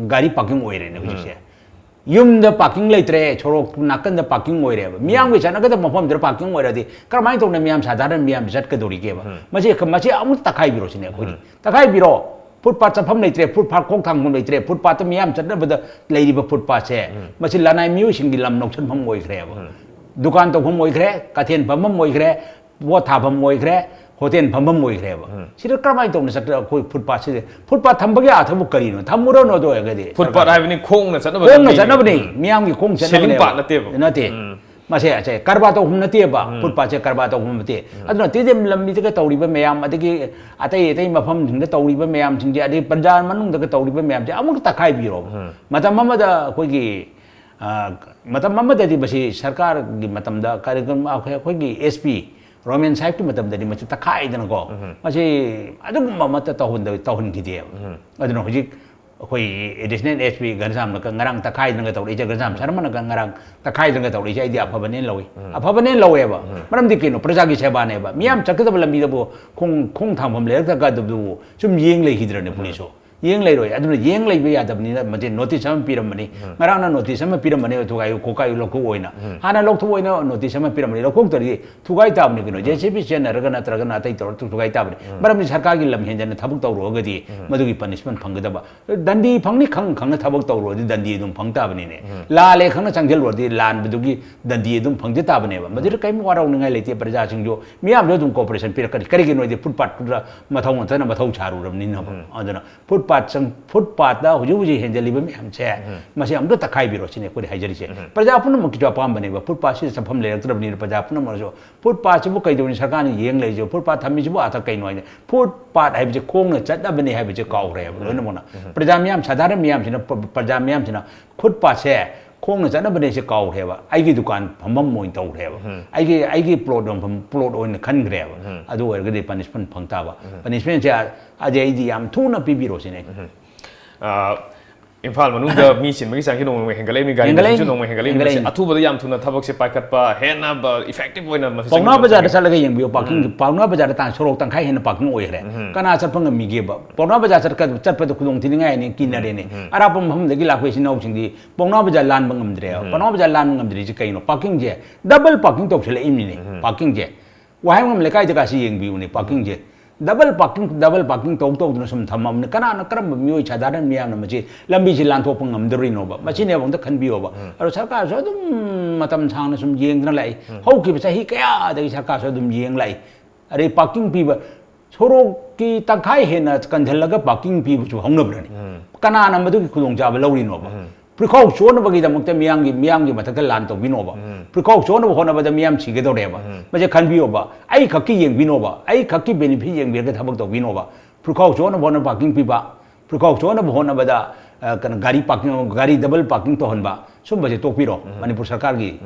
ꯒꯥꯔꯤ ꯄꯥꯔꯀꯤꯡ ꯑꯣꯏꯔꯦꯅꯦ ꯍꯧꯖꯤꯛꯁꯦ꯫ ꯌꯨꯝꯗ ꯄꯥꯔꯀꯤꯡ ꯂꯩꯇ꯭ꯔꯦ, ꯁꯣꯔꯣꯛ ꯅꯥꯀꯟꯗ ꯄꯥꯔꯀꯤꯡ ꯑꯣꯏꯔꯦꯕ꯫ ꯃꯤꯌꯥꯝꯒꯤ ꯆꯠꯅꯒꯗꯕ ꯃꯐꯝꯗꯨꯗ ꯄꯥꯔꯀꯤꯡ ꯑꯣꯏꯔꯗꯤ ꯀꯔꯝꯍꯥꯏꯅ ꯇꯧꯅ ꯃꯤꯌꯥꯝ, ꯁꯥꯙꯥꯔꯟ ꯃꯤꯌꯥꯝ ꯆꯠꯀꯗꯧꯔꯤꯒꯦꯕ? ꯃꯁꯤ, ꯃꯁꯤ ꯑꯃꯨꯛꯇ ꯇꯛꯈꯥꯏꯕꯤꯔꯣ ꯁꯤꯅꯦ ꯑꯩꯈꯣꯏꯒꯤ꯫ ꯇꯛꯈꯥꯏꯕꯤꯔꯣ꯫ ꯐꯨꯠꯄꯥꯠ ꯆꯠꯐꯝ ꯂꯩꯇ꯭ꯔꯦ, ꯐꯨꯠꯄꯥꯠ ꯈꯣꯡ ꯊꯥꯡꯐꯝ ꯂꯩꯇ꯭ꯔꯦ, ꯐꯨꯠꯄꯥꯠꯇ ꯃꯤꯌꯥꯝ ꯆꯠꯅꯕꯗ ꯂꯩꯔꯤꯕ ꯐꯨꯠꯄꯥꯠꯁꯦ, ꯃꯁꯤ ꯂꯅꯥꯏ ꯃꯤꯑꯣꯏꯁꯤꯡꯒꯤ ꯂꯝ ꯂꯧꯁꯤꯟꯐꯝ ꯑꯣꯏꯈ꯭ꯔꯦꯕ꯫ ꯗꯨꯀꯥꯟ ꯇꯧꯐꯝ ꯑꯣꯏꯈ꯭ꯔꯦ, ꯀꯩꯊꯦꯜ ꯐꯝꯐꯝ ꯑꯣꯏꯈ꯭ꯔꯦ, ꯄꯣꯠ ꯊꯥꯐꯝ ꯑꯣꯏꯈ꯭ꯔꯦ, ꯍꯣꯇꯦꯜ ꯐꯝꯐꯝ ꯑꯣꯏꯈ꯭ꯔꯦꯕ꯫ ꯁꯤꯗ ꯀꯔꯝꯍꯥꯏꯅ ꯇꯧꯅ ꯆꯠꯇ꯭ꯔ ꯑꯩꯈꯣꯏ ꯐꯨꯠꯄꯥꯠꯁꯤꯗ? ꯐꯨꯠꯄꯥꯠ ꯊꯝꯕꯒꯤ ꯑꯥꯊꯕꯨ ꯀꯔꯤꯅꯣ? ꯊꯝꯃꯨꯔꯅꯣ ꯑꯗꯨ ꯑꯣꯏꯔꯒꯗꯤ꯫ ꯐꯨꯠꯄꯥꯠ ꯍꯥꯏꯕꯅꯤ, ꯈꯣꯡꯅ ꯆꯠꯅꯕ ꯈꯣꯡꯅ ꯂꯝꯕꯤ꯫ ꯆꯠꯅꯕꯅꯤ, ꯎꯝ. ꯃꯤꯌꯥꯝꯒꯤ ꯈꯣꯡ ꯁꯦꯂꯤꯡ ꯆꯠꯅꯕꯅꯦꯕ꯫ ꯄꯥꯠ ꯅꯠꯇꯦꯕ꯫ ꯅꯠꯇꯦ꯫ ꯎꯝ. ꯃꯁꯦ ꯑꯁꯦ ꯀꯔꯕꯥꯔ ꯇꯧꯐꯝ ꯅꯠꯇꯦꯕ, ꯐꯨꯠꯄꯥꯠꯁꯦ ꯀꯔꯕꯥꯔ ꯇꯧꯐꯝ ꯅꯠꯇꯦ꯫ ꯑꯗꯨꯅ ꯇꯤꯗꯤꯝ ꯂꯝꯕꯤꯗꯒ ꯇꯧꯔꯤꯕ ꯃꯌꯥꯝ, ꯑꯗꯒꯤ ꯑꯇꯩ ꯑꯇꯩ ꯃꯐꯝꯁꯤꯡꯗ ꯇꯧꯔꯤꯕ ꯃꯌꯥꯝꯁꯤꯡꯁꯦ, ꯑꯗꯩ ꯄ꯭ꯔꯖꯥ ꯃꯅꯨꯡꯗꯒ ꯇꯧꯔꯤꯕ ꯃꯌꯥꯝꯁꯦ ꯑꯃꯨꯛ ꯇꯛꯈꯥꯏꯕꯤꯔꯣꯕ꯫ ꯃꯇꯝ ꯑꯃꯗ ꯑꯩꯈꯣꯏꯒꯤ, ꯑ, ꯃꯇꯝ ꯑꯃꯗꯗꯤ ꯃꯁꯤ ꯁꯔꯀꯥꯔꯒꯤ ꯃꯇꯝꯗ ꯀꯔꯤꯒꯨꯝꯕ ꯑꯩꯈꯣꯏ, ꯑꯩꯈꯣꯏꯒꯤ S P ꯔꯣꯃꯦꯟ ꯁꯥꯍꯦꯕꯀꯤ ꯃꯇꯝꯗꯗꯤ ꯃꯁꯤ ꯇꯛꯈꯥꯏꯗꯅꯀꯣ, ꯃꯁꯤ ꯑꯗꯨꯒꯨꯝꯕ ꯑꯃꯠꯇ ꯇꯧꯍꯟꯗ-, ꯇꯧꯍꯟꯈꯤꯗꯦꯕ꯫ ꯑꯗꯨꯅ ꯍꯧꯖꯤꯛ ꯑꯩꯈꯣꯏ ꯑꯦꯗꯤꯁꯅꯦꯜ S P ꯘꯅꯁ꯭ꯌꯥꯝꯅꯒ ꯉꯔꯥꯡ ꯇꯛꯈꯥꯏꯗꯅꯒ ꯇꯧꯔꯛꯏꯁꯦ, ꯘꯅꯁ꯭ꯌꯥꯝ ꯁꯔꯃꯅꯒ ꯉꯔꯥꯡ ꯇꯛꯈꯥꯏꯗꯅꯒ ꯇꯧꯔꯛꯏꯁꯦ ꯑꯩꯗꯤ ꯑꯐꯕꯅꯦꯅ ꯂꯧꯏ꯫ ꯑꯐꯕꯅꯦꯅ ꯂꯧꯋꯦꯕ꯫ ꯃꯔꯝꯗꯤ ꯀꯩꯅꯣ? ꯄ꯭ꯔꯖꯥꯒꯤ ꯁꯦꯕꯥꯅꯦꯕ꯫ ꯃꯤꯌꯥꯝ ꯆꯠꯀꯗꯕ ꯂꯝꯕꯤꯗꯕꯨ ꯈꯣꯡ, ꯈꯣꯡ ꯊꯥꯡꯐꯝ ꯂꯩꯔꯛꯇ꯭ꯔꯒ ꯑꯗꯨꯕꯨ ꯁꯨꯝ ꯌꯦꯡ ꯂꯩꯈꯤꯗ꯭ꯔꯅꯦ ꯄꯨꯂꯤꯁꯁꯨ? ꯌꯦꯡ ꯂꯩꯔꯣꯏ꯫ ꯑꯗꯨꯅ ꯌꯦꯡ ꯂꯩꯕ ꯌꯥꯗꯕꯅꯤꯅ ꯃꯁꯤ ꯅꯣꯇꯤꯁ ꯑꯃ ꯄꯤꯔꯝꯕꯅꯤ꯫ ꯉꯔꯥꯡꯅ ꯅꯣꯇꯤꯁ ꯑꯃ ꯄꯤꯔꯝꯕꯅꯤ, ꯊꯨꯒꯥꯏꯌꯨ ꯈꯣꯀꯥꯏꯌꯨ ꯂꯧꯊꯣꯛ ꯑꯣꯏꯅ꯫ ꯍꯥꯟꯅ ꯂꯧꯊꯣꯛ ꯑꯣꯏꯅ ꯅꯣꯇꯤꯁ ꯑꯃ ꯄꯤꯔꯝꯕꯅꯤ, ꯂꯧꯊꯣꯛꯇ꯭ꯔꯗꯤ ꯊꯨꯒꯥꯏ ꯇꯥꯕꯅꯤ ꯀꯩꯅꯣ꯫ J C B ꯁꯤꯖꯤꯟꯅꯔꯒ ꯅꯠꯇ꯭ꯔꯒꯅ ꯑꯇꯩ ꯇꯧꯔꯒ ꯊꯨꯒꯥꯏ ꯇꯥꯕꯅꯤ꯫ ꯃꯔꯝꯗꯤ ꯁꯔꯀꯥꯔꯒꯤ ꯂꯝ ꯍꯦꯟꯖꯟꯅ ꯊꯕꯛ ꯇꯧꯔꯨꯔꯒꯗꯤ ꯃꯗꯨꯒꯤ ꯄꯅꯤꯁꯃꯦꯟ ꯐꯪꯒꯗꯕ꯫ ꯗꯟꯗꯤ ꯐꯪꯅꯤ ꯈꯪ ꯈꯪꯅ ꯊꯕꯛ ꯇꯧꯔꯨꯔꯗꯤ ꯗꯟꯗꯤ ꯑꯗꯨꯝ ꯐꯪ ꯇꯥꯕꯅꯤꯅꯦ꯫ ꯂꯥꯜꯂꯦ ꯈꯪꯅ ꯆꯪꯁꯤꯜꯂꯨꯔꯗꯤ ꯂꯥꯟꯕꯗꯨꯒꯤ ꯗꯟꯗꯤ ꯑꯗꯨꯝ ꯐꯪꯖ ꯇꯥꯕꯅꯦꯕ꯫ ꯃꯗꯨꯗ ꯀꯔꯤꯝ ꯋꯥꯔꯧꯅꯤꯡꯉꯥꯏ ꯂꯩꯇꯦ꯫ ꯄ꯭ꯔꯖꯥꯁꯤꯡꯁꯨ ꯃꯤꯌꯥꯝꯁꯨ ꯑꯗꯨꯝ ꯀꯣꯑꯣꯄꯔꯦꯁꯟ ꯄꯤꯔꯛꯀꯅꯤ꯫ ꯀꯔꯤꯒꯤꯅꯣ ꯍꯥꯏꯗꯤ ꯐꯨꯠꯄꯥꯠꯇꯨꯗ ꯃꯊꯧ ꯃꯊꯧ ꯁꯥꯔꯨꯔꯕꯅꯤꯅ꯫ ꯑꯗꯨꯅ ꯐꯨꯠꯄꯥꯠ ꯆꯪ-, ꯐꯨꯠꯄꯥꯠꯇ ꯍꯧꯖꯤꯛ ꯍꯧꯖꯤꯛ ꯍꯦꯟꯖꯜꯂꯤꯕ ꯃꯌꯥꯝꯁꯦ, ꯃꯁꯤ ꯑꯝꯇ ꯇꯛꯈꯥꯏꯕꯤꯔꯣ ꯁꯤꯅꯤ ꯑꯩꯈꯣꯏꯅ ꯍꯥꯏꯖꯔꯤꯁꯦ꯫ ꯄ꯭ꯔꯖꯥ ꯄꯨꯝꯅꯃꯛꯀꯤꯁꯨ ꯑꯄꯥꯝꯕꯅꯦꯕ꯫ ꯐꯨꯠꯄꯥꯠꯁꯤꯗ ꯆꯠꯐꯝ ꯂꯩꯔꯛꯇ꯭ꯔꯕꯅꯤꯅ ꯄ꯭ꯔꯖꯥ ꯄꯨꯝꯅꯃꯛꯅꯁꯨ ꯐꯨꯠꯄꯥꯠꯁꯤꯕꯨ ꯀꯩꯗꯧꯅꯤ ꯁꯔꯀꯥꯔꯅ ꯌꯦꯡ ꯂꯩꯔꯤꯁꯦ? ꯐꯨꯠꯄꯥꯠ ꯊꯝꯃꯤꯁꯤꯕꯨ ꯑꯥꯊ ꯀꯩꯅꯣ ꯍꯥꯏꯅ? ꯐꯨꯠꯄꯥꯠ ꯍꯥꯏꯕꯁꯦ ꯈꯣꯡꯅ ꯆꯠꯅꯕꯅꯦ ꯍꯥꯏꯕꯁꯦ ꯀꯥꯎꯈ꯭ꯔꯦꯕ ꯂꯣꯏꯅꯃꯛꯅ꯫ ꯄ꯭ꯔꯖꯥ ꯃꯤꯌꯥꯝ, ꯁꯥꯙꯥꯔꯟ ꯃꯤꯌꯥꯝꯁꯤꯅ, ꯄ-, ꯄ꯭ꯔꯖꯥ ꯃꯤꯌꯥꯝꯁꯤꯅ ꯐꯨꯠꯄꯥꯠꯁꯦ ꯈꯣꯡꯅ ꯆꯠꯅꯕꯅꯦꯁꯦ ꯀꯥꯎꯈ꯭ꯔꯦꯕ꯫ ꯑꯩꯒꯤ ꯗꯨꯀꯥꯟ ꯐꯝꯐꯝ ꯑꯣꯏꯅ ꯇꯧꯈ꯭ꯔꯦꯕ꯫ ꯑꯩꯒꯤ, ꯑꯩꯒꯤ ꯄ꯭ꯂꯣꯠ ꯌꯣꯟꯐꯝ ꯄ꯭ꯂꯣꯠ ꯑꯣꯏꯅ ꯈꯟꯈ꯭ꯔꯦꯕ꯫ ꯑꯗꯨ ꯑꯣꯏꯔꯒꯗꯤ ꯄꯅꯤꯁꯃꯦꯟ ꯐꯪ ꯇꯥꯕ꯫ ꯄꯅꯤꯁꯃꯦꯟꯁꯦ ꯑꯗꯤ ꯑꯩꯗꯤ ꯌꯥꯝ ꯊꯨꯅ ꯄꯤꯕꯤꯔꯣ ꯁꯤꯅꯦ꯫ ꯑ, ꯏꯝꯐꯥꯜ ꯃꯅꯨꯡꯗ ꯃꯤ ꯆꯤꯟꯕꯒꯤ ꯆꯥꯡꯁꯤ ꯅꯣꯡꯃ ꯅꯣꯡꯃ ꯍꯦꯟꯒꯠꯂꯛꯏꯕꯅꯤ, ꯒꯥꯔꯤ ꯍꯦꯟꯒꯠꯂꯛꯏꯅꯤ꯫ ꯃꯁꯤꯡꯁꯨ ꯅꯣꯡꯃ ꯍꯦꯟꯒꯠꯂꯛꯏꯕꯅꯤ꯫ ꯍꯦꯟꯒꯠꯂꯛꯏꯅꯤ꯫ ꯃꯁꯤ ꯑꯊꯨꯕꯗ ꯌꯥꯝ ꯊꯨꯅ ꯊꯕꯛꯁꯦ ꯄꯥꯏꯈꯠꯄ, ꯍꯦꯟꯅ effective ꯑꯣꯏꯅ ꯃꯁꯤ ꯄꯥꯎꯅꯥ ꯆꯪꯕ ꯕꯖꯥꯔꯗ ꯆꯪꯉꯦ꯫ ꯆꯠꯂꯒ ꯌꯦꯡꯕꯤꯌꯨ, ꯄꯥꯔꯀꯤꯡ, ꯄꯥꯎꯅꯥ ꯕꯖꯥꯔꯗ ꯇꯥꯡ ꯁꯣꯔꯣꯛ ꯇꯪꯈꯥꯏ ꯍꯦꯟꯅ ꯄꯥꯔꯀꯤꯡ ꯑꯣꯏꯈ꯭ꯔꯦ꯫ ꯀꯅꯥ ꯆꯠꯄ ꯉꯝꯃꯤꯒꯦꯕ? ꯄꯥꯎꯅꯥ ꯕꯖꯥꯔ ꯆꯠꯀ-, ꯆꯠꯄꯗ ꯈꯨꯗꯣꯡ ꯊꯤꯅꯤꯡꯉꯥꯏꯅꯤ, ꯀꯤꯅꯔꯦꯅꯦ꯫ ꯑꯔꯥꯞꯄ ꯃꯐꯝꯗꯒꯤ ꯂꯥꯛꯄ ꯏꯆꯤꯟ ꯏꯅꯥꯎꯁꯤꯡꯗꯤ ꯄꯥꯎꯅꯥ ꯕꯖꯥꯔ ꯂꯥꯟꯕ ꯉꯝꯗ꯭ꯔꯦꯕ꯫ ꯄꯥꯎꯅꯥ ꯕꯖꯥꯔ ꯂꯥꯟꯕ ꯉꯝꯗ꯭ꯔꯤꯁꯦ ꯀꯩꯅꯣ? ꯄꯥꯔꯀꯤꯡꯁꯦ ꯗꯕꯜ ꯄꯥꯔꯀꯤꯡ ꯇꯧꯁꯤꯜꯂꯛꯏꯕꯅꯤꯅꯦ꯫ ꯄꯥꯔꯀꯤꯡꯁꯦ ꯋꯥꯍꯦꯡꯕꯝ ꯂꯩꯀꯥꯏꯗ ꯀꯥꯁꯤ ꯌꯦꯡꯕꯤꯌꯨꯅꯦ, ꯄꯥꯔꯀꯤꯡꯁꯦ ꯗꯕꯜ ꯄꯥꯔꯀꯤꯡ, ꯗꯕꯜ ꯄꯥꯔꯀꯤꯡ ꯇꯧ ꯇꯧꯗꯅ ꯁꯨꯝ ꯊꯝꯃꯕꯅꯤ꯫ ꯀꯅꯥꯅ, ꯀꯔꯝꯕ ꯃꯤꯑꯣꯏ ꯁꯥꯙꯥꯔꯟ ꯃꯤꯌꯥꯝꯅ ꯃꯁꯤ ꯂꯝꯕꯤꯁꯤ ꯂꯥꯟꯊꯣꯛꯄ ꯉꯝꯗꯣꯔꯤꯅꯣꯕ? ꯃꯁꯤꯅꯦꯕ ꯑꯝꯇ ꯈꯟꯕꯤꯌꯣꯕ꯫ ꯑꯗꯣ ꯁꯔꯀꯥꯔꯁꯨ ꯑꯗꯨꯝ ꯃꯇꯝ ꯁꯥꯡꯅ ꯁꯨꯝ ꯌꯦꯡꯗꯅ ꯂꯥꯛꯏ꯫ ꯍꯧꯈꯤꯕ ꯆꯍꯤ ꯀꯌꯥꯗꯒꯤ ꯁꯔꯀꯥꯔꯁꯨ ꯑꯗꯨꯝ ꯌꯦꯡ ꯂꯥꯛꯏ꯫ ꯑꯗꯩ ꯄꯥꯔꯀꯤꯡ ꯄꯤꯕ, ꯁꯣꯔꯣꯛꯀꯤ ꯇꯪꯈꯥꯏ ꯍꯦꯟꯅ ꯀꯟꯁꯤꯜꯂꯒ ꯄꯥꯔꯀꯤꯡ ꯄꯤꯕꯁꯨ ꯍꯧꯅꯕ꯭ꯔꯅꯤ? ꯀꯅꯥꯅ ꯃꯗꯨꯒꯤ ꯈꯨꯗꯣꯡꯆꯥꯕ ꯂꯧꯔꯤꯅꯣꯕ? ꯄ꯭ꯔꯤꯈꯥꯎ ꯆꯣꯟꯅꯕꯒꯤꯗꯃꯛꯇ ꯃꯤꯌꯥꯝꯒꯤ, ꯃꯤꯌꯥꯝꯒꯤ ꯃꯊꯛꯇ ꯂꯥꯟ ꯇꯧꯕꯤꯅꯣꯕ? ꯄ꯭ꯔꯤꯈꯥꯎ ꯆꯣꯟꯅꯕ ꯍꯣꯠꯅꯕꯗ ꯃꯤꯌꯥꯝ ꯁꯤꯒꯗꯧꯔꯦꯕ꯫ ꯃꯁꯦ ꯈꯟꯕꯤꯌꯣꯕ꯫ ꯑꯩ ꯈꯛꯀꯤ ꯌꯦꯡꯕꯤꯅꯣꯕ, ꯑꯩ ꯈꯛꯀꯤ ꯕꯦꯅꯤꯐꯤꯠ ꯌꯦꯡꯕꯤꯔꯒ ꯊꯕꯛ ꯇꯧꯕꯤꯅꯣꯕ꯫ ꯄ꯭ꯔꯤꯈꯥꯎ ꯆꯣꯟꯅꯕ ꯍꯣꯠꯅ ꯄꯥꯔꯀꯤꯡ ꯄꯤꯕ, ꯄ꯭ꯔꯤꯈꯥꯎ ꯆꯣꯟꯅꯕ ꯍꯣꯠꯅꯕꯗ ꯑ, ꯀꯩꯅꯣ, ꯒꯥꯔꯤ ꯄꯥꯔꯀꯤꯡ, ꯒꯥꯔꯤ ꯗꯕꯜ ꯄꯥꯔꯀꯤꯡ ꯇꯧꯍꯟꯕ, ꯁꯨꯝꯕꯁꯦ ꯇꯣꯛꯄꯤꯔꯣ꯫ ꯃꯅꯤꯄꯨꯔ ꯁꯔꯀꯥꯔꯒꯤ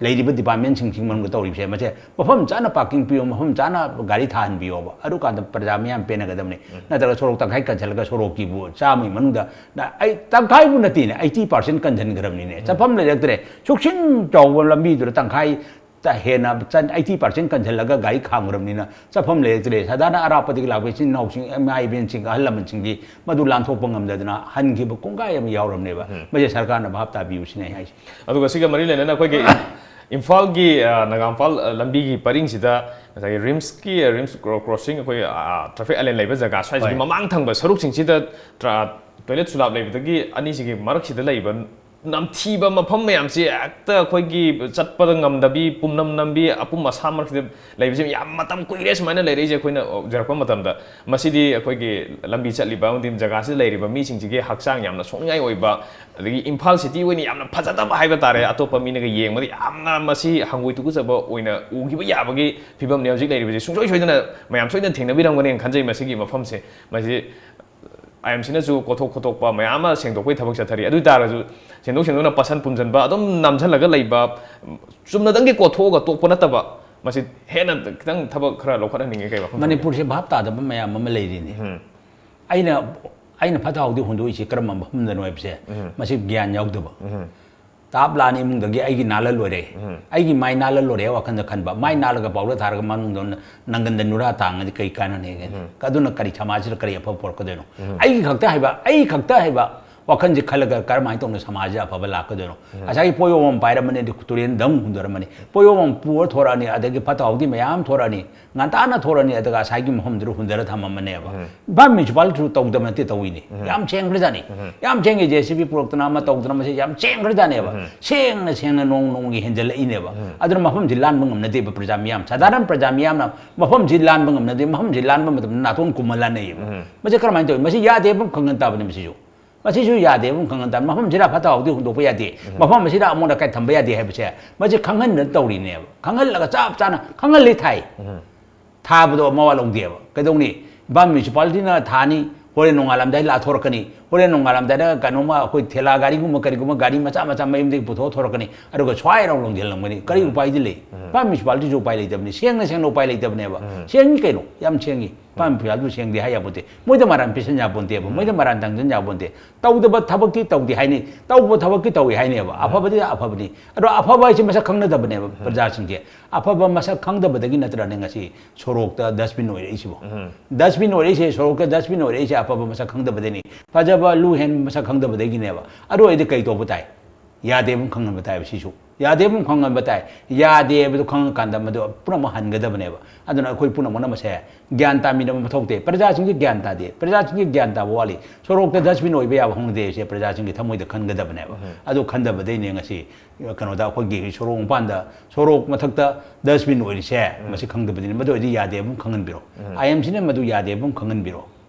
ꯂꯩꯔꯤꯕ ꯗꯤꯄꯥꯔꯠꯃꯦꯟꯁꯤꯡꯁꯤꯡ ꯃꯅꯨꯡꯗ ꯇꯧꯔꯤꯕꯁꯦ, ꯃꯁꯦ ꯃꯐꯝ ꯆꯥꯅ ꯄꯥꯔꯀꯤꯡ ꯄꯤꯌꯣ, ꯃꯐꯝ ꯆꯥꯅ ꯒꯥꯔꯤ ꯊꯥꯍꯟꯕꯤꯌꯣꯕ꯫ ꯑꯗꯨꯀꯥꯟꯗ ꯄ꯭ꯔꯖꯥ ꯃꯤꯌꯥꯝ ꯄꯦꯟꯅꯒꯗꯕꯅꯤ꯫ ꯅꯠꯇ꯭ꯔꯒ ꯁꯣꯔꯣꯛ ꯇꯪꯈꯥꯏ ꯀꯟꯁꯤꯜꯂꯒ ꯁꯣꯔꯣꯛꯀꯤꯕꯨ ꯆꯥꯝꯃꯒꯤ ꯃꯅꯨꯡꯗ, ꯅ-, ꯑꯩ ꯇꯪꯈꯥꯏꯕꯨ ꯅꯠꯇꯦꯅꯦ, ꯑꯩꯠꯇꯤ ꯄꯥꯔꯁꯦꯟ ꯀꯟꯁꯤꯟꯈ꯭ꯔꯕꯅꯤꯅꯦ꯫ ꯆꯠꯐꯝ ꯂꯩꯔꯛꯇ꯭ꯔꯦ꯫ ꯁꯨꯛꯁꯤꯟ ꯆꯥꯎꯕ ꯂꯝꯕꯤꯗꯨꯗ ꯇꯪꯈꯥꯏ ꯇ ꯍꯦꯟꯅ ꯆꯟ-, ꯑꯩꯠꯇꯤ ꯄꯥꯔꯁꯦꯟ ꯀꯟꯁꯤꯜꯂꯒ ꯒꯥꯔꯤ ꯈꯥꯝꯈ꯭ꯔꯕꯅꯤꯅ ꯆꯠꯐꯝ ꯂꯩꯔꯛꯇ꯭ꯔꯦ꯫ ꯁꯥꯗꯥꯔꯅ ꯑꯔꯥꯞꯄꯗꯒꯤ ꯂꯥꯛꯄ ꯏꯆꯤꯟ ꯏꯅꯥꯎꯁꯤꯡ, ꯏꯃꯥ ꯏꯕꯦꯟꯁꯤꯡ, ꯑꯍꯜ ꯂꯃꯟꯁꯤꯡꯗꯤ ꯃꯗꯨ ꯂꯥꯟꯊꯣꯛꯄ ꯉꯝꯗꯗꯅ ꯍꯟꯈꯤꯕ ꯀꯣꯡꯒꯥꯏ ꯑꯃ ꯌꯥꯎꯔꯕꯅꯦꯕ꯫ ꯃꯁꯦ ꯁꯔꯀꯥꯔꯅ ꯚꯥꯞ ꯇꯥꯕꯤꯌꯨ ꯁꯤꯅꯤ ꯑꯩ ꯍꯥꯏꯁꯦ꯫ ꯑꯗꯨꯒ ꯁꯤꯒ ꯃꯔꯤ ꯂꯩꯅꯅ ꯑꯩꯈꯣꯏꯒꯤ ꯏꯝꯐꯥꯜꯒꯤ, ꯑ, ꯅꯒꯥꯝꯄꯥꯜ, ꯑ, ꯂꯝꯕꯤꯒꯤ ꯄꯔꯤꯡꯁꯤꯗ ꯉꯁꯥꯏꯒꯤ ꯔꯤꯝꯁꯀꯤ, ꯑ, ꯔꯤꯝꯁ ꯀ꯭ꯔꯣ-, ꯀ꯭ꯔꯣꯁꯤꯡ, ꯑꯩꯈꯣꯏ, ꯑ, ꯇ꯭ꯔꯥꯐꯤꯛ ꯑꯥꯏꯂꯦꯟ ꯂꯩꯕ ꯖꯒꯥ ꯁ꯭ꯋꯥꯏꯁꯤꯒꯤ ꯍꯣꯏ꯫ ꯃꯃꯥꯡ ꯊꯪꯕ ꯁꯔꯨꯛꯁꯤꯡꯁꯤꯗ ꯇ꯭ꯔꯥ-, ꯇꯣꯏꯂꯦꯠ ꯁꯨꯂꯥꯞ ꯂꯩꯕꯗꯒꯤ ꯑꯅꯤꯁꯤꯒꯤ ꯃꯔꯛꯁꯤꯗ ꯂꯩꯕ ꯅꯝꯊꯤꯕ ꯃꯐꯝ ꯃꯌꯥꯝꯁꯤ ꯍꯦꯛꯇ ꯑꯩꯈꯣꯏꯒꯤ ꯆꯠꯄꯗ ꯉꯝꯗꯕꯤ, ꯄꯨꯝꯅꯝ ꯅꯝꯕꯤ, ꯑꯄꯨꯝ ꯑꯁꯥ ꯃꯔꯛꯁꯤꯗ ꯂꯩꯕꯁꯤ ꯌꯥꯝ ꯃꯇꯝ ꯀꯨꯏꯔꯦ ꯁꯨꯃꯥꯏꯅ ꯂꯩꯔꯛꯏꯁꯦ꯫ ꯑꯩꯈꯣꯏꯅ ꯎꯖꯔꯛꯄ ꯃꯇꯝꯗ ꯃꯁꯤꯗꯤ ꯑꯩꯈꯣꯏꯒꯤ ꯂꯝꯕꯤ ꯆꯠꯂꯤꯕ ꯑꯃꯗꯤ ꯖꯒꯥꯁꯤꯗ ꯂꯩꯔꯤꯕ ꯃꯤꯁꯤꯡꯁꯤꯒꯤ ꯍꯛꯆꯥꯡ ꯌꯥꯝꯅ ꯁꯣꯛꯅꯤꯡꯉꯥꯏ ꯑꯣꯏꯕ, ꯑꯗꯒꯤ ꯏꯝꯐꯥꯜ ꯁꯤꯇꯤ ꯑꯣꯏꯅ ꯌꯥꯝꯅ ꯐꯖꯗꯕ ꯍꯥꯏꯕ ꯇꯥꯔꯦ, ꯑꯇꯣꯞꯄ ꯃꯤꯅꯒ ꯌꯦꯡꯕꯗ ꯌꯥꯝꯅ ꯃꯁꯤ ꯍꯪꯒꯣꯏ ꯇꯨꯀꯠꯆꯕ ꯑꯣꯏꯅ ꯎꯈꯤꯕ ꯌꯥꯕꯒꯤ ꯐꯤꯕꯝꯅꯤ ꯍꯧꯖꯤꯛ ꯂꯩꯔꯤꯕꯁꯤ꯫ ꯁꯨꯡꯁꯣꯏ ꯁꯣꯏꯗꯅ ꯃꯌꯥꯝ ꯁꯣꯏꯗꯅ ꯊꯦꯡꯅꯕꯤꯔꯝꯒꯅꯦꯅ ꯈꯟꯖꯩ ꯃꯁꯤꯒꯤ ꯃꯐꯝꯁꯦ꯫ ꯃꯁꯤ ꯑꯥꯏ ꯑꯦꯝ ꯁꯤꯅꯁꯨ ꯀꯣꯊꯣꯛ ꯈꯣꯠꯇꯣꯛꯄ ꯃꯌꯥꯝ ꯑꯃ ꯁꯦꯡꯗꯣꯛꯄꯒꯤ ꯊꯕꯛ ꯆꯠꯊꯔꯤ꯫ ꯑꯗꯨ ꯑꯣꯏ ꯇꯥꯔꯒꯁꯨ ꯁꯦꯡꯗꯣꯛ ꯁꯦꯡꯗꯣꯛꯅ ꯄꯁꯟ ꯄꯨꯝꯁꯤꯟꯕ, ꯑꯗꯨꯝ ꯅꯝꯁꯤꯜꯂꯒ ꯂꯩꯕ, ꯆꯨꯝꯅꯗꯪꯒꯤ ꯀꯣꯊꯣꯛꯑꯒ ꯇꯣꯛꯄ ꯅꯠꯇꯕ, ꯃꯁꯤ ꯍꯦꯟꯅ ꯈꯤꯇꯪ ꯊꯕꯛ ꯈꯔ ꯂꯧꯈꯠꯍꯟꯅꯤꯡꯉꯤ꯫ ꯀꯩ ꯋꯥꯐꯝ ꯊꯝꯒꯦ? ꯃꯅꯤꯄꯨꯔꯁꯦ ꯚꯥꯞ ꯇꯥꯗꯕ ꯃꯌꯥꯝ ꯑꯃ ꯂꯩꯔꯤꯅꯤ꯫ ꯎꯝ꯫ ꯑꯩꯅ, ꯑꯩꯅ ꯐꯠꯇ ꯍꯥꯎꯗꯤ ꯍꯨꯟꯗꯣꯛꯏꯁꯦ ꯀꯔꯝꯕ ꯃꯐꯝꯗꯅꯣ ꯍꯥꯏꯕꯁꯦ, ꯎꯝ꯫ ꯃꯁꯤ ꯒ꯭ꯌꯥꯟ ꯌꯥꯎꯗꯕ꯫ ꯎꯝ꯫ ꯇꯥꯞ ꯂꯥꯟ ꯏꯃꯨꯡꯗꯒꯤ ꯑꯩꯒꯤ ꯅꯥꯜꯂ ꯂꯣꯏꯔꯦ꯫ ꯎꯝ꯫ ꯑꯩꯒꯤ ꯃꯥꯏ ꯅꯥꯜꯂ ꯂꯣꯏꯔꯦ ꯋꯥꯈꯜꯗ ꯈꯟꯕ꯫ ꯃꯥꯏ ꯅꯥꯜꯂꯒ ꯄꯥꯎꯗꯔ ꯊꯥꯔꯒ ꯃꯅꯨꯡꯗ ꯅꯪꯒꯟꯗ ꯅꯨꯔꯥ ꯇꯥꯡꯉꯗꯤ ꯀꯔꯤ ꯀꯥꯟꯅꯅꯤ? ꯎꯝ꯫ ꯑꯗꯨꯅ ꯀꯔꯤ ꯁꯃꯥꯖꯁꯤꯗ ꯀꯔꯤ ꯑꯐꯕ ꯄꯨꯔꯛꯀꯗꯣꯏꯅꯣ? ꯎꯝ꯫ ꯑꯩꯒꯤ ꯈꯛꯇ ꯍꯩꯕ, ꯑꯩ ꯈꯛꯇ ꯍꯩꯕ ꯋꯥꯈꯜꯁꯦ ꯈꯜꯂꯒ ꯀꯔꯝꯍꯥꯏꯅ ꯇꯧꯅ ꯁꯃꯥꯖꯁꯦ ꯑꯐꯕ ꯂꯥꯛꯀꯗꯣꯏꯅꯣ? ꯉꯁꯥꯏꯒꯤ ꯄꯣꯠꯌꯣꯝ ꯑꯃ ꯄꯥꯏꯔꯝꯃꯅꯤ, ꯑꯗꯨ ꯇꯨꯔꯦꯟꯗ ꯑꯃꯨꯛ ꯍꯨꯟꯗꯣꯔꯝꯃꯅꯤ, ꯄꯣꯠꯌꯣꯝ ꯑꯃ ꯄꯨꯔ ꯊꯣꯔꯛꯑꯅꯤ, ꯑꯗꯒꯤ ꯐꯠꯇ ꯍꯥꯎꯗꯤ ꯃꯌꯥꯝ ꯊꯣꯔꯛꯑꯅꯤ, ꯉꯟꯇꯥꯅ ꯊꯣꯔꯛꯑꯅꯤ, ꯑꯗꯨꯒ ꯉꯁꯥꯏꯒꯤ ꯃꯐꯝꯗꯨꯗ ꯍꯨꯟꯗꯔ ꯊꯝꯃꯝꯃꯅꯦꯕ꯫ ꯏꯝꯐꯥꯜ ꯃ꯭ꯌꯨꯅꯤꯁꯤꯄꯥꯂꯤꯇꯤꯁꯨ ꯇꯧꯗꯕ ꯅꯠꯇꯦ, ꯇꯧꯏꯅꯦ꯫ ꯌꯥꯝ ꯁꯦꯡꯈ꯭ꯔꯖꯥꯠꯅꯤ꯫ ꯌꯥꯝ ꯁꯦꯡꯉꯦ, ꯖꯦ ꯁꯤ ꯕꯤ ꯄꯨꯔꯛꯇꯅ ꯑꯃ ꯇꯧꯗꯅ ꯃꯁꯤ ꯌꯥꯝ ꯁꯦꯡꯈ꯭ꯔꯖꯥꯠꯅꯦꯕ꯫ ꯁꯦꯡꯅ ꯁꯦꯡꯅ ꯅꯣꯡ ꯅꯣꯡꯃꯒꯤ ꯍꯦꯟꯖꯜꯂꯛꯏꯅꯦꯕ꯫ ꯑꯗꯨꯅ ꯃꯐꯝꯁꯤ ꯂꯥꯟꯕ ꯉꯝꯅꯗꯦꯕ ꯄ꯭ꯔꯖꯥ ꯃꯤꯌꯥꯝ, ꯁꯥꯙꯥꯔꯟ ꯄ꯭ꯔꯖꯥ ꯃꯤꯌꯥꯝꯅ ꯃꯐꯝꯁꯤ ꯂꯥꯟꯕ ꯉꯝꯅꯗꯦ꯫ ꯃꯐꯝꯁꯤ ꯂꯥꯟꯕ ꯃꯇꯝꯗ ꯅꯥꯇꯣꯟ ꯀꯨꯝꯃ ꯂꯥꯟꯅꯩꯌꯦꯕ꯫ ꯃꯁꯤ ꯀꯔꯝꯍꯥꯏꯅ ꯇꯧꯏ? ꯃꯁꯤ ꯌꯥꯗꯦ ꯍꯥꯏꯕ ꯑꯃ ꯈꯪꯍꯟ ꯇꯥꯕꯅꯤ꯫ ꯃꯁꯤꯁꯨ, ꯃꯁꯤꯁꯨ ꯌꯥꯗꯦ ꯍꯥꯏꯕ ꯑꯃ ꯈꯪꯍꯟ ꯇꯥꯕꯅꯤ꯫ ꯃꯐꯝꯁꯤꯗ ꯐꯠꯇ ꯍꯥꯎꯗꯤ ꯍꯨꯟꯗꯣꯛꯄ ꯌꯥꯗꯦ, ꯃꯐꯝ ꯑꯁꯤꯗ ꯑꯃꯣꯠ ꯑꯀꯥꯏ ꯊꯝꯕ ꯌꯥꯗꯦ ꯍꯥꯏꯕꯁꯦ ꯃꯁꯤ ꯈꯪꯍꯟꯗꯅ ꯇꯧꯔꯤꯅꯦꯕ꯫ ꯈꯪꯍꯜꯂꯒ ꯆꯞ ꯆꯥꯅ ꯈꯪꯍꯜꯂꯤ ꯊꯥꯏ꯫ ꯊꯥꯕꯗꯣ ꯃꯋꯥ ꯂꯧꯗꯦꯕ꯫ ꯀꯩꯗꯧꯅꯤ? ꯏꯝꯐꯥꯜ ꯃ꯭ꯌꯨꯅꯤꯁꯤꯄꯥꯂꯤꯇꯤꯅ ꯊꯥꯅꯤ, ꯍꯣꯔꯦꯟ ꯅꯣꯡꯉꯥꯜꯂꯝꯗꯥꯏꯗ ꯂꯥꯊꯣꯔꯛꯀꯅꯤ, ꯍꯣꯔꯦꯟ ꯅꯣꯡꯉꯥꯜꯂꯝꯗꯥꯏꯗ ꯀꯩꯅꯣꯝꯃ ꯑꯩꯈꯣꯏ ꯊꯦꯂꯥ ꯒꯥꯔꯤꯒꯨꯝꯕ ꯀꯔꯤꯒꯨꯝꯕ ꯒꯥꯔꯤ ꯃꯆꯥ ꯃꯆꯥ ꯃꯌꯨꯝꯗꯒꯤ ꯄꯨꯊꯣꯛꯑ ꯊꯣꯔꯛꯀꯅꯤ, ꯑꯗꯨꯒ ꯁ꯭ꯋꯥꯏ ꯂꯥꯎ ꯂꯪꯁꯤꯜꯂꯝꯒꯅꯤ꯫ ꯀꯔꯤ ꯎꯄꯥꯏꯗꯤ ꯂꯩ? ꯏꯝꯐꯥꯜ ꯃ꯭ꯌꯨꯅꯤꯁꯤꯄꯥꯂꯤꯇꯤꯁꯨ ꯎꯄꯥꯏ ꯂꯩꯇꯕꯅꯤ꯫ ꯁꯦꯡꯅ ꯁꯦꯡꯅ ꯎꯄꯥꯏ ꯂꯩꯇꯕꯅꯦꯕ꯫ ꯁꯦꯡꯉꯤ ꯀꯩꯅꯣ? ꯌꯥꯝ ꯁꯦꯡꯉꯤ꯫ ꯏꯝꯐꯥꯜ ꯃ꯭ꯌꯨꯅꯤꯁꯤꯄꯥꯂꯤꯇꯤꯁꯨ ꯁꯦꯡꯗꯦ ꯍꯥꯏ ꯌꯥꯄꯣꯟꯇꯦ꯫ ꯃꯣꯏꯗ ꯃꯔꯥꯟ ꯄꯤꯁꯟ ꯌꯥꯄꯣꯟꯇꯦꯕ꯫ ꯃꯣꯏꯗ ꯃꯔꯥꯟ ꯊꯥꯡꯖꯟ ꯌꯥꯄꯣꯟꯇꯦ꯫ ꯇꯧꯗꯕ ꯊꯕꯛꯇꯤ ꯇꯧꯗꯦ ꯍꯥꯏꯅꯤ, ꯇꯧꯕ ꯊꯕꯛꯇꯤ ꯇꯧꯏ ꯍꯥꯏꯅꯦꯕ꯫ ꯑꯐꯕꯗꯤ ꯑꯐꯕꯅꯤ꯫ ꯑꯗꯣ ꯑꯐꯕ ꯍꯥꯏꯁꯦ ꯃꯁꯛ ꯈꯪꯅꯗꯕꯅꯦꯕ ꯄ꯭ꯔꯖꯥꯁꯤꯡꯁꯦ꯫ ꯑꯐꯕ ꯃꯁꯛ ꯈꯪꯗꯕꯗꯒꯤ ꯅꯠꯇ꯭ꯔꯅꯦ ꯉꯁꯤ ꯁꯣꯔꯣꯛꯇ ꯗꯁꯕꯤꯟ ꯑꯣꯏꯔꯛꯏꯁꯤꯕꯣ꯫ ꯗꯁꯕꯤꯟ ꯑꯣꯏꯔꯛꯏꯁꯦ, ꯁꯣꯔꯣꯛꯇ ꯗꯁꯕꯤꯟ ꯑꯣꯏꯔꯛꯏꯁꯦ ꯑꯐꯕ ꯃꯁꯛ ꯈꯪꯗꯕꯗꯒꯤꯅꯤ, ꯐꯖꯕ ꯂꯨ ꯍꯦꯟꯕ ꯃꯁꯛ ꯈꯪꯗꯕꯗꯒꯤꯅꯦꯕ꯫ ꯑꯗꯨ ꯑꯣꯏꯔꯗꯤ ꯀꯩ ꯇꯧꯕ ꯇꯥꯏ? ꯌꯥꯗꯦ ꯍꯥꯏꯕ ꯑꯃ ꯈꯪꯍꯟꯕ ꯇꯥꯏꯕ꯫ ꯁꯤꯁꯨ ꯌꯥꯗꯦ ꯍꯥꯏꯕ ꯑꯃ ꯈꯪꯍꯟꯕ ꯇꯥꯏ꯫ ꯌꯥꯗꯦ ꯍꯥꯏꯕꯗꯨ ꯈꯪꯉꯀꯥꯟꯗ ꯃꯗꯨ ꯄꯨꯝꯅꯃꯛ ꯍꯟꯒꯗꯕꯅꯦꯕ꯫ ꯑꯗꯨꯅ ꯑꯩꯈꯣꯏ ꯄꯨꯝꯅꯃꯛꯅ ꯃꯁꯦ ꯒ꯭ꯌꯥꯟ ꯇꯥꯃꯤꯟꯅꯕ ꯃꯊꯧ ꯇꯥꯏ꯫ ꯄ꯭ꯔꯖꯥꯁꯤꯡꯁꯤ ꯒ꯭ꯌꯥꯟ ꯇꯥꯗꯦ, ꯄ꯭ꯔꯖꯥꯁꯤꯡꯁꯤ ꯒ꯭ꯌꯥꯟ ꯇꯥꯕ ꯋꯥꯠꯂꯤ꯫ ꯁꯣꯔꯣꯛꯇ ꯗꯁꯕꯤꯟ ꯑꯣꯏꯕ ꯌꯥꯕ ꯍꯧꯅꯗꯦ ꯍꯥꯏꯕꯁꯦ ꯄ꯭ꯔꯖꯥꯁꯤꯡꯒꯤ ꯊꯃꯣꯏꯗ ꯈꯟꯒꯗꯕꯅꯦꯕ꯫ ꯑꯗꯨ ꯈꯟꯗꯕꯗꯩꯅꯦ ꯉꯁꯤ ꯀꯩꯅꯣꯗ ꯑꯩꯈꯣꯏꯒꯤ ꯁꯣꯔꯣꯛ ꯃꯄꯥꯟꯗ, ꯁꯣꯔꯣꯛ ꯃꯊꯛꯇ ꯗꯁꯕꯤꯟ ꯑꯣꯏꯔꯤꯁꯦ꯫ ꯃꯁꯤ ꯈꯪꯗꯕꯗꯩꯅꯤ꯫ ꯃꯗꯨ ꯑꯣꯏꯔꯗꯤ ꯌꯥꯗꯦ ꯍꯥꯏꯕ ꯑꯃ ꯈꯪꯍꯟꯕꯤꯔꯣ꯫ ꯑꯥꯏ ꯑꯦꯝ ꯁꯤꯅ ꯃꯗꯨ ꯌꯥꯗꯦ ꯍꯥꯏꯕ ꯑꯃ ꯈꯪꯍꯟꯕꯤꯔꯣ꯫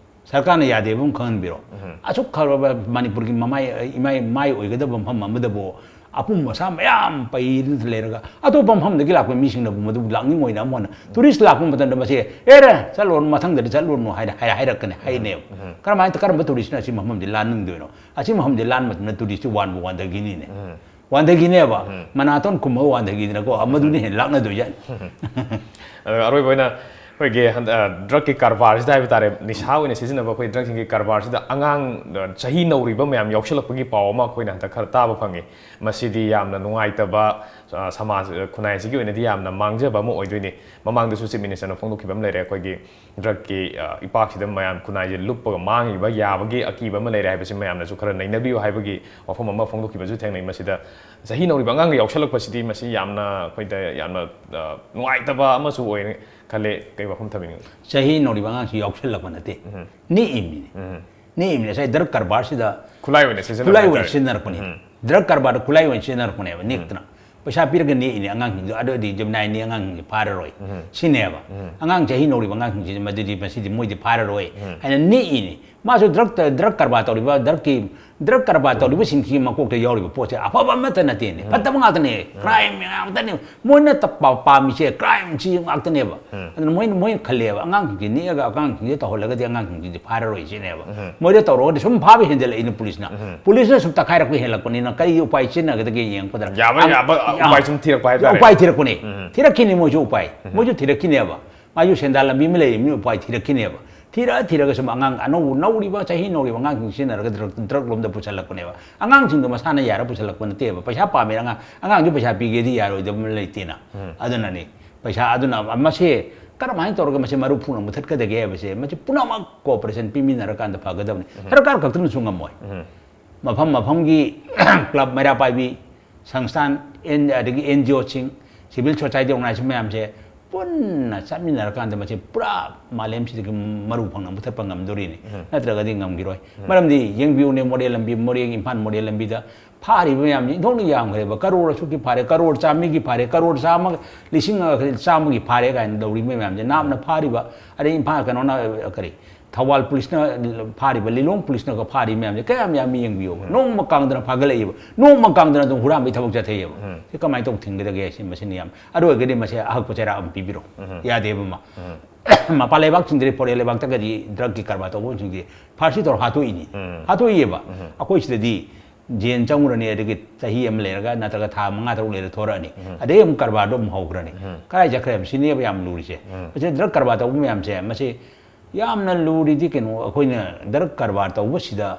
ꯁꯔꯀꯥꯔꯅ ꯌꯥꯗꯦ ꯍꯥꯏꯕ ꯑꯃ ꯈꯪꯍꯟꯕꯤꯔꯣ꯫ ꯑꯁꯨꯛ ꯈꯔꯕ ꯃꯅꯤꯄꯨꯔꯒꯤ ꯃꯃꯥꯏ, ꯏꯃꯥꯏ, ꯃꯥꯏ ꯑꯣꯏꯒꯗꯕ ꯃꯐꯝ ꯑꯃꯗꯕꯨ ꯑꯄꯨꯝ ꯑꯁꯥ ꯃꯌꯥꯝ ꯄꯩꯗꯨꯅ ꯂꯩꯔꯒ ꯑꯇꯣꯞꯄ ꯃꯐꯝꯗꯒꯤ ꯂꯥꯛꯄ ꯃꯤꯁꯤꯡꯅꯕꯨ ꯃꯗꯨ ꯂꯥꯛꯅꯤꯡꯉꯣꯏꯅ ꯑꯃꯨꯛ ꯍꯟꯅ ꯇꯨꯔꯤꯁ ꯂꯥꯛꯄ ꯃꯇꯝꯗ ꯃꯁꯤ, "ꯑꯦꯔꯦ, ꯆꯠꯂꯨꯔꯅꯨ, ꯃꯊꯪꯗꯗꯤ ꯆꯠꯂꯨꯔꯅꯨ" ꯍꯥꯏꯅ ꯍꯥꯏ-, ꯍꯥꯏꯔꯛꯀꯅꯤ, ꯍꯥꯏꯅꯦꯕ꯫ ꯀꯔꯝꯍꯥꯏꯅ, ꯀꯔꯝꯕ ꯇꯨꯔꯤꯁꯅ ꯑꯁꯤ ꯃꯐꯝꯁꯤ ꯂꯥꯟꯅꯤꯡꯗꯣꯏꯅꯣ? ꯑꯁꯤ ꯃꯐꯝꯁꯤ ꯂꯥꯟ ꯃꯇꯝꯗ ꯇꯨꯔꯤꯁꯇꯤ ꯋꯥꯟꯕꯨ ꯋꯥꯟꯊꯈꯤꯅꯤꯅꯦ꯫ ꯋꯥꯟꯊꯈꯤꯅꯦꯕ꯫ ꯃꯅꯥꯇꯣꯟ ꯈꯨꯝꯃꯒ ꯋꯥꯟꯊꯈꯤꯗꯅꯀꯣ, ꯑꯃꯗꯨꯅ ꯍꯦꯟꯅ ꯂꯥꯛꯅꯗꯣꯏꯖꯥꯠꯅꯤ꯫ ꯑꯗꯨꯒ ꯑꯔꯣꯏꯕ ꯑꯣꯏꯅ ꯑꯩꯈꯣꯏꯒꯤ ꯍꯟꯗꯛ ꯗ꯭ꯔꯛꯀꯤ ꯀꯔꯕꯥꯔꯁꯤꯗ ꯍꯥꯏꯕ ꯇꯥꯔꯦ, ꯅꯤꯁꯥ ꯑꯣꯏꯅ ꯁꯤꯖꯤꯟꯅꯕ ꯑꯩꯈꯣꯏ ꯗ꯭ꯔꯛꯁꯤꯡꯒꯤ ꯀꯔꯕꯥꯔꯁꯤꯗ ꯑꯉꯥꯡ, ꯑ, ꯆꯍꯤ ꯅꯧꯔꯤꯕ ꯃꯌꯥꯝ ꯌꯥꯎꯁꯜꯂꯛꯄꯒꯤ ꯄꯥꯎ ꯑꯃ ꯑꯩꯈꯣꯏꯅ ꯍꯟꯗꯛ ꯈꯔ ꯇꯥꯕ ꯐꯪꯉꯤ꯫ ꯃꯁꯤꯗꯤ ꯌꯥꯝꯅ ꯅꯨꯡꯉꯥꯏꯇꯕ, ꯑ, ꯁꯃꯥꯖ, ꯑ, ꯈꯨꯟꯅꯥꯏꯁꯤꯒꯤ ꯑꯣꯏꯅꯗꯤ ꯌꯥꯝꯅ ꯃꯥꯡꯖꯕ ꯑꯃ ꯑꯣꯏꯗꯣꯏꯅꯤ꯫ ꯃꯃꯥꯡꯗꯁꯨ ꯆꯤꯐ ꯃꯤꯅꯤꯁꯇꯔꯅ ꯐꯣꯡꯗꯣꯛꯈꯤꯕ ꯑꯃ ꯂꯩꯔꯦ, ꯑꯩꯈꯣꯏꯒꯤ ꯗ꯭ꯔꯛꯀꯤ, ꯑ, ꯏꯄꯥꯛꯁꯤꯗ ꯃꯌꯥꯝ ꯈꯨꯟꯅꯥꯏꯁꯦ ꯂꯨꯞꯄꯒ ꯃꯥꯡꯉꯤꯕ ꯌꯥꯕꯒꯤ ꯑꯀꯤꯕ ꯑꯃ ꯂꯩꯔꯦ ꯍꯥꯏꯕꯁꯤ ꯃꯌꯥꯝꯅꯁꯨ ꯈꯔ ꯅꯩꯅꯕꯤꯌꯨ ꯍꯥꯏꯕꯒꯤ ꯋꯥꯐꯝ ꯑꯃ ꯐꯣꯡꯗꯣꯛꯈꯤꯕꯁꯨ ꯊꯦꯡꯅꯩ꯫ ꯃꯁꯤꯗ ꯆꯍꯤ ꯅꯧꯔꯤꯕ ꯑꯉꯥꯡꯒ ꯌꯥꯎꯁꯜꯂꯛꯄꯁꯤꯗꯤ ꯃꯁꯤ ꯌꯥꯝꯅ ꯑꯩꯈꯣꯏꯗ ꯌꯥꯝꯅ, ꯑ, ꯅꯨꯡꯉꯥꯏꯇꯕ ꯑꯃꯁꯨ ꯑꯣꯏ ꯈꯜꯂꯦ꯫ ꯀꯩ ꯋꯥꯐꯝ ꯊꯝꯕꯤꯅꯤꯡꯉꯤ? ꯆꯍꯤ ꯅꯧꯔꯤꯕ ꯑꯉꯥꯡꯁꯤ ꯌꯥꯎꯁꯜꯂꯛꯄ ꯅꯠꯇꯦ, ꯎꯝ꯫ ꯅꯦꯛꯏꯃꯤꯅꯦ꯫ ꯎꯝ꯫ ꯅꯦꯛꯏꯃꯤꯅꯦ꯫ ꯉꯁꯥꯏ ꯗ꯭ꯔꯛ ꯀꯔꯕꯥꯔꯁꯤꯗ ꯈꯨꯠꯂꯥꯏ ꯑꯣꯏꯅ ꯁꯤꯖꯤꯟꯅꯕ ꯈꯨꯠꯂꯥꯏ ꯑꯣꯏꯅ ꯍꯥꯏꯇꯥꯔꯦ꯫ ꯁꯤꯖꯤꯟꯅꯔꯛꯄꯅꯦ꯫ ꯎꯝ꯫ ꯗ꯭ꯔꯛ ꯀꯔꯕꯥꯔꯗ ꯈꯨꯠꯂꯥꯏ ꯑꯣꯏꯅ ꯁꯤꯖꯤꯟꯅꯔꯛꯄꯅꯦꯕ, ꯎꯝ꯫ ꯅꯦꯛꯇꯅ꯫ ꯄꯩꯁꯥ ꯄꯤꯔꯒ ꯅꯦꯛꯏꯅꯦ ꯑꯉꯥꯡꯁꯤꯡꯗꯣ, ꯑꯗꯨꯗꯤ ꯖꯨꯕꯅꯥꯏꯜꯅꯤ, ꯑꯉꯥꯡꯁꯤꯡꯁꯦ ꯐꯥꯔꯔꯣꯏ꯫ ꯎꯝ꯫ ꯁꯤꯅꯦꯕ꯫ ꯎꯝ꯫ ꯑꯉꯥꯡ ꯆꯍꯤ ꯅꯧꯔꯤꯕ ꯑꯉꯥꯡꯁꯤꯡꯁꯤꯗꯤ ꯃꯗꯨꯗꯤ ꯃꯁꯤꯗꯤ ꯃꯣꯏꯗꯤ ꯐꯥꯔꯔꯣꯏ ꯎꯝ꯫ ꯍꯥꯏꯅ ꯅꯦꯛꯏꯅꯤ꯫ ꯃꯥꯁꯨ ꯗ꯭ꯔꯛꯇ-, ꯗ꯭ꯔꯛ ꯀꯔꯕꯥꯔ ꯇꯧꯔꯤꯕ, ꯗ꯭ꯔꯛꯀꯤ, ꯗ꯭ꯔꯛ ꯀꯔꯕꯥꯔ ꯇꯧꯔꯤꯕꯁꯤꯡꯁꯤꯒꯤ ꯃꯀꯣꯛꯇ ꯌꯥꯎꯔꯤꯕ ꯄꯣꯠꯁꯦ ꯑꯐꯕ ꯑꯃꯠꯇ ꯅꯠꯇꯦꯅꯦ꯫ ꯎꯝ꯫ ꯐꯠꯇꯕ ꯉꯥꯛꯇꯅꯦ꯫ ꯎꯝ꯫ ꯀ꯭ꯔꯥꯏꯝ ꯉꯥꯛꯇꯅꯦ꯫ ꯃꯣꯏꯅ ꯇ-, ꯄꯥ-, ꯄꯥꯝꯃꯤꯁꯦ ꯀ꯭ꯔꯥꯏꯝꯁꯤ ꯉꯥꯛꯇꯅꯦꯕ꯫ ꯎꯝ꯫ ꯑꯗꯨꯅ ꯃꯣꯏꯅ, ꯃꯣꯏꯅ ꯈꯜꯂꯦꯕ, ꯑꯉꯥꯡꯁꯤꯡꯁꯤ ꯅꯦꯛꯑꯒ ꯑꯉꯥꯡꯁꯤꯡꯁꯤ ꯇꯧꯍꯜꯂꯒꯗꯤ ꯑꯉꯥꯡꯁꯤꯡꯁꯤꯗꯤ ꯐꯥꯔꯔꯣꯏ ꯁꯤꯅꯦꯕ꯫ ꯎꯝ꯫ ꯃꯣꯏꯗ ꯇꯧꯔꯒꯗꯤ ꯁꯨꯝ ꯐꯥꯕ ꯍꯦꯟꯖꯜꯂꯛꯏꯅ ꯄꯨꯂꯤꯁꯅ꯫ ꯎꯝ꯫ ꯄꯨꯂꯤꯁꯅ ꯁꯨꯝ ꯇꯛꯈꯥꯏꯔꯛꯄ ꯍꯦꯜꯂꯛꯄꯅꯤꯅ ꯀꯔꯤ ꯎꯄꯥꯏ ꯁꯤꯖꯤꯟꯅꯒꯗꯒꯦ ꯌꯦꯡꯉꯛꯄꯗ ꯌꯥꯕ ꯑꯪ-, ꯌꯥꯕ ꯌꯥ-, ꯎꯄꯥꯏ ꯁꯨꯝ ꯊꯤꯔꯛꯄ ꯍꯥꯏꯇꯥꯔꯦ꯫ ꯎꯄꯥꯏ ꯊꯤꯔꯛꯄꯅꯦ꯫ ꯎꯝ꯫ ꯊꯤꯔꯛꯈꯤꯅꯤ ꯃꯣꯏꯁꯨ ꯎꯄꯥꯏ꯫ ꯎꯝ꯫ ꯃꯣꯏꯁꯨ ꯊꯤꯔꯛꯈꯤꯅꯦꯕ꯫ ꯃꯥꯁꯨ ꯁꯦꯟꯗꯥꯟ ꯂꯝꯕꯤ ꯑꯃ ꯂꯩꯔꯤꯕꯅꯤꯅ ꯎꯄꯥꯏ ꯊꯤꯔꯛꯈꯤꯅꯦꯕ꯫ ꯊꯤꯔ ꯊꯤꯔꯒ ꯁꯨꯝ ꯑꯉꯥꯡ ꯑꯅꯧꯕ ꯅꯧꯔꯤꯕ ꯆꯍꯤ ꯅꯧꯔꯤꯕ ꯑꯉꯥꯡꯁꯤꯡ ꯁꯤꯖꯤꯟꯅꯔꯒ ꯗ꯭ꯔꯛ, ꯗ꯭ꯔꯛ ꯂꯣꯝꯗ ꯄꯨꯁꯜꯂꯛꯄꯅꯦꯕ꯫ ꯑꯉꯥꯡꯁꯤꯡꯗꯣ ꯃꯁꯥꯅ ꯌꯥꯔ ꯄꯨꯁꯜꯂꯛꯄ ꯅꯠꯇꯦꯕ꯫ ꯄꯩꯁꯥ ꯄꯥꯝꯃꯦ ꯑꯉꯥꯡ, ꯑꯉꯥꯡꯁꯨ ꯄꯩꯁꯥ ꯄꯤꯒꯦꯗꯤ ꯌꯥꯔꯣꯏꯗꯕ ꯑꯃ ꯂꯩꯇꯦꯅ꯫ ꯎꯝ꯫ ꯑꯗꯨꯅꯅꯤ꯫ ꯄꯩꯁꯥ ꯑꯗꯨꯅ ꯃꯁꯦ ꯀꯔꯝꯍꯥꯏꯅ ꯇꯧꯔꯒ ꯃꯁꯦ ꯃꯔꯨ ꯐꯨꯅ ꯃꯨꯊꯠꯀꯗꯒꯦ ꯍꯥꯏꯕꯁꯦ ꯃꯁꯤ ꯄꯨꯝꯅꯃꯛ ꯀꯣꯑꯣꯄꯔꯦꯁꯟ ꯄꯤꯃꯤꯟꯅꯔꯀꯥꯟꯗ ꯐꯒꯗꯕꯅꯤ꯫ ꯎꯝ꯫ ꯁꯔꯀꯥꯔ ꯈꯛꯇꯅꯁꯨ ꯉꯝꯃꯣꯏ꯫ ꯎꯝ꯫ ꯃꯐꯝ ꯃꯐꯝꯒꯤ ꯀ꯭ꯂꯕ ꯃꯩꯔꯥ ꯄꯥꯏꯕꯤ ꯁꯪꯁꯊꯥꯟ, ꯑꯦꯟ-, ꯑꯗꯒꯤ ꯑꯦꯟ ꯖꯤ ꯑꯣꯁꯤꯡ, ꯁꯤꯚꯤꯜ ꯁꯣꯁꯥꯏꯇꯤ ꯑꯣꯔꯒꯅꯥꯏꯖꯦꯁꯟ ꯃꯌꯥꯝꯁꯦ ꯄꯨꯟꯅ ꯆꯠꯃꯤꯟꯅꯔꯀꯥꯟꯗ ꯃꯁꯤ ꯄꯨꯔꯥ ꯃꯥꯂꯦꯝꯁꯤꯗꯒꯤ ꯃꯔꯨ ꯐꯪꯅ ꯃꯨꯊꯠꯄ ꯉꯝꯗꯣꯔꯤꯅꯤ꯫ ꯎꯝ꯫ ꯅꯠꯇ꯭ꯔꯒꯗꯤ ꯉꯝꯈꯤꯔꯣꯏ꯫ ꯎꯝ꯫ ꯃꯔꯝꯗꯤ ꯌꯦꯡꯕꯤꯌꯨꯅꯦ, ꯃꯣꯔꯦ ꯂꯝꯕꯤ, ꯃꯣꯔꯦꯒꯤ ꯏꯝꯐꯥꯜ ꯃꯣꯔꯦ ꯂꯝꯕꯤꯗ ꯐꯥꯔꯤꯕ ꯃꯌꯥꯝꯁꯤ ꯏꯟꯊꯣꯛꯅ ꯌꯥꯝꯈ꯭ꯔꯦꯕ꯫ ꯀꯔꯣꯔ ꯑꯁꯨꯛꯀꯤ ꯐꯥꯔꯦ, ꯀꯔꯣꯔ ꯆꯥꯝꯃꯒꯤ ꯐꯥꯔꯦ, ꯀꯔꯣꯔ ꯆꯥꯝꯃ, ꯂꯤꯁꯤꯡ ꯆꯥꯝꯃꯒꯤ ꯐꯥꯔꯦ ꯀꯥꯏꯅ ꯂꯧꯔꯤꯕ ꯃꯌꯥꯝꯁꯦ ꯅꯥꯝꯅ ꯐꯥꯔꯤꯕ, ꯑꯗꯩ ꯏꯝꯐꯥꯜ, ꯀꯩꯅꯣꯅ, ꯀꯔꯤ, ꯊꯧꯕꯥꯜ ꯄꯨꯂꯤꯁꯅ ꯐꯥꯔꯤꯕ, ꯂꯤꯂꯣꯡ ꯄꯨꯂꯤꯁꯅꯒ ꯐꯥꯔꯤꯕ ꯃꯌꯥꯝꯁꯦ ꯀꯌꯥꯝ ꯌꯥꯝꯃꯤ ꯌꯦꯡꯕꯤꯌꯣꯕ꯫ ꯎꯝ꯫ ꯅꯣꯡꯃ ꯀꯥꯡꯗꯅ ꯐꯥꯒꯠꯂꯛꯏꯕ, ꯅꯣꯡꯃ ꯀꯥꯡꯗꯅ ꯑꯗꯨꯝ ꯍꯨꯔꯥꯟꯕꯒꯤ ꯊꯕꯛ ꯆꯠꯊꯩꯌꯦꯕ꯫ ꯎꯝ꯫ ꯁꯤ ꯀꯃꯥꯏꯅ ꯇꯧꯕ ꯊꯤꯡꯒꯗꯒꯦ? ꯁꯤ ꯃꯁꯤꯅ ꯌꯥꯝ, ꯑꯗꯨ ꯑꯣꯏꯔꯒꯗꯤ ꯃꯁꯤ ꯑꯍꯛꯄ ꯆꯩꯔꯥꯛ ꯑꯃ ꯄꯤꯕꯤꯔꯣ꯫ ꯎꯝ꯫ ꯌꯥꯗꯦꯕ ꯑꯃ꯫ ꯎꯝ꯫ ꯃꯄꯥꯟ ꯂꯩꯕꯥꯛꯁꯤꯡꯗꯗꯤ, ꯐꯣꯔꯦꯟ ꯂꯩꯕꯥꯛꯇꯒꯗꯤ ꯗ꯭ꯔꯛꯀꯤ ꯀꯔꯕꯥꯔ ꯇꯧꯕꯁꯤꯡꯁꯦ ꯐꯥꯔꯁꯤ ꯇꯧꯔ ꯍꯥꯠꯇꯣꯛꯏꯅꯤ꯫ ꯎꯝ꯫ ꯍꯥꯠꯇꯣꯛꯏꯑꯕ꯫ ꯎꯝ꯫ ꯑꯩꯈꯣꯏ ꯁꯤꯗꯗꯤ ꯖꯦꯜ ꯆꯪꯉꯨꯔꯅꯤ, ꯑꯗꯒꯤ ꯆꯍꯤ ꯑꯃ ꯂꯩꯔꯒ ꯅꯠꯇ꯭ꯔꯒ ꯊꯥ ꯃꯉꯥ ꯇꯔꯨꯛ ꯂꯩꯔ ꯊꯣꯔꯛꯑꯅꯤ꯫ ꯑꯗꯩ ꯑꯃꯨꯛ ꯀꯔꯕꯥꯔꯗꯣ ꯑꯃꯨꯛ ꯍꯧꯈ꯭ꯔꯅꯤ꯫ ꯀꯗꯥꯏ ꯆꯠꯈ꯭ꯔꯦ ꯍꯥꯏꯕ ꯁꯤꯅꯦꯕ ꯌꯥꯝ ꯂꯨꯔꯤꯁꯦ꯫ ꯃꯁꯤ ꯗ꯭ꯔꯒ ꯀꯔꯕꯥꯔ ꯇꯧꯕ ꯃꯌꯥꯝꯁꯦ, ꯃꯁꯤ ꯌꯥꯝꯅ ꯂꯨꯔꯤꯗꯤ ꯀꯩꯅꯣ, ꯑꯩꯈꯣꯏꯅ ꯗ꯭ꯔꯒ ꯀꯔꯕꯥꯔ ꯇꯧꯕꯁꯤꯗ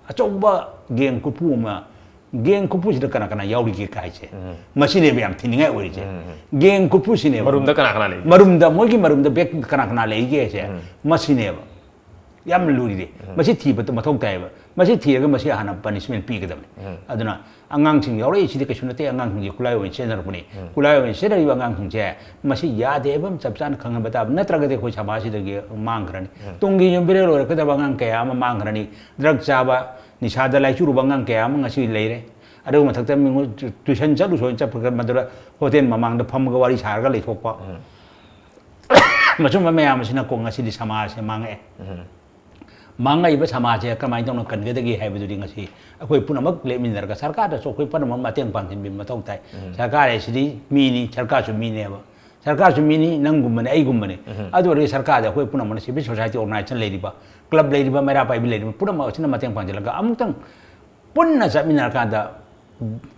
ꯑꯆꯧꯕ ꯒꯦꯡ ꯈꯨꯠꯄꯨ ꯑꯃ, ꯒꯦꯡ ꯈꯨꯠꯄꯨꯁꯤꯗ ꯀꯅꯥ ꯀꯅꯥ ꯌꯥꯎꯔꯤꯒꯦ ꯀꯥꯏꯁꯦ, ꯃꯁꯤꯅꯦꯕ ꯌꯥꯝ ꯊꯤꯅꯤꯡꯉꯥꯏ ꯑꯣꯏꯔꯤꯁꯦ꯫ ꯒꯦꯡ ꯈꯨꯠꯄꯨꯁꯤꯅꯦꯕ꯫ ꯃꯔꯨꯝꯗ ꯀꯅꯥ ꯀꯅꯥ ꯂꯩꯒꯦ? ꯃꯔꯨꯝꯗ, ꯃꯣꯏꯒꯤ ꯃꯔꯨꯝꯗ ꯕꯦꯛ ꯀꯅꯥ ꯀꯅꯥ ꯂꯩꯒꯦꯁꯦ, ꯃꯁꯤꯅꯦꯕ ꯌꯥꯝꯅ ꯂꯨꯔꯤꯗꯤ꯫ ꯃꯁꯤ ꯊꯤꯕ ꯃꯊꯧ ꯇꯥꯏꯌꯦꯕ꯫ ꯃꯁꯤ ꯊꯤꯔꯒ ꯃꯁꯤ ꯍꯥꯟꯅ ꯄꯅꯤꯁꯃꯦꯟ ꯄꯤꯒꯗꯕꯅꯤ꯫ ꯑꯗꯨꯅ ꯑꯉꯥꯡꯁꯤꯡ ꯌꯥꯎꯔꯛꯏꯁꯤꯗꯤ ꯀꯩꯁꯨ ꯅꯠꯇꯦ, ꯑꯉꯥꯡꯁꯤꯡꯁꯦ ꯈꯨꯠꯂꯥꯏ ꯑꯣꯏꯅ ꯁꯤꯖꯤꯟꯅꯔꯛꯄꯅꯤ꯫ ꯈꯨꯠꯂꯥꯏ ꯑꯣꯏꯅ ꯁꯤꯖꯤꯟꯅꯔꯤꯕ ꯑꯉꯥꯡꯁꯤꯡꯁꯦ ꯃꯁꯤ ꯌꯥꯗꯦ ꯍꯥꯏꯕ ꯑꯃ ꯆꯞ ꯆꯥꯅ ꯈꯪꯍꯟꯕ ꯇꯥꯕ, ꯅꯠꯇ꯭ꯔꯒꯗꯤ ꯑꯩꯈꯣꯏ ꯁꯃꯥꯖꯁꯤꯗꯒꯤ ꯃꯥꯡꯈ꯭ꯔꯅꯤ꯫ ꯇꯨꯡꯒꯤ ꯌꯨꯝꯕꯤꯔꯦꯜ ꯑꯣꯏꯔꯛꯀꯗꯕ ꯑꯉꯥꯡ ꯀꯌꯥ ꯑꯃ ꯃꯥꯡꯈ꯭ꯔꯅꯤ꯫ ꯗ꯭ꯔꯒ ꯆꯥꯕ, ꯅꯤꯁꯥꯗ ꯂꯥꯏꯆꯨꯔꯨꯕ ꯑꯉꯥꯡ ꯀꯌꯥ ꯑꯃ ꯉꯁꯤ ꯂꯩꯔꯦ꯫ ꯑꯗꯨꯒꯤ ꯃꯊꯛꯇ ꯃꯤꯉꯣꯟ ꯇꯨꯏꯁꯟ ꯆꯠꯂꯨ ꯁꯣꯏꯅ ꯆꯠꯄ ꯃꯗꯨꯗ ꯍꯣꯇꯦꯜ ꯃꯃꯥꯡꯗ ꯐꯝꯃꯒ ꯋꯥꯔꯤ ꯁꯥꯔꯒ ꯂꯩꯊꯣꯛꯄ꯫ ꯃꯁꯨꯝꯕ ꯃꯌꯥꯝ ꯑꯁꯤꯅ ꯀꯣ ꯉꯁꯤꯗꯤ ꯁꯃꯥꯖꯁꯦ ꯃꯥꯡꯉꯛꯑꯦ꯫ ꯃꯥꯡꯉꯛꯏꯕ ꯁꯃꯥꯖꯁꯦ ꯀꯃꯥꯏꯅ ꯇꯧꯅ ꯀꯟꯒꯗꯒꯦ ꯍꯥꯏꯕꯗꯨꯗꯤ ꯉꯁꯤ ꯑꯩꯈꯣꯏ ꯄꯨꯝꯅꯃꯛ ꯂꯦꯞꯃꯤꯟꯅꯔꯒ ꯁꯔꯀꯥꯔꯗꯁꯨ ꯑꯩꯈꯣꯏ ꯄꯨꯝꯅꯃꯛ ꯃꯇꯦꯡ ꯄꯥꯡꯁꯤꯟꯕꯤꯕ ꯃꯊꯧ ꯇꯥꯏ꯫ ꯁꯔꯀꯥꯔ ꯍꯥꯏꯁꯤꯗꯤ ꯃꯤꯅꯤ, ꯁꯔꯀꯥꯔꯁꯨ ꯃꯤꯅꯦꯕ꯫ ꯁꯔꯀꯥꯔꯁꯨ ꯃꯤꯅꯤ, ꯅꯪꯒꯨꯝꯕꯅꯤ, ꯑꯩꯒꯨꯝꯕꯅꯤ꯫ ꯑꯗꯨ ꯑꯣꯏꯔꯗꯤ ꯁꯔꯀꯥꯔꯗ ꯑꯩꯈꯣꯏ ꯄꯨꯝꯅꯃꯛꯅ civil society organization ꯂꯩꯔꯤꯕ, club ꯂꯩꯔꯤꯕ, ꯃꯩꯔꯥ ꯄꯥꯏꯕꯤ ꯂꯩꯔꯤꯕ ꯄꯨꯝꯅꯃꯛ ꯑꯁꯤꯅ ꯃꯇꯦꯡ ꯄꯥꯡꯁꯤꯜꯂꯒ ꯑꯃꯨꯛꯇꯪ ꯄꯨꯟꯅ ꯆꯠꯃꯤꯟꯅꯔꯀꯥꯟꯗ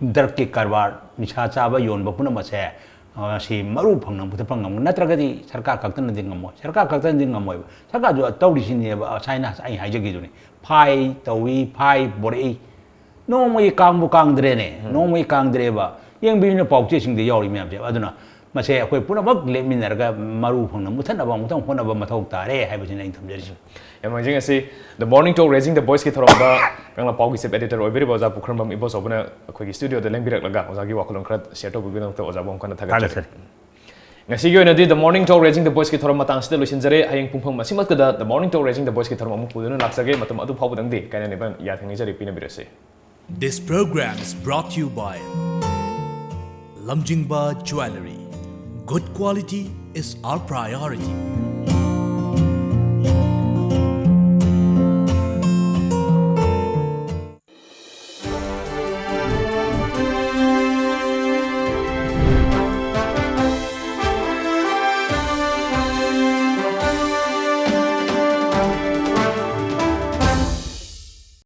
ꯗ꯭ꯔꯒꯀꯤ ꯀꯔꯕꯥꯔ, ꯅꯤꯁꯥ ꯆꯥꯕ ꯌꯣꯟꯕ ꯄꯨꯝꯅꯃꯛꯁꯦ, ꯑ, ꯁꯤ ꯃꯔꯨ ꯐꯪꯅ ꯃꯨꯊꯠꯄ ꯉꯝꯒꯅꯤ꯫ ꯅꯠꯇ꯭ꯔꯒꯗꯤ ꯁꯔꯀꯥꯔ ꯈꯛꯇꯅꯗꯤ ꯉꯝꯃꯣꯏ꯫ ꯁꯔꯀꯥꯔ ꯈꯛꯇꯅꯗꯤ ꯉꯝꯃꯣꯏꯕ꯫ ꯁꯔꯀꯥꯔꯁꯨ ꯇꯧꯔꯤꯁꯤꯅꯦꯕ, ꯉꯁꯥꯏꯅ ꯑꯩ ꯍꯥꯏꯖꯈꯤꯗꯨꯅꯤ꯫ ꯐꯥꯏ ꯇꯧꯏ, ꯐꯥꯏ ꯄꯣꯔꯛꯏ꯫ ꯅꯣꯡꯃꯒꯤ ꯀꯥꯡꯕꯨ ꯀꯥꯡꯗ꯭ꯔꯦꯅꯦ꯫ ꯅꯣꯡꯃꯒꯤ ꯀꯥꯡꯗ꯭ꯔꯦꯕ꯫ ꯌꯦꯡꯕꯤꯌꯨꯅꯦ ꯄꯥꯎꯆꯦꯁꯤꯡꯗ ꯌꯥꯎꯔꯤ ꯃꯌꯥꯝꯁꯦ꯫ ꯑꯗꯨꯅ ꯃꯁꯦ ꯑꯩꯈꯣꯏ ꯄꯨꯝꯅꯃꯛ ꯂꯦꯞꯃꯤꯟꯅꯔꯒ ꯃꯔꯨ ꯐꯪꯅ ꯃꯨꯊꯠꯅꯕ ꯑꯃꯨꯛꯇꯪ ꯍꯣꯠꯅꯕ ꯃꯊꯧ ꯇꯥꯔꯦ ꯍꯥꯏꯕꯁꯤꯅ ꯑꯩꯅ ꯊꯝꯖꯔꯤꯁꯤ꯫ ꯌꯥꯝ ꯅꯨꯡꯉꯥꯏꯖꯩ꯫ ꯉꯁꯤ The Morning Talk Raising the Voiceꯀꯤ ꯊꯧꯔꯝꯗ ꯀꯪꯂꯥ ꯄꯥꯎꯒꯤ chief editor ꯑꯣꯏꯕꯤꯔꯤꯕ ꯑꯣꯖꯥ ꯄꯨꯈ꯭ꯔꯝꯕꯝ ꯏꯕꯣꯆꯧꯕꯅ ꯑꯩꯈꯣꯏꯒꯤ studioꯗ ꯂꯦꯡꯕꯤꯔꯛꯂꯒ ꯑꯣꯖꯥꯒꯤ ꯋꯥꯈꯜꯂꯣꯟ ꯈꯔ share ꯇꯧꯕꯤꯕꯒꯤꯗꯃꯛꯇ ꯑꯣꯖꯥꯕꯨ ꯑꯃꯨꯛ ꯍꯟꯅ ꯊꯥꯒꯠꯆꯔꯤ꯫ ꯊꯥꯒꯠꯆꯔꯤ꯫ ꯉꯁꯤꯒꯤ ꯑꯣꯏꯅꯗꯤ The Morning Talk Raising the Voiceꯀꯤ ꯊꯧꯔꯝ ꯃꯇꯥꯡꯁꯤꯗ ꯂꯣꯏꯁꯤꯟꯖꯔꯦ꯫ ꯍꯌꯦꯡ ꯄꯨꯡ ꯐꯝ ꯑꯁꯤꯃꯛꯇꯗ The Morning Talk Raising the Voiceꯀꯤ ꯊꯧꯔꯝ ꯑꯃꯨꯛ ꯄꯨꯗꯨꯅ ꯂꯥꯛꯆꯒꯦ꯫ ꯃꯇꯝ ꯑꯗꯨ ꯐꯥꯎꯕꯗꯪꯗꯤ ꯀꯥꯏꯅꯅꯕ ꯌꯥꯊꯪ ꯅꯤꯖꯔꯤ, ꯄꯤꯅꯕꯤꯔꯁꯤ꯫ This program is brought to you by Lamjingba Jewellery. Good quality is our priority.